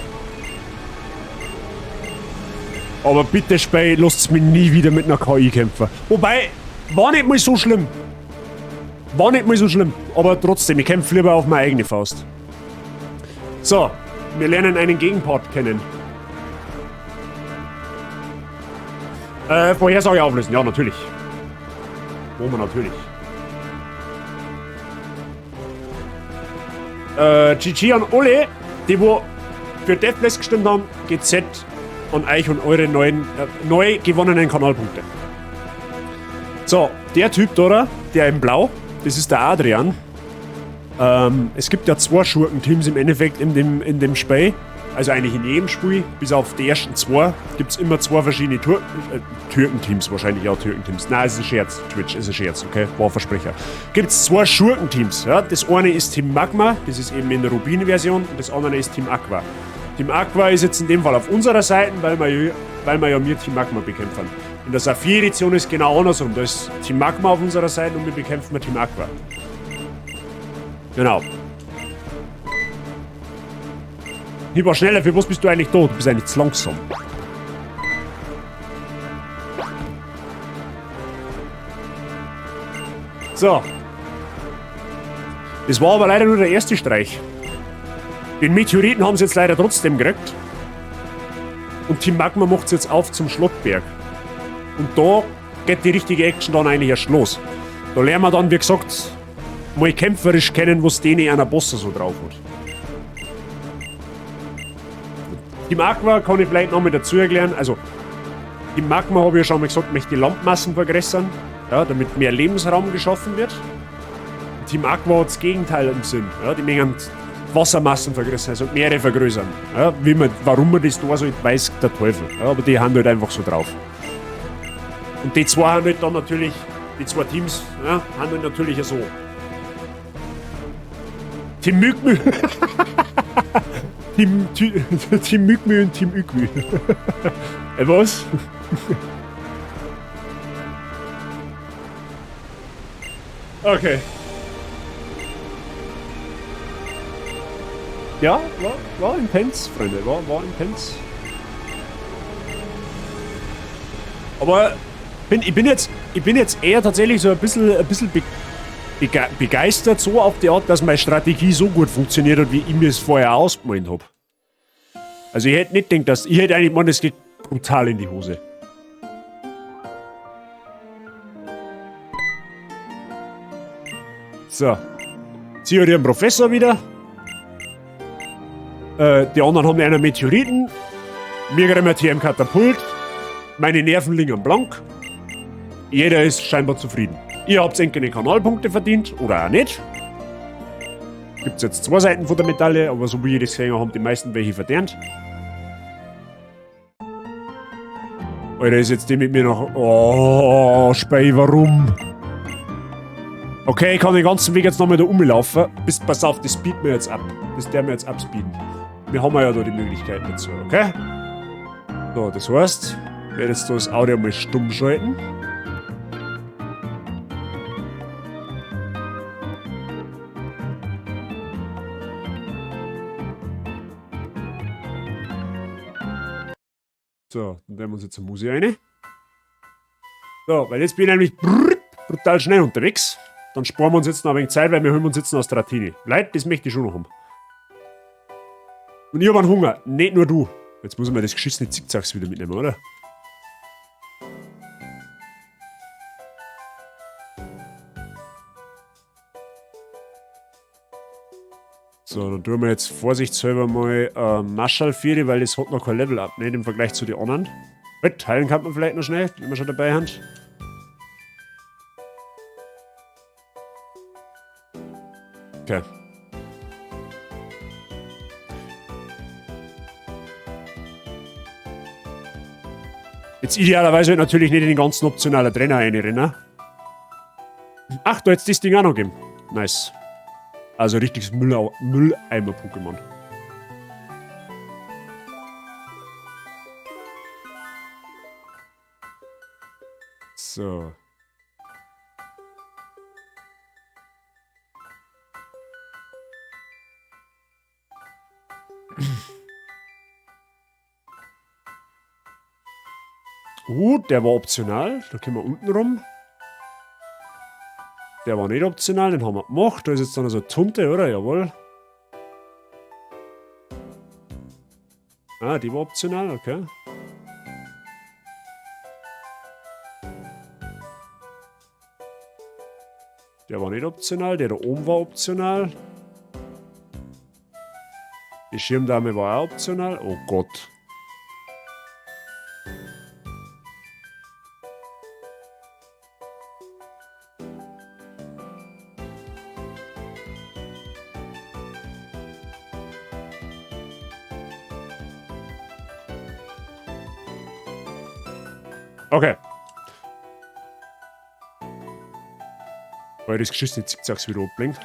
Aber bitte, Spey, lasst mich nie wieder mit einer KI kämpfen. Wobei, war nicht mal so schlimm. War nicht mal so schlimm. Aber trotzdem, ich kämpfe lieber auf meine eigene Faust. So, wir lernen einen Gegenpart kennen. Vorhersage auflösen, ja, natürlich. Wollen wir natürlich. GG an alle, die wo für Deathless gestimmt haben, GZ an euch und eure neuen, neu gewonnenen Kanalpunkte. So, der Typ da, der in Blau, das ist der Adrian. Es gibt ja zwei Schurkenteams im Endeffekt in dem Spiel. Also eigentlich in jedem Spiel, bis auf die ersten zwei, gibt es immer zwei verschiedene Tur Türkenteams, wahrscheinlich auch Türkenteams. Nein, ist ein Scherz, Twitch ist ein Scherz, okay? War ein Versprecher. Gibt es zwei Schurkenteams. Ja? Das eine ist Team Magma, das ist eben in der Rubin-Version, und das andere ist Team Aqua. Team Aqua ist jetzt in dem Fall auf unserer Seite, weil wir ja mir Team Magma bekämpfen. In der Saphir-Edition ist genau andersrum. Da ist Team Magma auf unserer Seite und wir bekämpfen Team Aqua. Genau. Ich war schneller, für was bist du eigentlich da? Du bist eigentlich zu langsam. So. Das war aber leider nur der erste Streich. Den Meteoriten haben sie jetzt leider trotzdem gekriegt. Und Team Magma macht es jetzt auf zum Schlottberg. Und da geht die richtige Action dann eigentlich erst los. Da lernen wir dann, wie gesagt, mal kämpferisch kennen, was denen einer Bosse so drauf hat. Team Aqua kann ich vielleicht noch mal dazu erklären. Also, Team Magma habe ich ja schon mal gesagt, möchte die Landmassen vergrößern, ja, damit mehr Lebensraum geschaffen wird. Team Aqua hat das Gegenteil im Sinn. Ja, die möchten Wassermassen vergrößern, also Meere vergrößern. Ja, wie man, warum man das da so, weiß der Teufel. Ja, aber die haben halt einfach so drauf. Und die zwei haben halt dann natürlich, die zwei Teams, ja, haben halt natürlich so. Team Mükmü. Team Mükmü und Team Ükmü. Was? Okay. Ja, war intens, Freunde, war intens. Aber ich bin jetzt eher tatsächlich so ein bisschen begeistert, so auf die Art, dass meine Strategie so gut funktioniert hat, wie ich mir es vorher ausgemalt hab. Also ich hätte nicht gedacht, dass... Ich hätte eigentlich gemeint, es geht brutal in die Hose. So. Zieh halt ihren Professor wieder. Die anderen haben einen Meteoriten. Wir kriegen ein TM-Katapult. Meine Nerven liegen blank. Jeder ist scheinbar zufrieden. Ihr habt endlich Kanalpunkte verdient, oder auch nicht. Gibt's jetzt zwei Seiten von der Medaille, aber so wie ich das gesehen habe, haben die meisten welche verdient. Alter, ist jetzt die mit mir noch... Oh, Spey, warum? Okay, ich kann den ganzen Weg jetzt nochmal da rumlaufen. Pass auf, das speed mir jetzt ab. Das der mir jetzt abspeeden. Wir haben ja da die Möglichkeit dazu, okay? So, das heißt, ich werde jetzt da das Audio mal stumm schalten. So, dann werden wir uns jetzt eine Musik rein. So, weil jetzt bin ich nämlich brutal schnell unterwegs. Dann sparen wir uns jetzt noch ein wenig Zeit, weil wir holen uns jetzt noch aus Dratini. Leute, das möchte ich schon noch haben. Und ich hab einen Hunger, nicht nur du. Jetzt muss ich mir das geschissene Zickzacks wieder mitnehmen, oder? So, dann tun wir jetzt vorsichtshalber mal Marshall 4, weil das hat noch kein Level up, nicht im Vergleich zu den anderen. Gut, heilen kann man vielleicht noch schnell, wenn wir schon dabei haben. Okay. Jetzt idealerweise natürlich nicht in den ganzen optionalen Trainer reinrennen. Ach, da hätt's das Ding auch noch gegeben. Nice. Also richtiges Mülleimer-Pokémon. So. Der war optional. Da können wir unten rum. Der war nicht optional, den haben wir gemacht. Da ist jetzt dann so eine Tunte, oder? Jawohl. Ah, die war optional, okay. Der war nicht optional, der da oben war optional. Die Schirmdame war auch optional. Oh Gott. Okay. Weil das geschissene Zickzacks wieder abblinkt.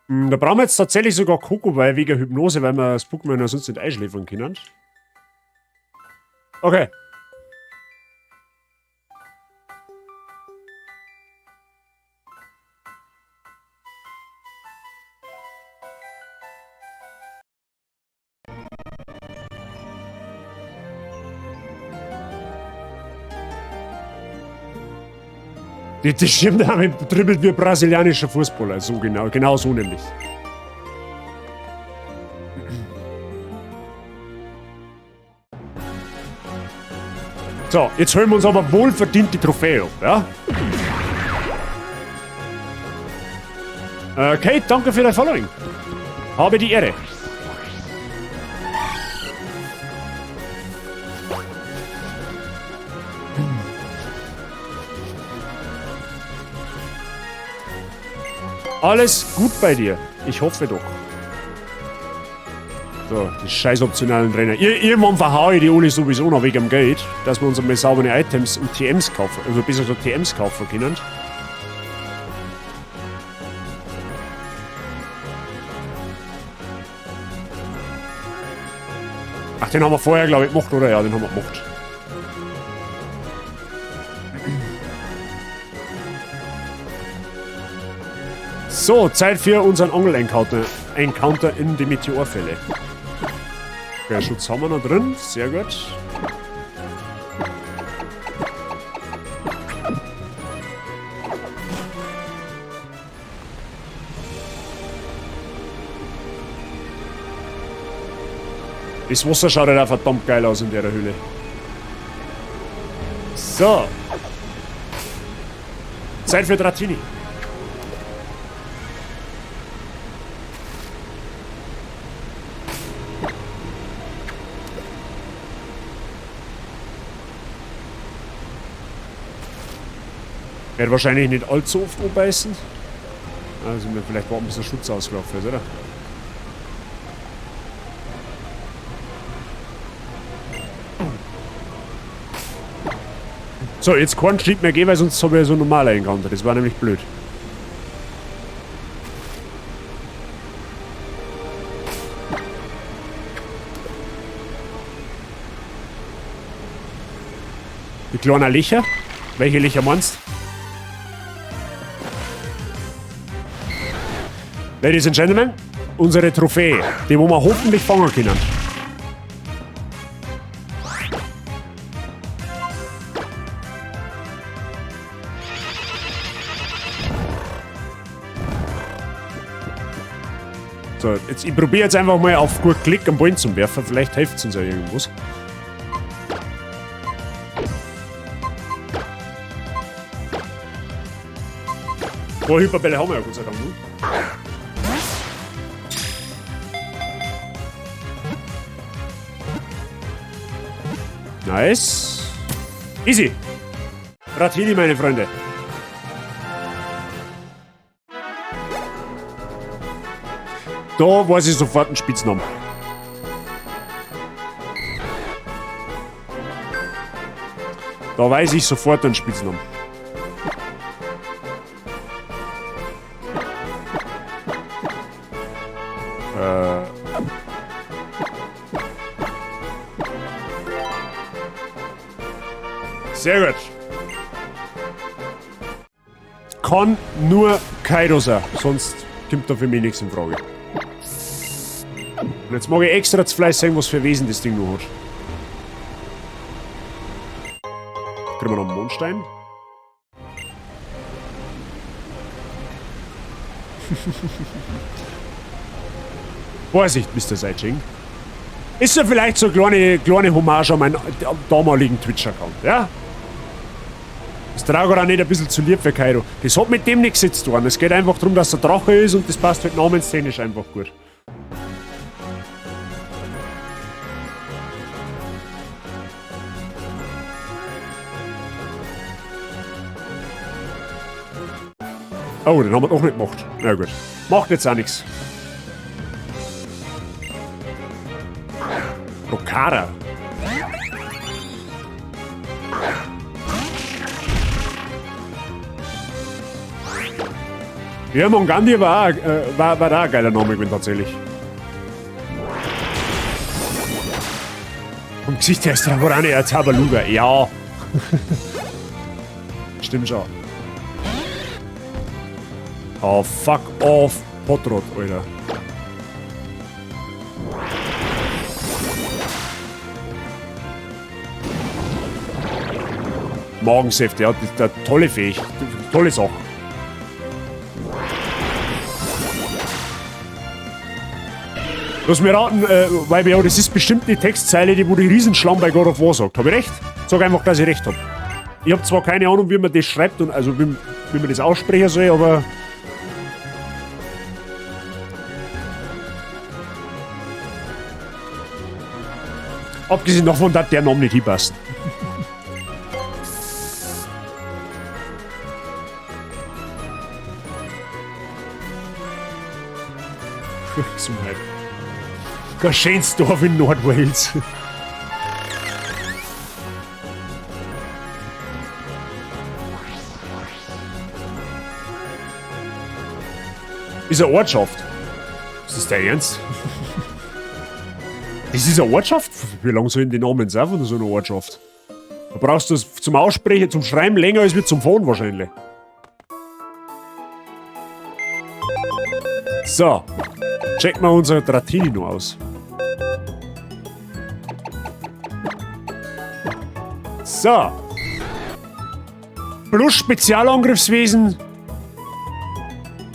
Da brauchen wir jetzt tatsächlich sogar Kokowei wegen Hypnose, weil wir das Pokémon ja sonst nicht einschläfern können. Okay. Die Schirmdame dribbelt wie brasilianischer Fußballer. So genau, genau so nämlich. So, jetzt holen wir uns aber wohlverdient die Trophäe ab, ja? Kate, danke für dein Following. Habe die Ehre. Alles gut bei dir. Ich hoffe doch. So, die scheiß optionalen Trainer. Irgendwann verhaue ich die alle sowieso noch wegen dem Geld, dass wir uns einmal saubere Items und TMs kaufen, also besser so TMs kaufen können. Ach, den haben wir vorher, glaub ich, gemacht, oder? Ja, den haben wir gemacht. So, Zeit für unseren Angel-Encounter. Encounter in die Meteorfälle. Okay, Schutz haben wir noch drin. Sehr gut. Das Wasser schaut halt auch verdammt geil aus in der Höhle. So. Zeit für Dratini. Wird wahrscheinlich nicht allzu oft anbeißen. Also mir vielleicht warten, bis der Schutz ausgelaufen ist, oder? So, jetzt keinen Schritt mehr gehen, weil sonst habe ich ja so normal Encounter. Das war nämlich blöd. Die kleinen Löcher? Welche Löcher meinst du? Ladies and Gentlemen, unsere Trophäe, die wo wir hoffentlich fangen können. So, jetzt, ich probiere jetzt einfach mal auf gut Klick am Ball zu werfen, vielleicht hilft es uns ja irgendwas. Boah, Hyperbälle haben wir ja Gott sei Dank nur. Nice. Easy. Dratini, meine Freunde. Da weiß ich sofort einen Spitznamen. Da weiß ich sofort einen Spitznamen. Sehr gut. Kann nur Kaido sein, sonst kommt da für mich nichts in Frage. Und jetzt mag ich extra zu Fleiß sehen, was für Wesen das Ding noch hat. Kriegen wir noch einen Mondstein? Vorsicht, Mister Seitsching. Ist ja vielleicht so eine kleine Hommage an meinen damaligen Twitch-Account, ja? Ist Dragoran nicht ein bisschen zu lieb für Kaido? Das hat mit dem nichts zu tun. Es geht einfach darum, dass er Drache ist und das passt halt namenstechnisch einfach gut. Oh, den haben wir doch nicht gemacht. Na gut. Macht jetzt auch nichts. Rokara. Ja, Mongandi war, war, war da ein geiler Name gewesen, tatsächlich. Vom Gesicht her ist der Warani ein Tabaluga. Ja. Stimmt schon. Oh, fuck off, Potrot, Alter. Magensäfte, ja, das ist eine tolle Fähigkeit, tolle Sache. Lass mir raten, YBO, das ist bestimmt die Textzeile, die wo die Riesenschlamm bei God of War sagt. Hab ich recht? Sag einfach, dass ich recht hab. Ich hab zwar keine Ahnung, wie man das schreibt und also wie man das aussprechen soll, aber. Abgesehen davon, dass der Name nicht hinpasst. Gesundheit. Kein schönes Dorf in Nordwales. Ist eine Ortschaft. Ist das der Ernst? Das ist eine Ortschaft? Wie lange sollen die Namen sein von so einer Ortschaft? Da brauchst du es zum Aussprechen, zum Schreiben länger als wir zum Fahren wahrscheinlich. So. Checken wir unser Dratini noch aus. So. Plus Spezialangriffswesen.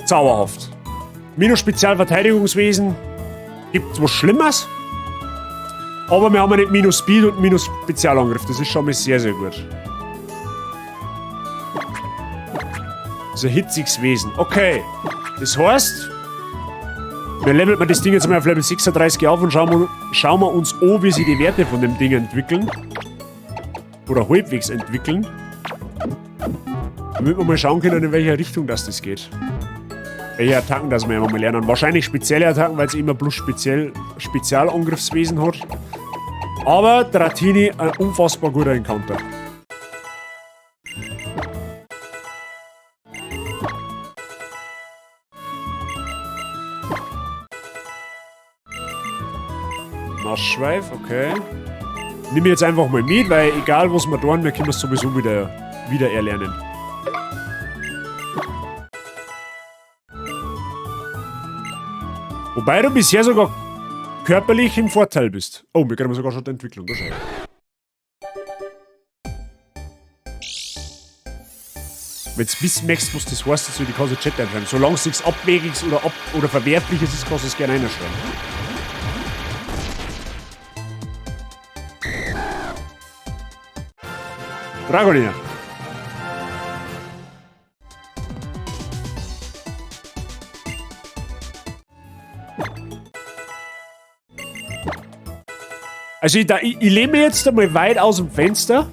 Zauberhaft. Minus Spezialverteidigungswesen. Gibt's was Schlimmeres? Aber wir haben ja nicht minus Speed und minus Spezialangriff. Das ist schon mal sehr, sehr gut. Das ist ein hitziges Wesen. Okay. Das heißt, wir leveln das Ding jetzt mal auf Level 36 auf und schauen wir uns an, wie sich die Werte von dem Ding entwickeln. Oder halbwegs entwickeln. Damit wir mal schauen können, in welche Richtung das geht. Welche Attacken das wir immer mal lernen. Wahrscheinlich spezielle Attacken, weil es immer bloß Spezialangriffswesen hat. Aber Dratini, ein unfassbar guter Encounter. Nassschweif, okay. Nimm ich jetzt einfach mal mit, weil egal was wir tun, wir können es sowieso wieder erlernen. Wobei du bisher sogar körperlich im Vorteil bist. Oh, wir kriegen sogar schon die Entwicklung. Da schau. Wenn du wissen möchtest, was das heißt, soll ich die kannst du Chat einschreiben. Solange es nichts Abwegiges oder Verwerfliches ist, kannst du es gerne einschreiben. Dragonir. Also ich lehne mich jetzt einmal weit aus dem Fenster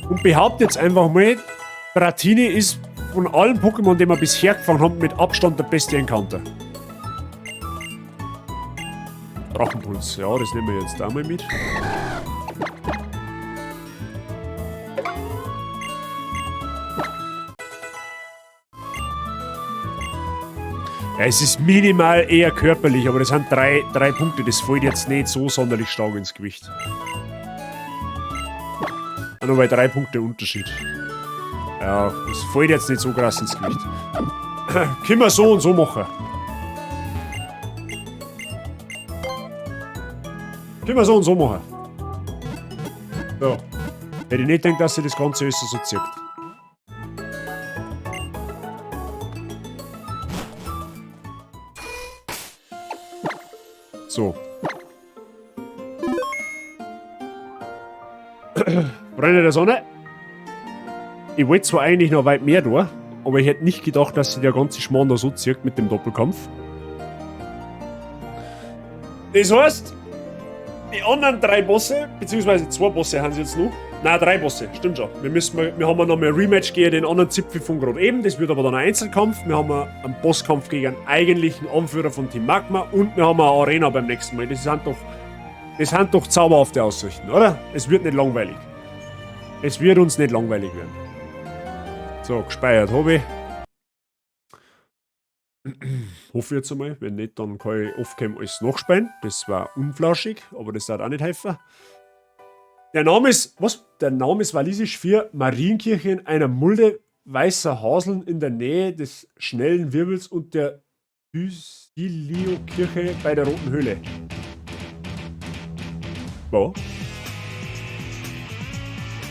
und behaupte jetzt einfach mal, Dratini ist von allen Pokémon, die wir bisher gefangen haben, mit Abstand der beste Encounter. Drachenpuls, ja, das nehmen wir jetzt da mal mit. Ja, es ist minimal eher körperlich, aber das sind drei Punkte. Das fällt jetzt nicht so sonderlich stark ins Gewicht. Ah, nur bei 3 Punkte Unterschied. Ja, das fällt jetzt nicht so krass ins Gewicht. Können wir so und so machen. Können wir so und so machen. So. Hätte ich nicht gedacht, dass sich das Ganze alles so zirkt. So. Freunde der Sonne. Ich wollte zwar eigentlich noch weit mehr da, aber ich hätte nicht gedacht, dass sich der ganze Schmarrn da so zirkt mit dem Doppelkampf. Das heißt, die anderen 3 Bosse, beziehungsweise 2 Bosse haben sie jetzt noch. Nein, 3 Bosse, stimmt schon. Wir haben noch mal ein Rematch gegen den anderen Zipfel von gerade eben. Das wird aber dann ein Einzelkampf. Wir haben einen Bosskampf gegen einen eigentlichen Anführer von Team Magma und wir haben eine Arena beim nächsten Mal. Das sind doch Das sind doch zauberhafte Aussichten, oder? Es wird nicht langweilig. Es wird uns nicht langweilig werden. So, gespeichert habe ich. Hoffe ich jetzt einmal. Wenn nicht, dann kann ich off-cam alles nachspielen. Das war unflauschig, aber das darf auch nicht helfen. Der Name ist, was? Der Name ist walisisch für Marienkirche in einer Mulde weißer Haseln in der Nähe des schnellen Wirbels und der Tysilio-Kirche bei der Roten Höhle. Ja.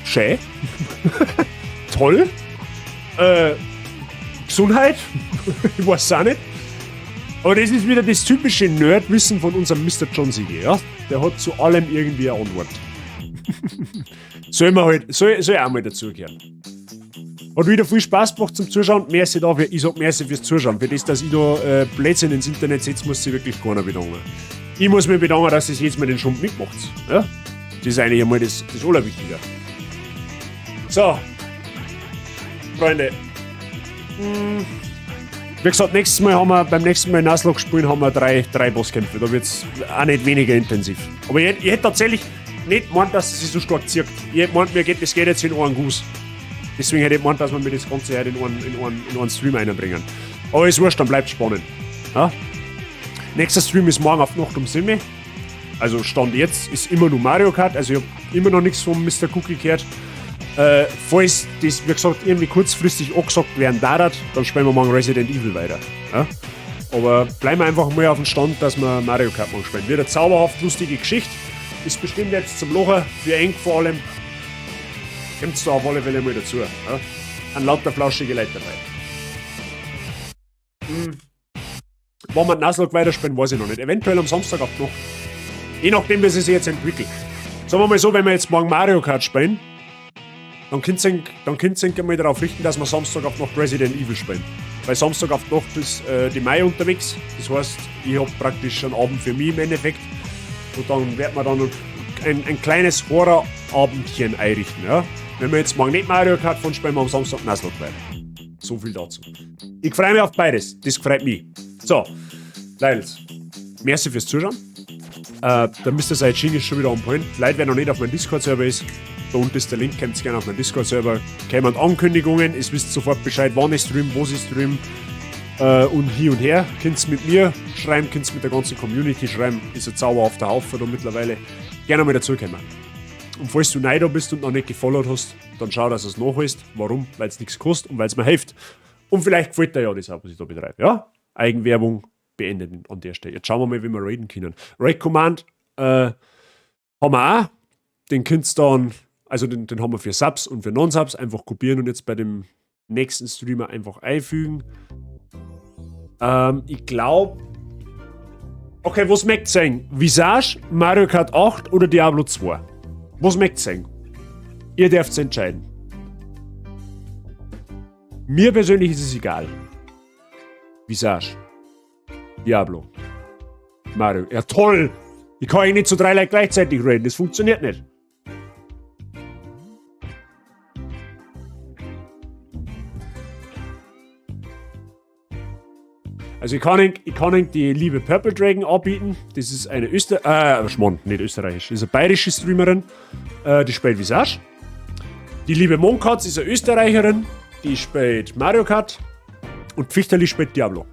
Schön. Toll. Gesundheit? Ich weiß auch nicht. Aber das ist wieder das typische Nerdwissen von unserem Mr. John Siege, ja? Der hat zu allem irgendwie eine Antwort. Soll man halt, soll auch mal dazugehören. Hat wieder viel Spaß gemacht zum Zuschauen. Merci dafür. Ich sag merci fürs Zuschauen. Für das, dass ich da Blödsinn ins Internet setze, muss sich wirklich keiner bedanken. Ich muss mich bedanken, dass ihr jetzt mal den Schund mitmacht. Ja? Das ist eigentlich einmal das Allerwichtige. So. Freunde. Wie gesagt, nächstes Mal haben wir, beim nächsten Mal Nuzlocke spielen, haben wir drei Bosskämpfe. Da wird's auch nicht weniger intensiv. Aber ich hätte tatsächlich nicht gemeint, dass es sich so stark zieht. Ich hätte gemeint, das geht jetzt in einen Guss. Deswegen hätte ich gemeint, dass wir mir das Ganze heute in einen Stream einbringen. Aber ist wurscht, dann bleibt spannend. Ja? Nächster Stream ist morgen auf Nacht um 7. Also Stand jetzt ist immer nur Mario Kart. Also ich hab immer noch nichts vom Mr. Cookie gehört. Falls das, wie gesagt, irgendwie kurzfristig angesagt werden darf, dann spielen wir morgen Resident Evil weiter. Ja? Aber bleiben wir einfach mal auf dem Stand, dass wir Mario Kart morgen spielen. Wird eine zauberhaft lustige Geschichte. Ist bestimmt jetzt zum Lachen, für eng vor allem. Kommt's da auf alle Fälle mal dazu. Ja? Ein lauter flauschige Leute dabei. Wann wir Nuzlocke weiterspielen, weiß ich noch nicht. Eventuell am Samstag auch noch. Je nachdem, wie es sich jetzt entwickelt. Sagen wir mal so, wenn wir jetzt morgen Mario Kart spielen, dann könnt ihr mal darauf richten, dass wir Samstag auch noch Resident Evil spielen. Weil Samstag auf die Nacht ist die Mai unterwegs. Das heißt, ich hab praktisch einen Abend für mich im Endeffekt. Und dann werden wir dann ein kleines Horrorabendchen einrichten. Ja? Wenn wir jetzt morgen nicht Mario Kart fahren, spielen wir am Samstag Nuzlocke weiter. So viel dazu. Ich freue mich auf beides. Das freut mich. So, Leute, merci fürs Zuschauen. Der Mr. Saiyajin ist schon wieder on point. Leute, wer noch nicht auf meinem Discord-Server ist, da unten ist der Link, kommt gerne auf meinen Discord-Server. Kämen Ankündigungen, es wisst sofort Bescheid, wann ich stream, wo ich stream und hier und her. Könnt's mit mir schreiben, könnt's mit der ganzen Community schreiben. Ist ein zauberhafter Haufen da mittlerweile. Gerne mal dazukommen. Und falls du neu da bist und noch nicht gefollowt hast, dann schau, dass du es nachholst. Warum? Weil's nichts kostet und weil's mir hilft. Und vielleicht gefällt dir ja das auch, was ich da betreibe. Ja? Eigenwerbung beendet an der Stelle. Jetzt schauen wir mal, wie wir raiden können. Raid Command haben wir auch. Den könnt's dann, also den haben wir für Subs und für Non-Subs einfach kopieren und jetzt bei dem nächsten Streamer einfach einfügen. Ich glaub, okay, was möcht's sein? Visage, Mario Kart 8 oder Diablo 2? Was möcht's sein? Ihr dürft's entscheiden. Mir persönlich ist es egal. Visage. Diablo. Mario. Ja, toll! Ich kann eigentlich nicht zu 3 Leuten gleichzeitig reden. Das funktioniert nicht. Also ich kann Ihnen die liebe Purple Dragon anbieten. Das ist eine Schmarrn, nicht österreichisch. Das ist eine bayerische Streamerin, die spielt Visage. Die liebe Monkatz ist eine Österreicherin, die spielt Mario Kart. Und Pfichterli spielt Diablo.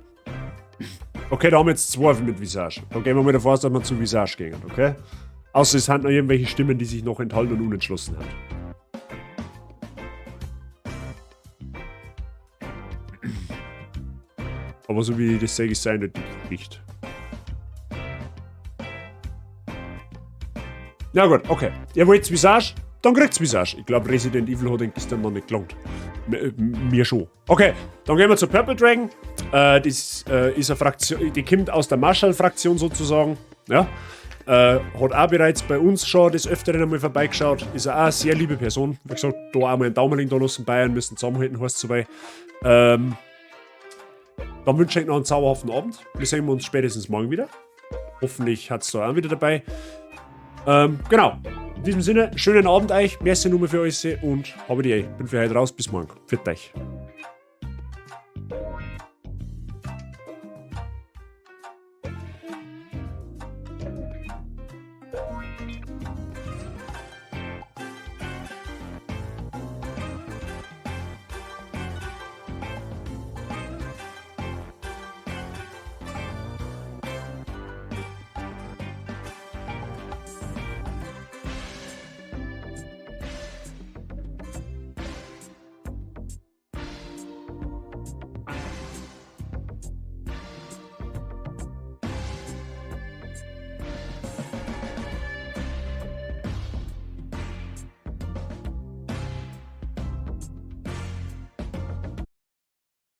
Okay, da haben wir jetzt 2 mit Visage. Dann gehen wir mal davon aus, dass wir zu Visage gehen, okay? Außer es sind noch irgendwelche Stimmen, die sich noch enthalten und unentschlossen haben. Aber so wie ich das sage, ist es eindeutig nicht. Na gut, okay. Ihr wollt Visage? Dann kriegt's Visage. Ich glaub, Resident Evil hat gestern noch nicht gelangt. Mir schon. Okay, dann gehen wir zu Purple Dragon. Das ist eine Fraktion, die kommt aus der Marshall-Fraktion sozusagen. Ja. Hat auch bereits bei uns schon des Öfteren einmal vorbeigeschaut. Ist auch eine sehr liebe Person. Wie gesagt, da auch mal einen Daumenling da lassen. Bayern müssen zusammenhalten, heißt es soweit. Dann wünsche ich euch noch einen zauberhaften Abend. Wir sehen uns spätestens morgen wieder. Hoffentlich hat's da auch wieder dabei. Genau. In diesem Sinne, schönen Abend euch. Merci nochmal für euch und habe die. Ich bin für heute raus. Bis morgen. Pfiat euch.